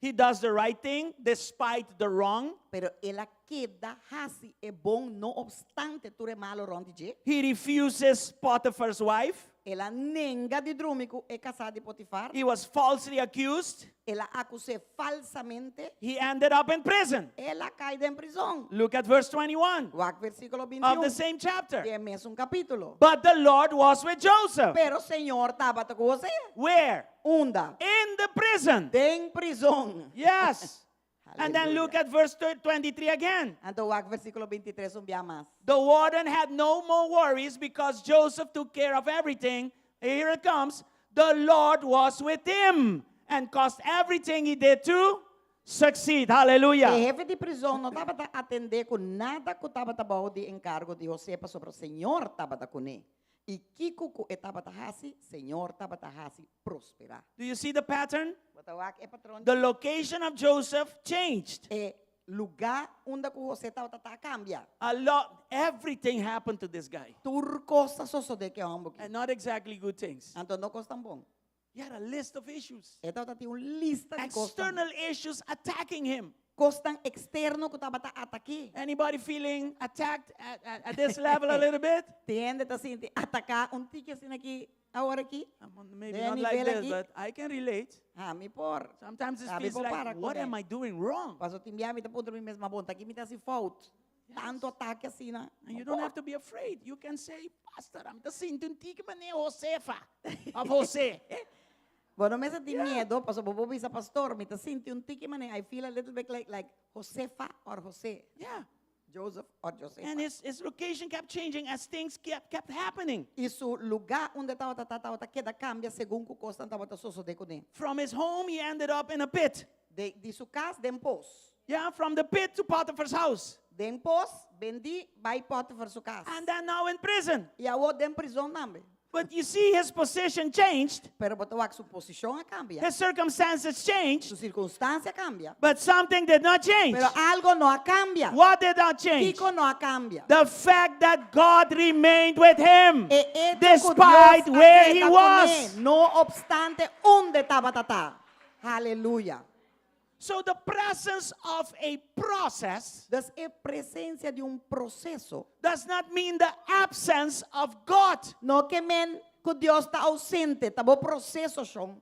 He does the right thing despite the wrong. Pero el a keda hasi e bon no opstante tur e malu rònt di dje. He refuses Potiphar's wife. El a nenga di drumi ku e kasá di Potifar. He was falsely accused. El a akus'é falsamente. He ended up in prison. El a kai den prizòn. Look at verse 21 Wak versíkulo of the 21 same chapter. di e mesun kapítulo. But the Lord was with Joseph. Pero Señor tabata ku José. Where? Unda? In the prison. Den prizòn. Yes. And then look Aleluya. at verse 23 again. Anto wak versíkulo 23 un bia mas. The warden had no more worries because Joseph took care of everything. Here it comes. The Lord was with him and caused everything he did to succeed. E Hallelujah. hefe di prizòn no tabata atendé ku nada ku tabata bou di enkargo di José pasobra Señor tabata kuné. I kiko ku e tabata hasi, Señor tabata hasi prosperá. Do you see the pattern? Bo ta wak e patron. The location of Joseph changed. E lugá unda ku José tabata ta a kambia. A lot, everything happened to this guy. Tur kos a sosodé ku e hòmber aki. And not exactly good things. Anto no kos tan bon. He had a list of issues. E tabata tin un lista di kosnan. External issues attacking him. Kosnan eksterno ku tabata atak'é. Anybody feeling attacked at, at, at this level a little bit? Tin hende ta sinti ataká un tiki asina aki awor aki? I'm on, maybe Den not like nivel this, aki? but I can relate. Ah, mi por. Sometimes it Ami feels por like, para what kuné. am I doing wrong? Paso tin bia mi ta puntra mi mes, ma bon, ta ki mi ta hasi fout? Tantu atake asina. And No you don't por. have to be afraid. You can say, Pastor, I'm the sinti un tiki manera Josefa of Jose. Bo no mester tin miedo, paso bo por bisa pastor, mi ta sinti un tiki manera, I feel a little bit like, like Josefa or Jose. Yeah. Joseph or Josefa. And his, his location kept changing as things kept, kept happening. I su lugá unda e tabata ta tabata keda kambia segun ku kosnan tabata sosodé kuné. From his home, he ended up in a pit. De, di su kas den pos. Yeah, from the pit to Potiphar's house. Den pos, bendí, bai Potifar su kas. And then now in prison. I awor den prizon tambe. But you see, his position changed, Pero bo ta wak su posishon a kambia. his circumstances changed, Su sirkunstansia a kambia. but something did not change. Pero algo no a kambia. What did not change? Kiko no a kambia? The fact that God remained with him, E echo ku despite Dios a where he keda was. kuné, no opstante unda e tabata ta. Aleluya. So the presence of a process Dus e presensia di un proseso does not mean the absence of God. no ke men ku Dios ta ousente, ta bo proseso shon.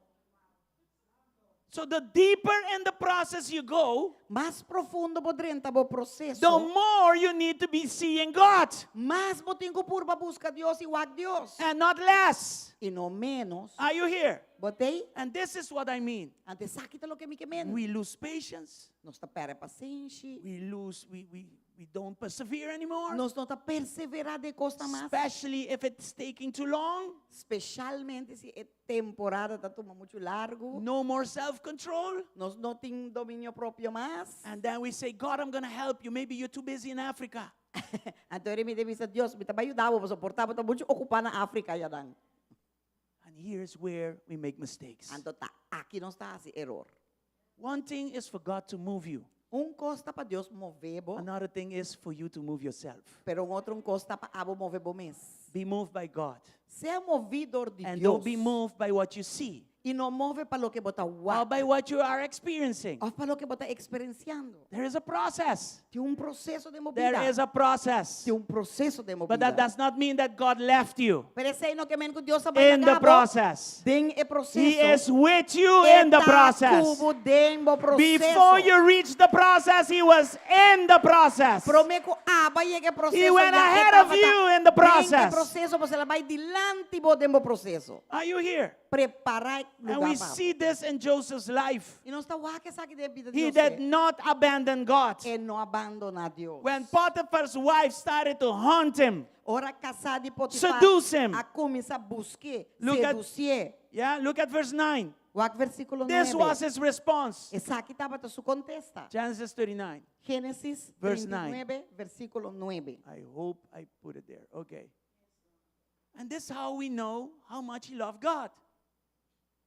So the deeper in the process you go, Mas profundo bo drenta bo the proseso, more you need to be seeing God mas bo tin ku purba buska Dios i wak Dios. and not less. I no ménos. Are you here? Bo t'ei? And this is what I mean. Anto esaki ta loke mi ke men. We lose patience. Nos ta pèrdè pasenshi. We lose, we, we, we don't persevere anymore. Nos no ta perseverá den kosnan mas. Especially if it's taking too long. Spesialmente si e temporada ta tuma muchu largu. No more self control. Nos no tin dominio propio mas. And then we say, God, I'm going to help you. Maybe you're too busy in Africa. Anto mi ta bisa Dios, mi ta bai yuda bo, por ta bo ta muchu okupá na Afrika ayanan. And here's where we make mistakes. Anto ta aki nos ta hasi eror. One thing is for God to move you. Un kos ta pa Dios move bo, Another thing is for you to move yourself. pero un otro un kos ta pa abo move bo mes. Be moved by God. Sea moví dor di And Dios. don't be moved by what you see I no move pa loke bo ta or wak. by what you are experiencing. Òf pa loke bo ta eksperensiando. There is a process. Tin un proseso den bo There bida. is a process. Tin un proseso den bo But that bida. does not mean that God left you Pero esei no ke men ku Dios a bai in the laga bo process. den e proseso. He is with you E in the ta process. ku bo den bo proseso. Before you reach the process, he was in the process. Promé ku abo a yega e proseso. He went ya e ahead of tabata you in the den e process. proseso, pasobra el a bai dilanti bo den bo proseso. Are you here? Prepará e And lugá we pa bo. see this in Joseph's life. I nos ta wak esaki den bida di He José. did not abandon God. E no a bandoná Dios. When Potiphar's wife started to hunt him, Ora kasá di Potifar Seduce him. a kuminsá busk'é, Look at- sedusié. yeah, look at verse 9. Wak versíkulo This 9. was his response. Esaki tabata su kontesta. Genesis 39. Génesis Verse 9. 39, versíkulo 9. I hope I put it there. Okay. And this is how we know how much he loved God.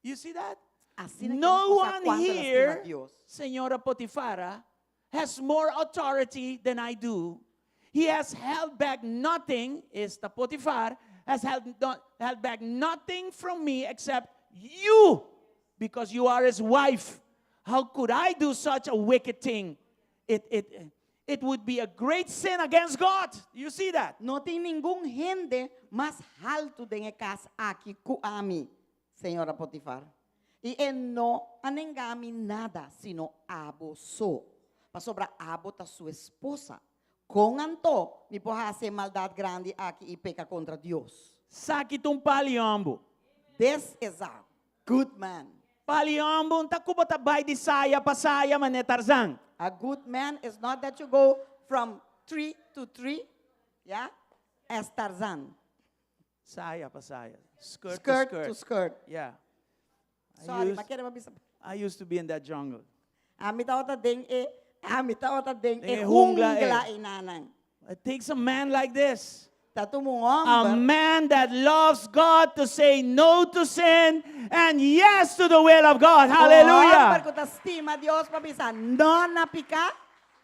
You see that? Asina ku No nos sa one kuantu el a stima here, Dios. Senora Potifara, has more authority than I do. He has held back nothing, is the Potifar, has held, not, held back nothing from me except you, because you are his wife. How could I do such a wicked thing? It, it, It would be a great sin against God. You see that? No tin ningun hende mas haltu den e kas aki ku ami, señora Potifar. I e no a nenga mi nada, sino abo so, pasobra abo ta su esposa. Kon anto mi por hasi e maldat grandi aki i peka kontra Dios? Esaki ta un pal'i hòmber. This is a good man. Pal'i hòmber no ta ku bo ta bai di saya pa saya manera Tarzan. A good man is not that you go from tree to tree, yeah, as Tarzan. Saya pa saya. Skirt, Skirt to skirt. to skirt. Yeah. I Sorry, used, m'a kere bisa. I used to be in that jungle. Ami tabata den e, ami tabata den Den e e jungla, jungla eh. einan. It takes a man like this. Ta tuma un A hòmber. man that loves God to say no to sin and yes to the will of God. Un hòmber Hallelujah. ku ta stima Dios pa bisa no na piká,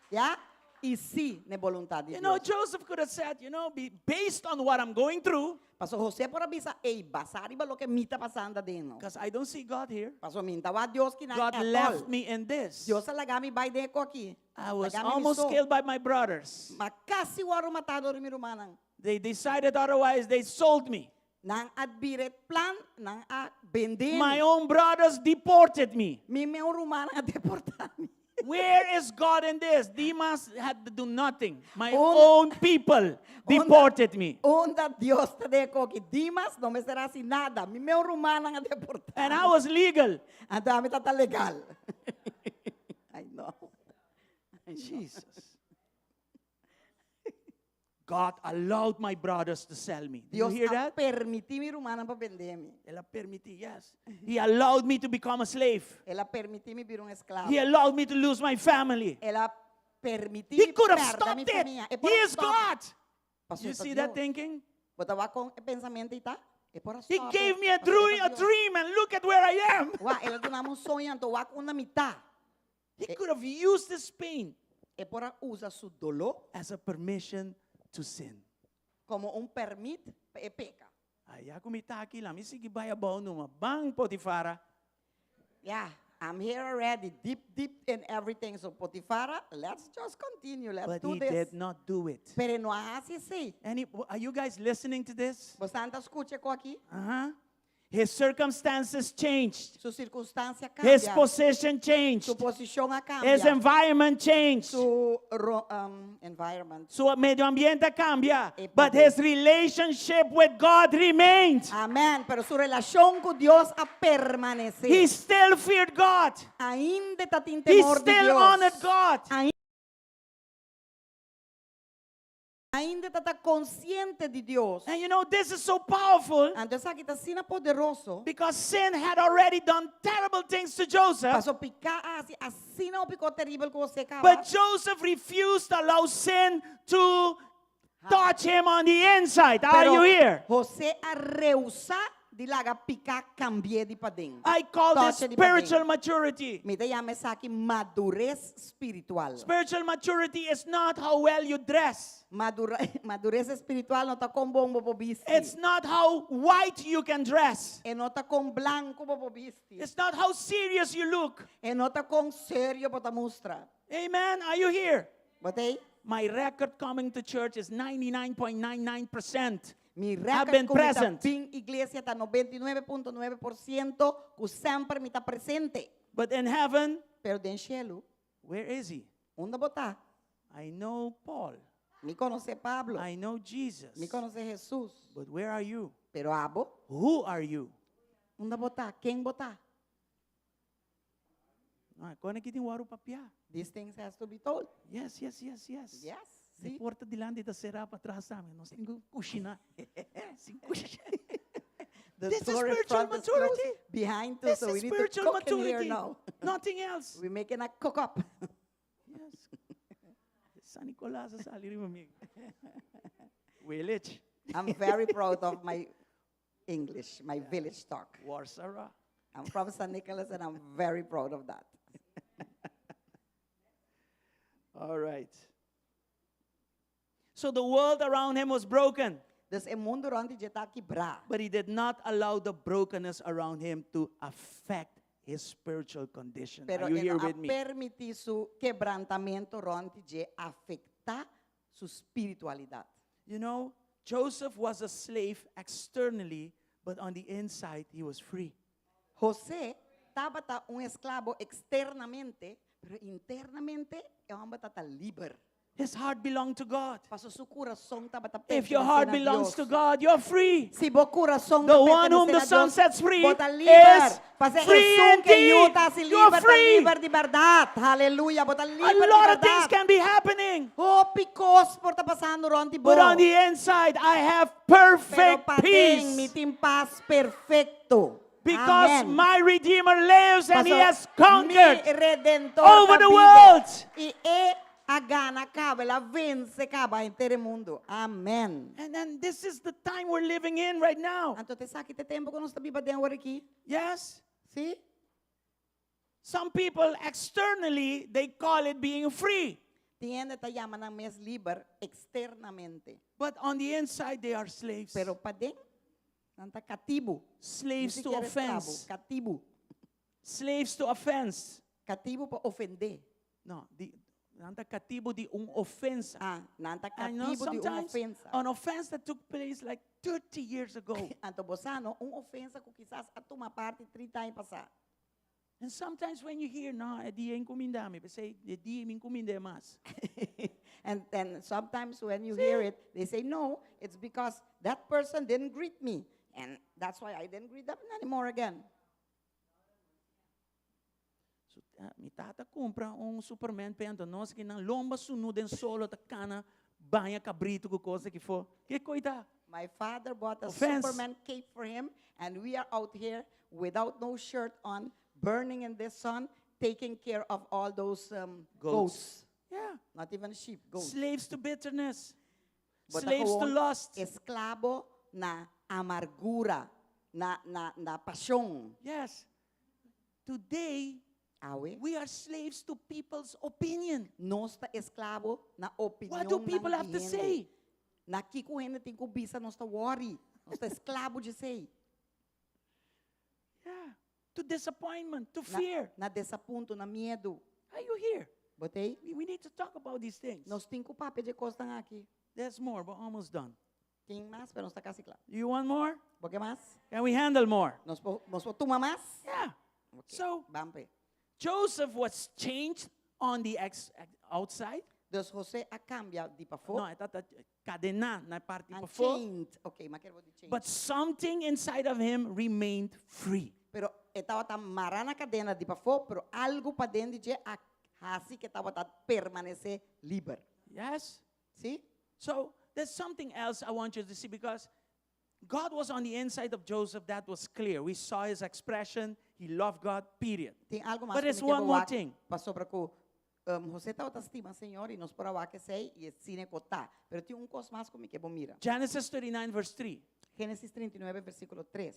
ya, i sí na boluntat di Dios. Joseph could have said, be based on what I'm going through, Paso José por a bisa, ei, basá riba loke mi ta pasando aden. because I don't see God here. Paso mi n' ta wak Dios akinan God at left all. me in this. Dios a laga mi bai den e kos aki. I was Laga mi mi almost so. killed by my brothers. M'a kasi wòrdu matá dor di mi rumannan. They decided otherwise, they sold me. Nan a bira e plan, nan a bende mi. My own brothers deported me. Mi mes rumannan a deportá mi. Where is God in this? Demas had to do nothing. My Un- own people deported me. Unda Dios ta den e kos aki? Dimas no mester a hasi nada. Mi mes rumannan a deportá And mi. I was legal. Anto ami tabata legal. I know. Jesus. God allowed my brothers to sell me. Do you Dios hear a that? permití mi rumannan pa bende mi. El a permití, yes. He allowed me to become a slave. El a permití mi bira un esklabo. He allowed me to lose my family. El a permití He mi could have pèrdè stopped mi it. famia. E He por is stop. God. Paso You e ta see that Dios. thinking? Bo ta wak kon e pensamentu ei ta? E por a He stop. gave me a Paso e dream, ta a Dios. dream, and look at where I am. Wak, el a duna mi un soño, anto wak unda mi ta. He could have used this pain E por a usa su doló as a permission to sin. komo un pèrmit pa e peka. Ay, ya ku mi ta aki, la mi sigui bai abou numa. Ban Potifara. Yeah, I'm here already, deep, deep in everything. So Potifara, let's just continue, let's But do he this. did not do it. Pero e no a hasi esei. Any, are you guys listening to this? Boso ta skucha e kos aki? Uh-huh. His circumstances changed. Su sirkunstansia His kambia. position changed. Su posishon a His kambia. environment changed. Su ro, um, environment. Su medio ambiente a kambia. E But poder. his relationship with God remained. Amèn. Pero su relashon ku Dios a permanesé. He still feared God. Ainda e tatin He temor di still Dios. honored God. Ainda e tabata konsiente di Dios. And you know, this is so powerful Anto esaki ta asina poderoso. because sin had already done terrible things to Joseph. Paso piká a hasi asina hopi kos teribel ku José kaba. But Joseph refused to allow sin to touch him on the inside. Are Pero you here? José a rehusá di laga piká kambi'é di paden. I call this Touch di paden. spiritual maturity. Mi ta yama esaki madures spiritual. Spiritual maturity is not how well you dress. Madura, madures spiritual no ta kon bon bo por bisti. It's not how white you can dress. E no ta kon blanku bo por bisti. It's not how serious you look. E no ta kon serio bo ta mustra. Amen. Are you here? Bo t'ei? My record coming to church is 99.99%. Mi I've record been ku mi ta present. bin iglesia ta 99.9% ku semper mi ta presente. But in heaven, Pero den shelu, where is he? unda bo ta? I know Paul. Mi konosé Pablo. I know Jesus. Mi konosé Jesus. But where are you? Pero abo, Who are you? unda bo ta? Ken bo ta? Ah, kosnan aki tin wòrdu papiá. These things has to be told. Yes. Yes. E Si. porta dilanti ta será patras tambe. Nos tin ku kushiná. Sin kushiná. The This is door in spiritual front is closed, maturity. Behind too, This so is we need to spiritual cook in here maturity. now. Nothing else. We're making a cook up. Yes. San Nicolas a sali riba mi. Village. I'm very proud of my English, my village talk. Warsara. I'm from San Nicolas and I'm very proud of that. All right. So the world around him was broken, Dus e mundu rònt di dje ta kibrá. but he did not allow the brokenness around him to affect his spiritual condition. Pero Are you e here no a with me? permití su kebrantamentu rònt di dje afektá su spiritualidat. Joseph was a slave externally, but on the inside he was free. José tabata un esklabo eksternamente, pero internamente e hòmber tabata liber. His heart belonged to God. Paso su kurason tabata If your pertenesé heart na belongs Dios. to God, you're free. Si bo kurason The ta one whom pertenesé the na Son Dios, sets free bo ta liber. is Pase free esun ku indeed. Yu ta hasi You're liber, ta free. liber di bèrdat. Haleluya, bo ta A liber di lot of things bèrdat. can be happening. Hopi kos por ta pasando rònt di bo. But on the inside, I have Pero perfect paden mi peace. tin pas perfekto. Because Amen. my Redeemer lives and he Paso has conquered mi Redentor over ta the bibo. world. I e a gana kaba, el a vense kaba henter e mundu. Amen. And then this is the time we're living in right now. Anto esaki ta e tempu ku nos ta biba aden awor aki. Yes? Si? Some people externally, they call it being free. Tin hende ta yama nan mes liber eksternamente. But on the inside, they are slaves. Pero paden, nan ta katibu. Slaves Ni to sikiera esklabo, offense. Katibu. Slaves to offense. Katibu pa ofendé. No, di, nan ta katibu di un ofensa. Ah, nan ta I know katibu di un sometimes ofensa. an offense that took place like 30 years ago. Anto bo sa no, un ofensa ku kisas a tuma parti 30 aña pasá. And sometimes when you hear, no, e dia a kumindá mi, p'esei, e dia mi n' kumind'é mas. And then sometimes when you hear it, they say, no, it's because that person didn't greet me. And that's why I didn't greet them anymore again. So, ah, mi tata kumpra un Superman p'e anto nos aki nan lomba sunú den solo ta kana baña kabritu ku kos ki for. Ke koi ta? My father bought a Offense. Superman cape for him, and we are out here without no shirt on, burning in the sun, taking care of all those um, Goats. goats. Yeah. Not even sheep, goats. Slaves to bitterness. Bo ta Slaves to gewoon lust. Esklabo na amargura, na, na, na pashon. Yes. Today, Awe. we are slaves to people's opinion. Nos ta esklabo na opinion What do people have to say? Na kiko hende tin ku bisa nos ta worry. Nos ta esklabo di esei. Yeah. To disappointment, to Na, fear. na desapunto, na miedu. Are you here? Bo t'ei? We need to talk about these things. Nos tin ku papia di e kosnan aki. There's more. We're almost done. Tin mas, pero nos ta kasi kla. You want more? Bo ke mas? Can we handle more? Nos por, nos por tuma mas? Yeah. Okay. So, Ban p'e. Joseph was changed on the outside. Dus José a kambia di pafó. No, e tabata kadená na parti And pafó. chained. Okay, m'a kere di chained. But something inside of him remained free. Pero e tabata mará na kadena di pafó, pero algu paden di dje a hasi ku e tabata permanesé liber. Yes? Si? So there's something else I want you to see because God was on the inside of Joseph. That was clear. We saw his expression. He loved God, period. Tin algu mas But ku there's mi ke one more wak thing. pasobra ku um, José tabata stima Señor i nos por a wak esei i asina ku ta. Pero tin un kos mas ku mi ke bo mira. Genesis 39, verse 3. Génesis 39, versíkulo 3.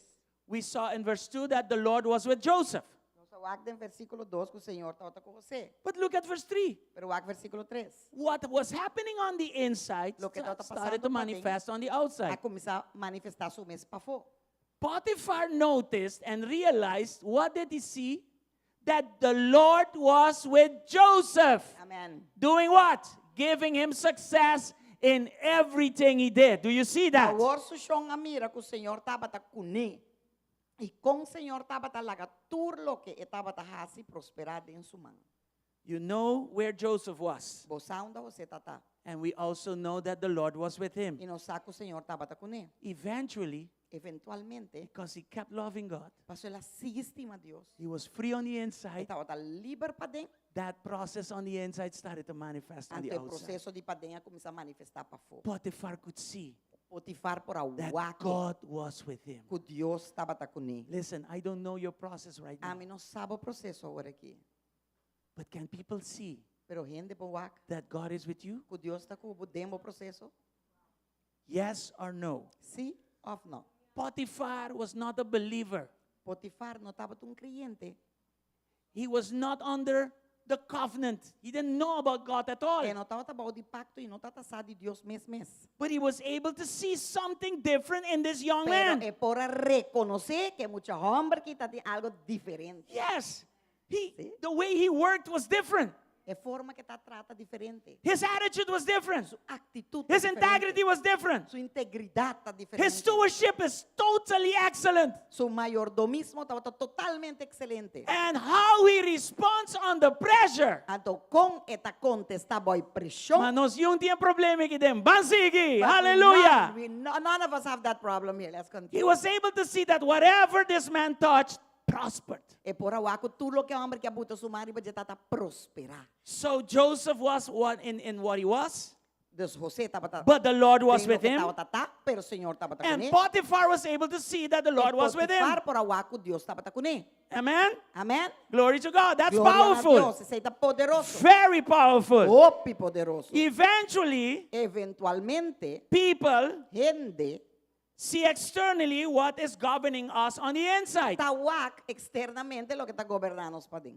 We saw in verse 2 that the Lord was with Joseph. Nos a wak den versíkulo 2 ku Señor tabata ku José. But look at verse 3. Pero wak versíkulo 3. What was happening on the inside Loke tabata started to pasando paden manifest on the outside. a kuminsá manifestá su mes pafó. Potiphar noticed and realized, what did he see? That the Lord was with Joseph. Amen. Doing what? Giving him success in everything he did. Do you see that? Awor su shon a mira ku Señor tabata kuné. I kon Señor tabata laga tur loke e tabata hasi prosperá den su man. You know where Joseph was. Bo sa unda José tabata. And we also know that the Lord was with him. I nos sa ku Señor tabata kuné. Eventually, Eventualmente, because he kept loving God, paso el a sigui stima Dios. he was free on the E inside. tabata liber paden. That process on the inside started to manifest on Anto the e outside. proseso di paden a kuminsá manifestá pafó. Potiphar could see Potifar por a that wak God was with him. ku Dios tabata kuné. Listen, I don't know your process right now, Ami no sa bo proseso awor aki. but can people see Pero hende por wak that God is with you? ku Dios ta ku bo den bo proseso? Yes or no? Si òf no? Potiphar was not a believer. Potifar no tabata un kreyente. He was not under the covenant. He didn't know about God at all. E no tabata bou di pakto i no tabata sa di Dios mes mes. But he was able to see something different in this young Pero man. e por a rekonosé ku e mucha hòmber akí ta tin algu diferente. Yes. He, Sí. the way he worked was different. E forma ku e ta traha ta diferente. His attitude was different. Su aktitut ta His diferente. integrity was different. Su integridat ta diferente. His stewardship is totally excellent. Su mayordomismo tabata totalmente ekselente. And how he responds under pressure. Anto kon e ta kontestá bou preshon. Ma nos no tin e problema aki den. Ban sigui. But Hallelujah. None, we, no- none of us have that problem here. Let's continue. He was able to see that whatever this man touched prospered. E por a wak ku tur loke e hòmber akí a buta su man riba dje tabata prosperá. So Joseph was what in, in what he was, Dus José tabata but the Lord was with him. Tabata ta, pero Señor tabata And kuné. Potiphar was able to see that the Lord was with him. Potifar por a wak ku Dios tabata kuné. Amen. Amèn. Glory to God. That's Gloria na powerful. Dios, esei ta poderoso. Very powerful. Hopi poderoso. Eventually, Eventualmente, people hende see externally what is governing us on the inside. ta wak eksternamente loke ta goberná nos paden.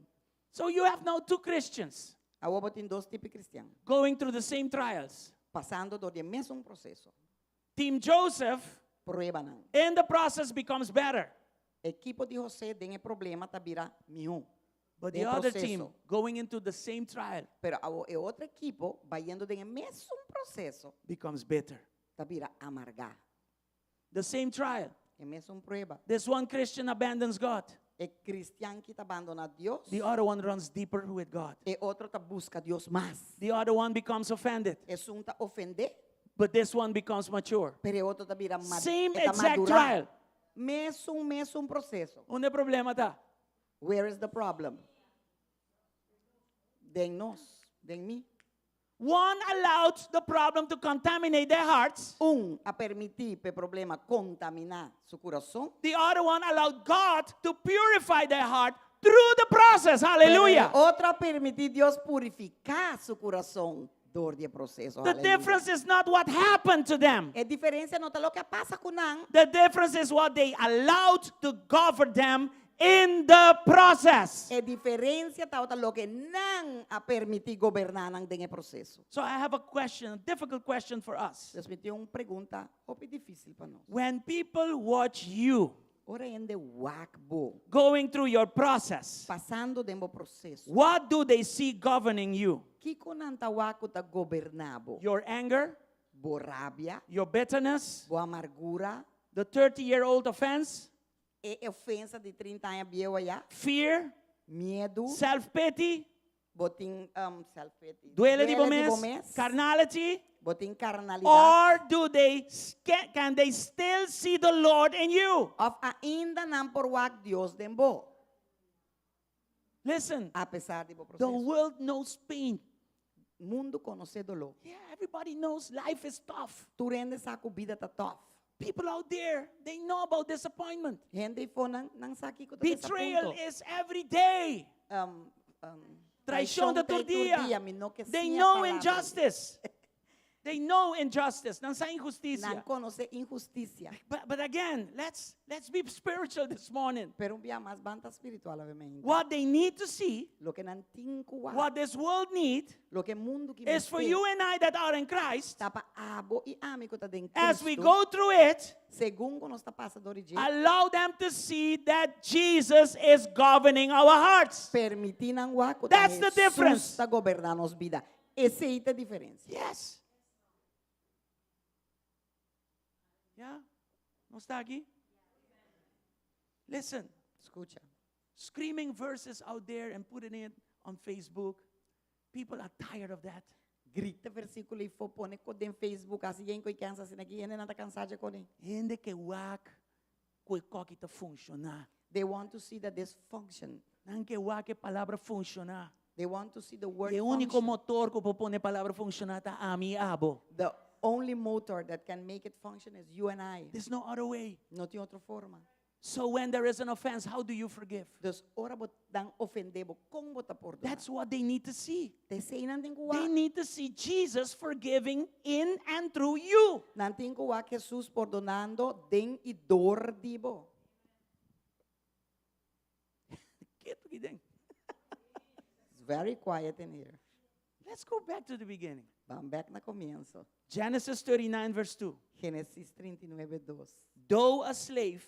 So you have now two Christians Awor bo tin dos tipo di kristian going through the same trials. pasando dor di e mesun proseso. Team Joseph, Pruebanan. in the process, becomes better. Ekipo di José den e problema ta bira mihó. But Den the other proseso. team, going into the same trial, Pero e otro ekipo bayendo den e mesun proseso becomes bitter. ta bira amargá. The same trial. E mesun prueba. This one Christian abandons God. E kristian akí ta bandoná Dios. The other one runs deeper with God. E otro ta buska Dios mas. The other one becomes offended. Esun ta ofendé, But this one becomes mature. pero e otro ta bira ma Same ta exact madurá. trial. Mesun mesun proseso. Unda e problema ta? Where is the problem? Den nos, den mi. One allowed the problem to contaminate their hearts. Un a permití pa e problema kontaminá su kurason. The other one allowed God to purify their heart through the process. Pero Hallelujah. e otro a permití Dios purifiká su kurason dor di e proseso. The Aleluya. difference is not what happened to them. E diferensia no ta loke a pasa ku nan. The difference is what they allowed to govern them in the process. E diferensia ta loke nan a permití goberná nan den e proseso. So I have a question, a difficult question for us. Dus mi tin un pregunta, hopi difísil pa nos. When people watch you Ora hende wak bo, going through your process, pasando den bo proseso. what do they see governing you? Kiko nan ta wak ku ta goberná bo? Your anger, Bo rabia, your bitterness, bo amargura, the 30 year old offense, e ofensa di 30 aña bieu ayá, fear, miedu, self pity, bo tin um, self-pity, duele di duele bo mes, carnality, bo tin karnalidat. or do they can they still see the Lord in you? Òf ainda nan por wak Dios den bo, Listen, apesar di bo the proseso. world knows pain. Mundu konosé doló. Yeah, everybody knows life is tough. Tur hende sa ku bida ta tough. People out there, they know about disappointment. Hende eifó nan nan sa kiko ta Betrayal desapunto. is every day. Um, um, Traishon ta ta tur dia. Mi no ke They siña know palabra. injustice. They know injustice. Nan sa inhustisia. Nan konosé inhustisia. But again, let's be spiritual this morning. Pero un bia mas ban ta spiritual awe mainta. What they need to see, Loke nan tin ku wak. what this world need, Loke mundu ke is for you and I that are in Christ, Ta pa abo i ami ku ta den as we Kristu. go through it, Segun ku nos ta pasa dor di dje. allow them to see that Jesus is governing our hearts. Permití nan wak ku ta That's the Jesus difference. ta goberná nos bida. Esei ta e diferensia. Yes. Yeah? Nos ta aki? Listen, Skucha. screaming verses out there and putting it on Facebook. People are tired of that. Grita versíkulo eifó pone kos den Facebook asina hende a kansa asina aki hende nan ta kansá ya kuné. Hende ke wak ku e kos aki ta funshoná. They want to see that this function. Nan ke wak e palabra funshoná. They want to see the word E úniko function. motor ku por pone palabra funshoná ta ami i abo. The only motor that can make it function is you and I. There's no other way. No tin otro forma. So when there is an offense, how do you forgive? Dus ora bo nan ofendé bo kon bo ta pordoná. That's what they need to see. T'esei nan tin ku They wak. need to see Jesus forgiving in and through you. Nan tin ku wak Jesus pordonando den i dor di bo. Ketu aki den. It's very quiet in here. Let's go back to the beginning. Ban bèk na komienso. Genesis 39, verse 2. Génesis 39, 2. Though a slave,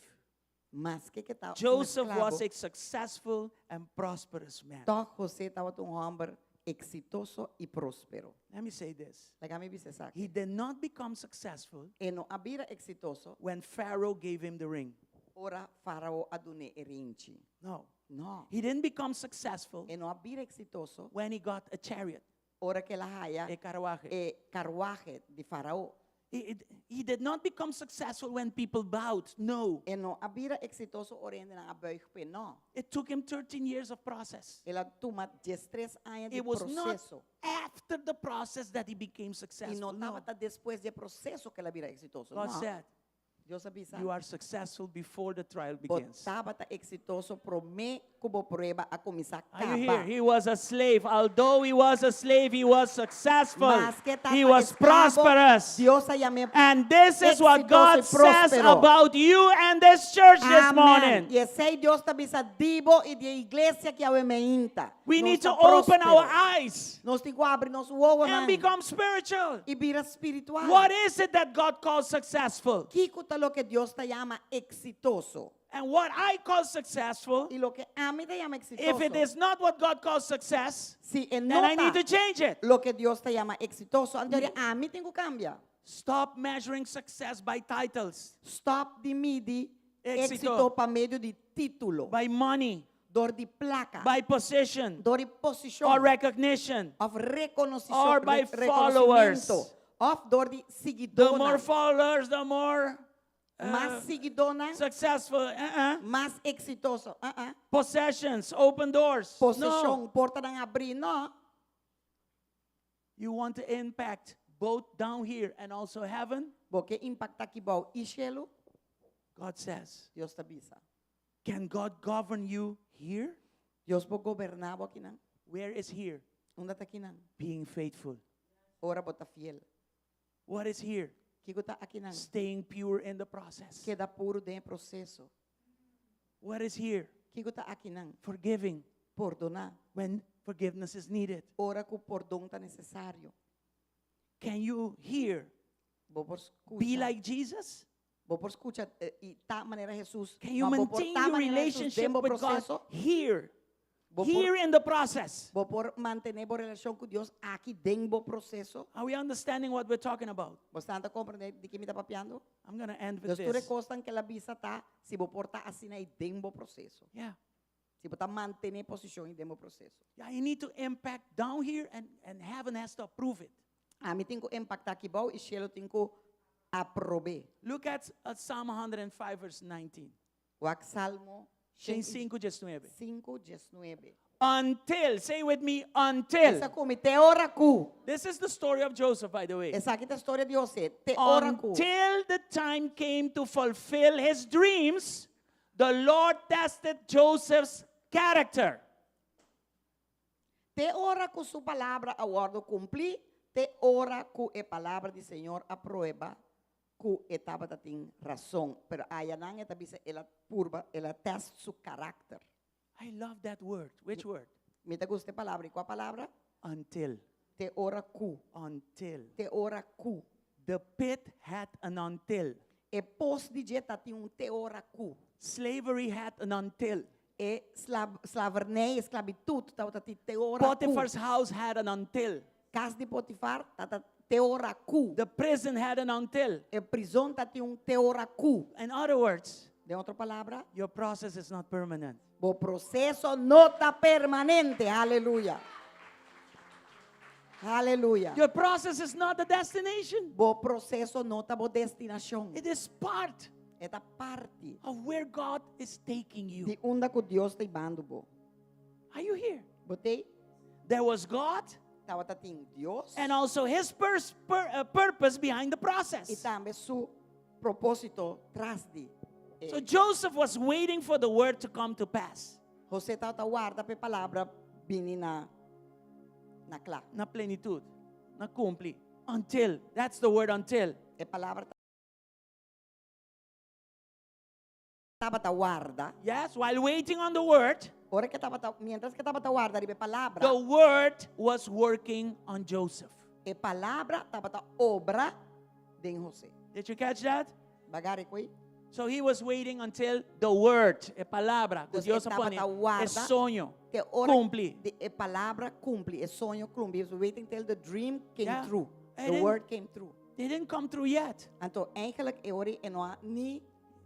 Maske ku e ta un Joseph was esklabo, a successful and prosperous man. tòg José tabata un hòmber eksitoso i próspero. Let me say this. Laga mi bisa esaki. He did not become successful E no a bira eksitoso when Pharaoh gave him the ring. ora Farao a dun'é e rinchi. No. No. He didn't become successful E no a bira eksitoso when he got a chariot, ora ku el a haya a carruaje. e karwahe di Farao. He did not become successful when people bowed. No. E no a bira eksitoso ora hendenan a buig p'e. No. It took him 13 years of process. El a tuma diestres aña di It was not proseso. after the process that he became I successful. no No. tabata despues di e proseso ku el a bira eksitoso. God No. said, Dios a bisa. You are successful before the trial Bo begins. tabata eksitoso promé ku bo prueba a kuminsá Are you here? kaba. He was a slave. Although he was a slave, he was successful. Maske He tabata was esklabo, prosperous. Dios a yam'é And this is what eksitoso God i says próspero. about you and this church this Amen. morning. I esei Dios ta bisa di bo i di e iglesia ku awe mainta. We Nos need ta to open our próspero. eyes Nos tin ku habri nos wowonan and become spiritual. i bira spiritual. What is it that God calls successful? Kiko ta loke Dios ta yama eksitoso? And what I call successful, I loke ami ta yama if it eksitoso, is not what God calls success, si e then no I need ta to change it. loke Dios ta yama eksitoso, anto ami tin ku kambia. Stop measuring success by titles, Stop di midi Éxito. éksito pa medio di título, by money, dor di plaka, by position, dor di posishon, or recognition. òf rekonosishon, Or by followers. rekonosementu, òf dor di The siguidónan. more followers, the more Mas siguidónan, successful. Uh-uh. mas eksitoso. Uh-uh. Possessions, open doors. No. Poseshon, portanan habrí, no. You want to impact both down here and also heaven? Bo ke impaktá aki bou i shelu, God says, Dios ta bisa. Can God govern you here? Dios por goberná bo akinan. Where is here? Unda ta akinan? Being faithful. Ora bo ta fiel. What is here? Kiko ta akinan? Staying pure in the process. Keda puru den e proseso. What is here? Kiko ta akinan? Forgiving Pordoná. when forgiveness is needed. Ora ku pordon ta nesesario. Can you hear? Bo por Be skucha. like Jesus? Bo por skucha eh, i ta manera Jesus. Can you Ma bo por maintain ta your manera Jesus relationship den bo with God proseso. here? Bo por, Here in the process. bo por mantené bo relashon ku Dios aki den bo proseso. Are we understanding what we're talking about? Bo ta komprondé di ki mi ta papiando? I'm going to end with Dus tur this. kosnan ku el a bisa ta, si bo por ta asina ei den bo proseso. Yeah. Si bo ta mantené posishon den bo proseso. Yeah, you need to impact down here and, and heaven has to approve it. Ami tin ku impaktá aki bou i shelu tin ku aprob'é. Look at, at Psalm 105, verse 19. Wak Salmo 5, 19. 5, 19. Until, say with me, until. Bisa ku mi, te ora ku. This is the story of Joseph, by the way. Esaki ta e storia di José. Te ora ku. Until the time came to fulfill his dreams, the Lord tested Joseph's character. Te ora ku su palabra a wòrdu kumplí, te ora ku e palabra di Señor a prueba ku e tabatin rason. Pero ayanan e ta bisa el a purba, el a test su karakter. I love that word. Which word? Mi ta gusta e palabra. I kua palabra? Until. Te ora ku. Until. Te ora ku. The pit had an until. E pos di dje tatin un te ora ku. Slavery had an until. E slav, slavernij, esklabitut, tabatin te ora ku. Potiphar's house had an until. Kas di Potifar, tabata te ora ku. The prison had an until. E prizòn tabatin un te ora ku. In other words, Den otro palabra, your process is not permanent. bo proseso no ta permanente. Aleluya. Aleluya. Your process is not the destination. Bo proseso no ta bo destinashon. It is part E ta parti of where God is taking you. di unda ku Dios ta hibando bo. Are you here? Bo t'ei? There was God Tabatin Dios and also his pers- pur- uh, purpose behind the i process. tambe su propósito tras di. Eh, So Joseph was waiting for the word to come to pass. José tabata warda pa e palabra bini na na kla. Na plenitut, na kumpli. Until. That's the word until. E palabra tabata warda. Yes, while waiting on the word. Ora ku e tabata, mientras ku e tabata warda riba e palabra, the word was working on Joseph. e palabra tabata obra den José. Did you catch that? B'a gara e kos ei? So he was waiting until the word, e palabra, ku Dus Dios e a pone, tabata warda e soño, Te ora kumpli. di e palabra kumpli, e soño kumpli. He was waiting till the dream came through. And The then- word came through. They didn't come through yet. Anto, eigenlijk e ora ei no a ni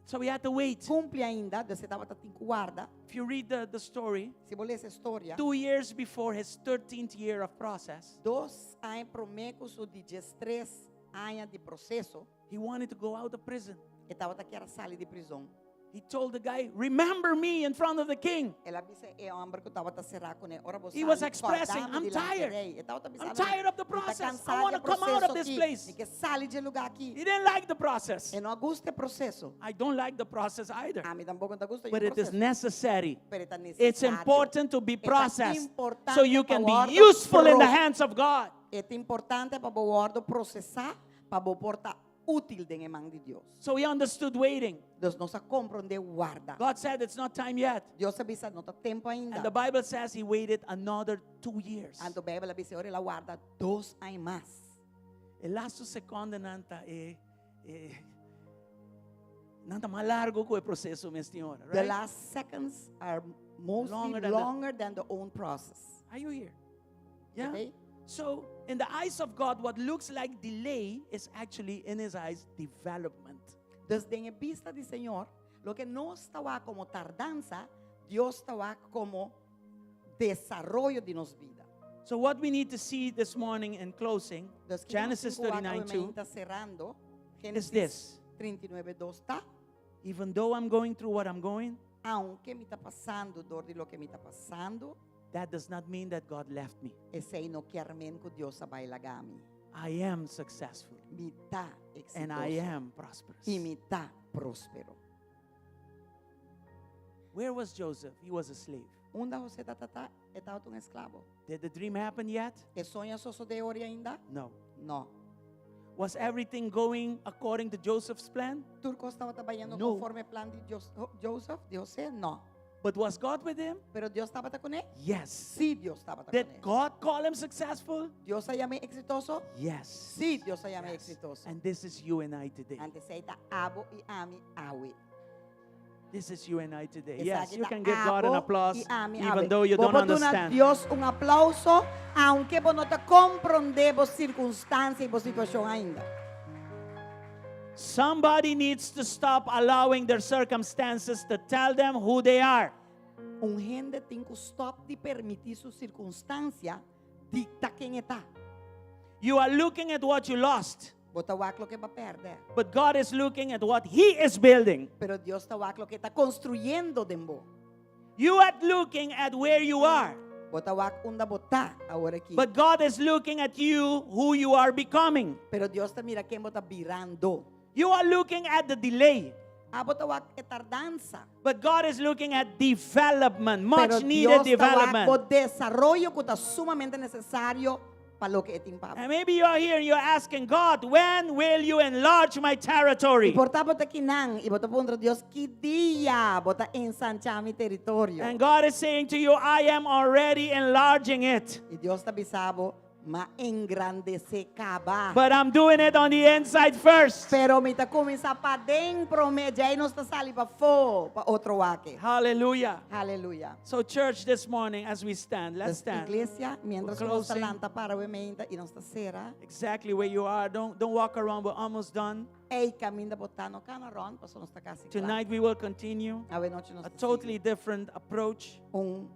So we had to wait. kumpli ainda, dus e tabata tin ku warda. If you read the story, Si bo lesa e historia, 2 years before his 13th year of process, 2 aña promé ku su 13 aña di proseso, he wanted to go out of prison. e tabata ke sali di prizòn. He told the guy, "Remember me in front of the king." El a bisa e hòmber ku tabata será kuné. Ora He was expressing, "I'm tired. I'm tired of the process. I want to come out of this place." Mi ke sali di e lugá aki. He didn't like the process. E no a gusta e proseso. I don't like the process either. Ami tampoko no ta gusta But e it is proseso. necessary. Pero ta nesesario. It's important to be Ta processed importante so you can pa be useful in the pro- hands of God. Ta importante pa bo wòrdu prosesá, pa bo por ta útil den man di Dios. So he understood waiting. Dus nos a komprondé warda. God said it's not time yet. Dios a bisa no ta tempu ainda. And the Bible says he waited another 2 years. Anto Beibel ta bisa el a warda 2 aña mas. E lastu sekòndenan ta e e nan ta mas largu ku e proseso mes señora, The right? last seconds are mostly Longer longer than than the- the, own process. Are you here? Yeah. Okay? So, in the eyes of God, what looks like delay is actually in his eyes development. Dus den bista di Señor, loke nos ta wak komo tardansa, Dios ta wak komo desaroyo di nos bida. So, what we need to see this morning in closing, Dus Genesis 39 2, ta serando, is Genesis this. 39 2 ta, Even though I'm going through what I'm going, aunke mi ta pasando dor di loke mi ta pasando, that does not mean that God left me. Esei no ke men ku Dios a bai laga mi. I am successful Mi ta and I eksitoso. am prosperous. I mi ta próspero. Where was Joseph? He was a slave. Unda José tabata? E tabata un esklabo. Did the dream happen yet? E soño a sosodé ainda? No. No. Was everything going according to Joseph's plan? Tur kos tabata bayendo No. konforme plan di Dios, Joseph, di José? No. But was God with him? Pero Dios tabata kuné? Yes. Sí, Dios tabata Did kuné. God call him successful? Dios a yam'é eksitoso? Yes. Sí, Dios a yam'é Yes. eksitoso. And this is you and I today. Anto esei ta abo i ami awe. This is you and I today. Esaki Yes, you ta can give God an abo applause i ami even awe. though you don't Bo por duna understand. Dios un aplouso, aunke bo no ta komprondé e sirkunstansia i e situashon ainda. Somebody needs to stop allowing their circumstances to tell them who they are. Un hende tin ku stòp di permití su sirkunstansia dikta ken e ta. You are looking at what you lost, Bo ta wak loke b'a pèrdè. but God is looking at what He is building. Pero Dios ta wak loke E ta konstruyendo den bo. You are looking at where you are, Bo ta wak unda bo ta awor aki. but God is looking at you, who you are becoming. Pero Dios ta mira ken bo ta birando. You are looking at the delay, Abo ta wak e tardansa. but God is looking at development, Pero much needed Dios ta wak development. bo desaroyo ku ta sumamente nesesario pa loke E tin pa bo. And maybe you are here and you're asking God, when will you enlarge my territory? I por ta bo ta akinan i bo ta puntra Dios ki dia bo ta ensanchá mi teritorio. And God is saying to you, I am already enlarging it, I Dios ta bisa bo m'a engrandesé kaba. but I'm doing it on the inside first. Pero mi ta kuminsá paden promé, djei nos ta sali pafó, pa otro wak. Hallelujah. Aleluya. So, church, this morning as we stand, let's Dus stand. iglesia, mientras We're nos ta closing. lanta para e i nos ta sera, Exactly where you are. Don't walk around. We're almost done. ei kaminda bo ta no kana rònt, paso nos ta kasi kla. Tonight we will continue Awe nochi nos a ta totally sigui different approach. un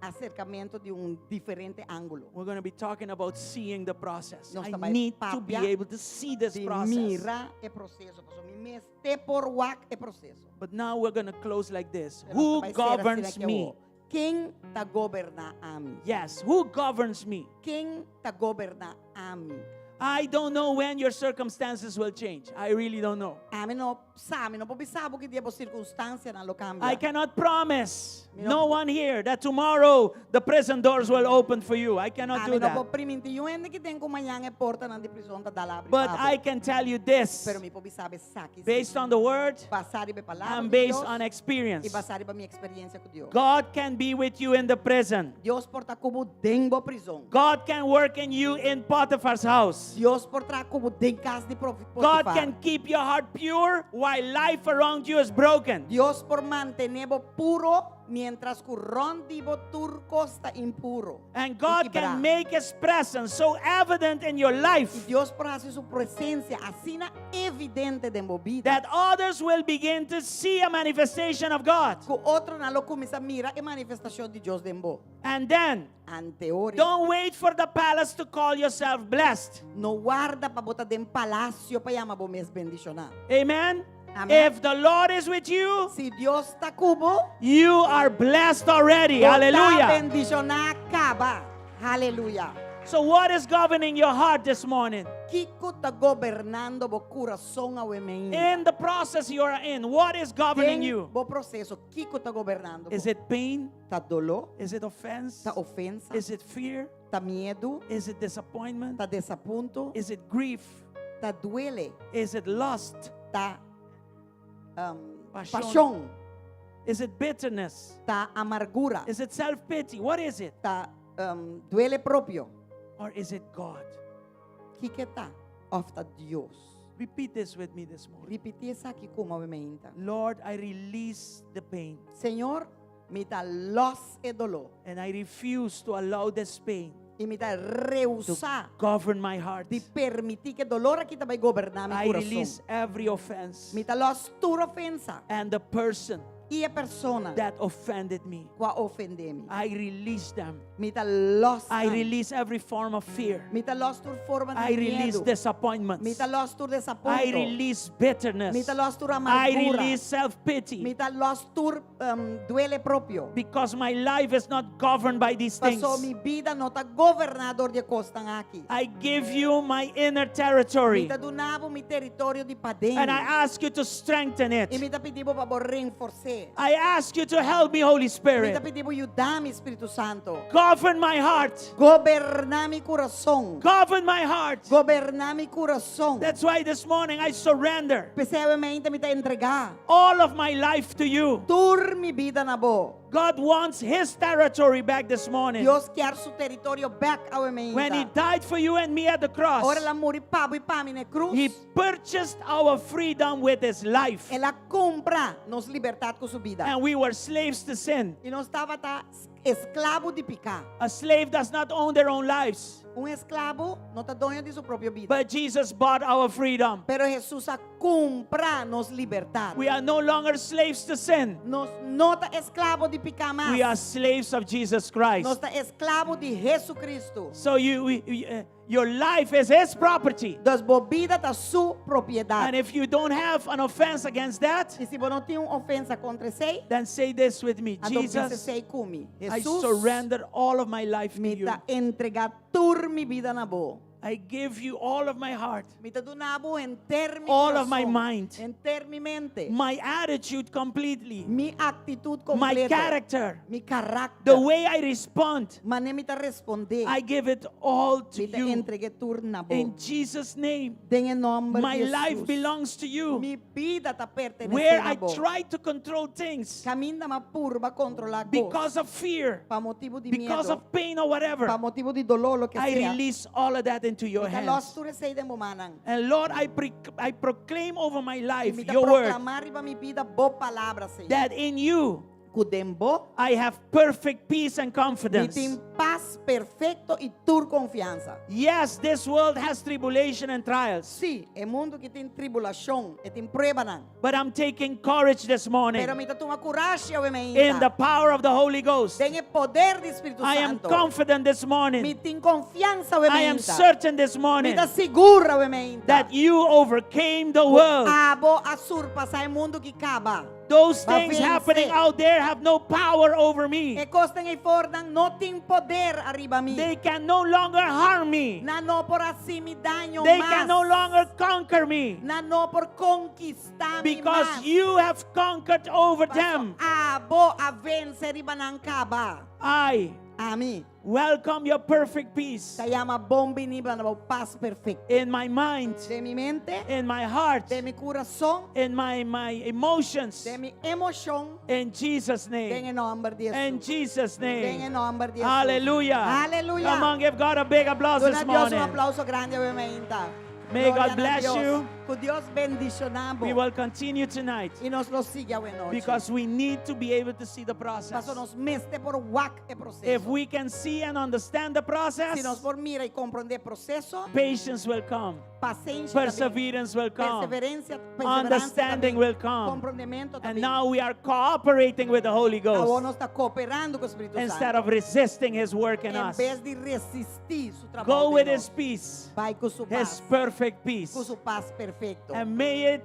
aserkamentu di un diferente ángulo. We're going to be talking about seeing the process. Nos I ta bai need to be papia able to see this Di process. mira e proseso, paso mi mester por wak e proseso. But now we're going to close like this. Pero nos Who ta bai sera governs asina me? ku awo. Ken ta goberná ami? Yes, who governs me? Ken ta goberná ami? I don't know when your circumstances will change. I really don't know. Ami no sa, mi no por bisa ki dia bo sirkunstansianan lo kambia. I cannot promise. No one here that tomorrow the prison doors will open for you. I cannot Ami do no por that. primintí niun hende aki den ku mañan e portanan di prizòn ta dal habri But pa bo. I can tell you this Pero mi por bisa bo esaki. based on the word Basá riba e palabra and di based Dios on i experience. basá riba mi eksperensia ku Dios. God can be with you in the prison. Dios por ta ku bo den bo prizòn. God can work in you in Potiphar's house. Dios por traha ku bo den kas di God Potifar. can keep your heart pure while life around you is broken. Dios por mantené bo puro miéntras ku rònt di bo tur kos ta impuro. And God I kibrá. can make His presence so evident in your I life Dios por hasi su presensia asina evidente den bo bida. that others will begin to see a manifestation of God. Ku otronan lo kuminsá mira e manifestashon di Dios den bo. And then, Anto ora. don't wait for the palace to call yourself blessed. No warda pa bo ta den palasio pa yama bo mes bendishoná. Amen. Amen. If the Lord is with you, Si Dios ta ku bo, you are blessed already. bo ta Hallelujah. bendishoná kaba. Hallelujah. So, what is governing your heart this morning? Kiko ta gobernando bo kurason awe mainta. In the process you are in, what is governing Den you? bo proseso, kiko ta gobernando bo? Is it pain? Ta doló? Is it offense? Ta ofensa? Is it fear? Ta miedu? Is it disappointment? Ta desapunto? Is it grief? Ta duele? Is it lust? Ta um, Pashon. pashon? Is it bitterness? Ta amargura? Is it self pity? What is it? Ta um, duele propio? Or is it God? Kiko e ta? Òf ta Dios? Repeat this with me this morning. Ripití esaki ku mi awe mainta. Lord, I release the pain Señor, mi ta lòs e doló. and I refuse to allow this pain I mi ta to rehusá govern my heart. di permití ku e doló aki ta bai goberná mi I kurason. release every offense Mi ta lòs tur ofensa and the person i e persona that offended me. ku a ofendé mi. I release them. Mi ta lòs I nan. release every form of fear. Mi ta lòs tur forma I di release miedu. disappointments. Mi ta lòs tur I desapunto. release bitterness. Mi ta lòs tur I amargura. release self pity Mi ta lòs tur um, duele propio. because my life is not governed by these things. Pasó mi bida no ta goberná dor di e kosnan aki. I give you my inner territory Mi ta duna bo mi teritorio di paden. and I ask you to strengthen I it. mi ta pidi bo pa bo refors'é. I ask you to help me, Holy Mi ta Spirit. pidi bo yuda mi, Spiritu Santu. Govern my heart. Goberná mi kurason. Govern my heart. Goberná mi kurason. That's why this morning I surrender P'esei awe mainta mi ta entregá. all of my life to you. Tur mi bida na bo. God wants his territory back this morning. Dios ke su teritorio bèk awe When he mainta. died for you and me at the cross, Ora el a muri pa bo i pa mi na krus. he purchased our freedom with his life. El a kumpra nos libertat ku su bida. And we were slaves to sin. I nos tabata esklabo di piká. A slave does not own their own lives, Un esklabo no ta doño di su propio bida. but Jesus bought our freedom. Pero Hesus a kumpra nos libertat. We are no longer slaves to sin. Nos no ta esklabo di piká mas. We are slaves of Jesus Nos Christ. ta esklabo di Hesukristu. So your life is his property. Dus bo bida ta su propiedat. And if you don't have an offense against that, I si bo no tin un ofensa kontra esei, then say this with me. anto bisa Jesus, esei ku mi. I Hesus, surrender all of my life to mi you. ta entregá tur mi bida na bo. I give you all of my heart, Mi ta duna bo henter mi All of my kurason, mind. henter mi mente, my attitude completely, mi aktitut my kompleto, character, mi karakter, the way I respond. manera mi ta respondé, I give it all to mi ta you. entreg'é tur na bo. In Jesus' name, Den e nòmber my di Hesus. life belongs to you. Mi bida ta pertenesé Where na I bo. try to control things Kaminda m'a purba kontrolá kos. because of fear, Pa motibu di because miedu. of pain or whatever, Pa motibu di doló, loke I sea. release all of that into your Mi ta lòs hands. tur esei den bo mannan. And Lord, I proclaim over my I life mi ta your word proklamá riba mi bida bo palabra, Señor. that in you Ku den bo, I have perfect peace and mi confidence. tin pas perfekto i tur konfiansa. Yes, this world has tribulation and trials, Sí, e mundu akí tin tribulashon, i tin pruebanan. but I'm taking courage this morning Pero mi ta tuma kurashi awe in the mainta. power of the Holy Ghost. Den e poder di Spiritu I am Santu. confident this Mi morning. tin konfiansa awe I am mainta. certain this Mi morning ta sigur awe mainta. that you overcame the world. Abo a surpasá e mundu akí kaba. Those Ba things vense. happening out there have no power over me. E kosnan eifornan no tin poder ariba mi. They can no longer harm me. Nan no por hasi mi daño They mas. can no longer conquer me. Nan no por konkistá mi Because mas. you have conquered over Paso them. Abo a vense riba nan kaba. I Ami welcome your perfect peace ta yama bon biní na bo pas perfekto. in my mind, Den mi mente, in my heart, den mi kurason, in my emotions. den mi emoshon, In Jesus' den name. e nòmber di In Hesus. Jesus' Den e name. nòmber di Hesus. Hallelujah. Aleluya. Come on, give God a big applause Duna this Dios un morning. aplauso grandi awe mainta. May Gloria God na bless Dios. you. Ku Dios bendishoná bo. We will continue tonight I nos lo sigui awe nochi. because we need to be able to see the process. Paso nos mester por wak e proseso. If we can see and understand the process, Si nos por mira i komprondé e proseso, patience will come, pasenshi ta bin. perseverance will come, Perseveransia, perseveransia understanding ta bin. will come. Komprondementu And ta bin. now we are cooperating with the Holy Awor Ghost nos ta kooperando ku Spiritu instead Santu. of resisting His work in En us. bes di resistí su trabou Go den with nos. His peace, Bai ku su His pas. perfect peace. Ku su pas perfekto. And may it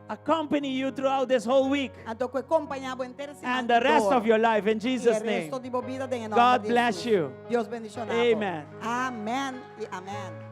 accompany you throughout this whole week Anto ku e kompañá bo henter siman and the rest of your life in I Jesus' e name. resto di bo bida den e nòmber God di bless Hesus. you. Dios bendishoná. Amen. Amèn i amèn.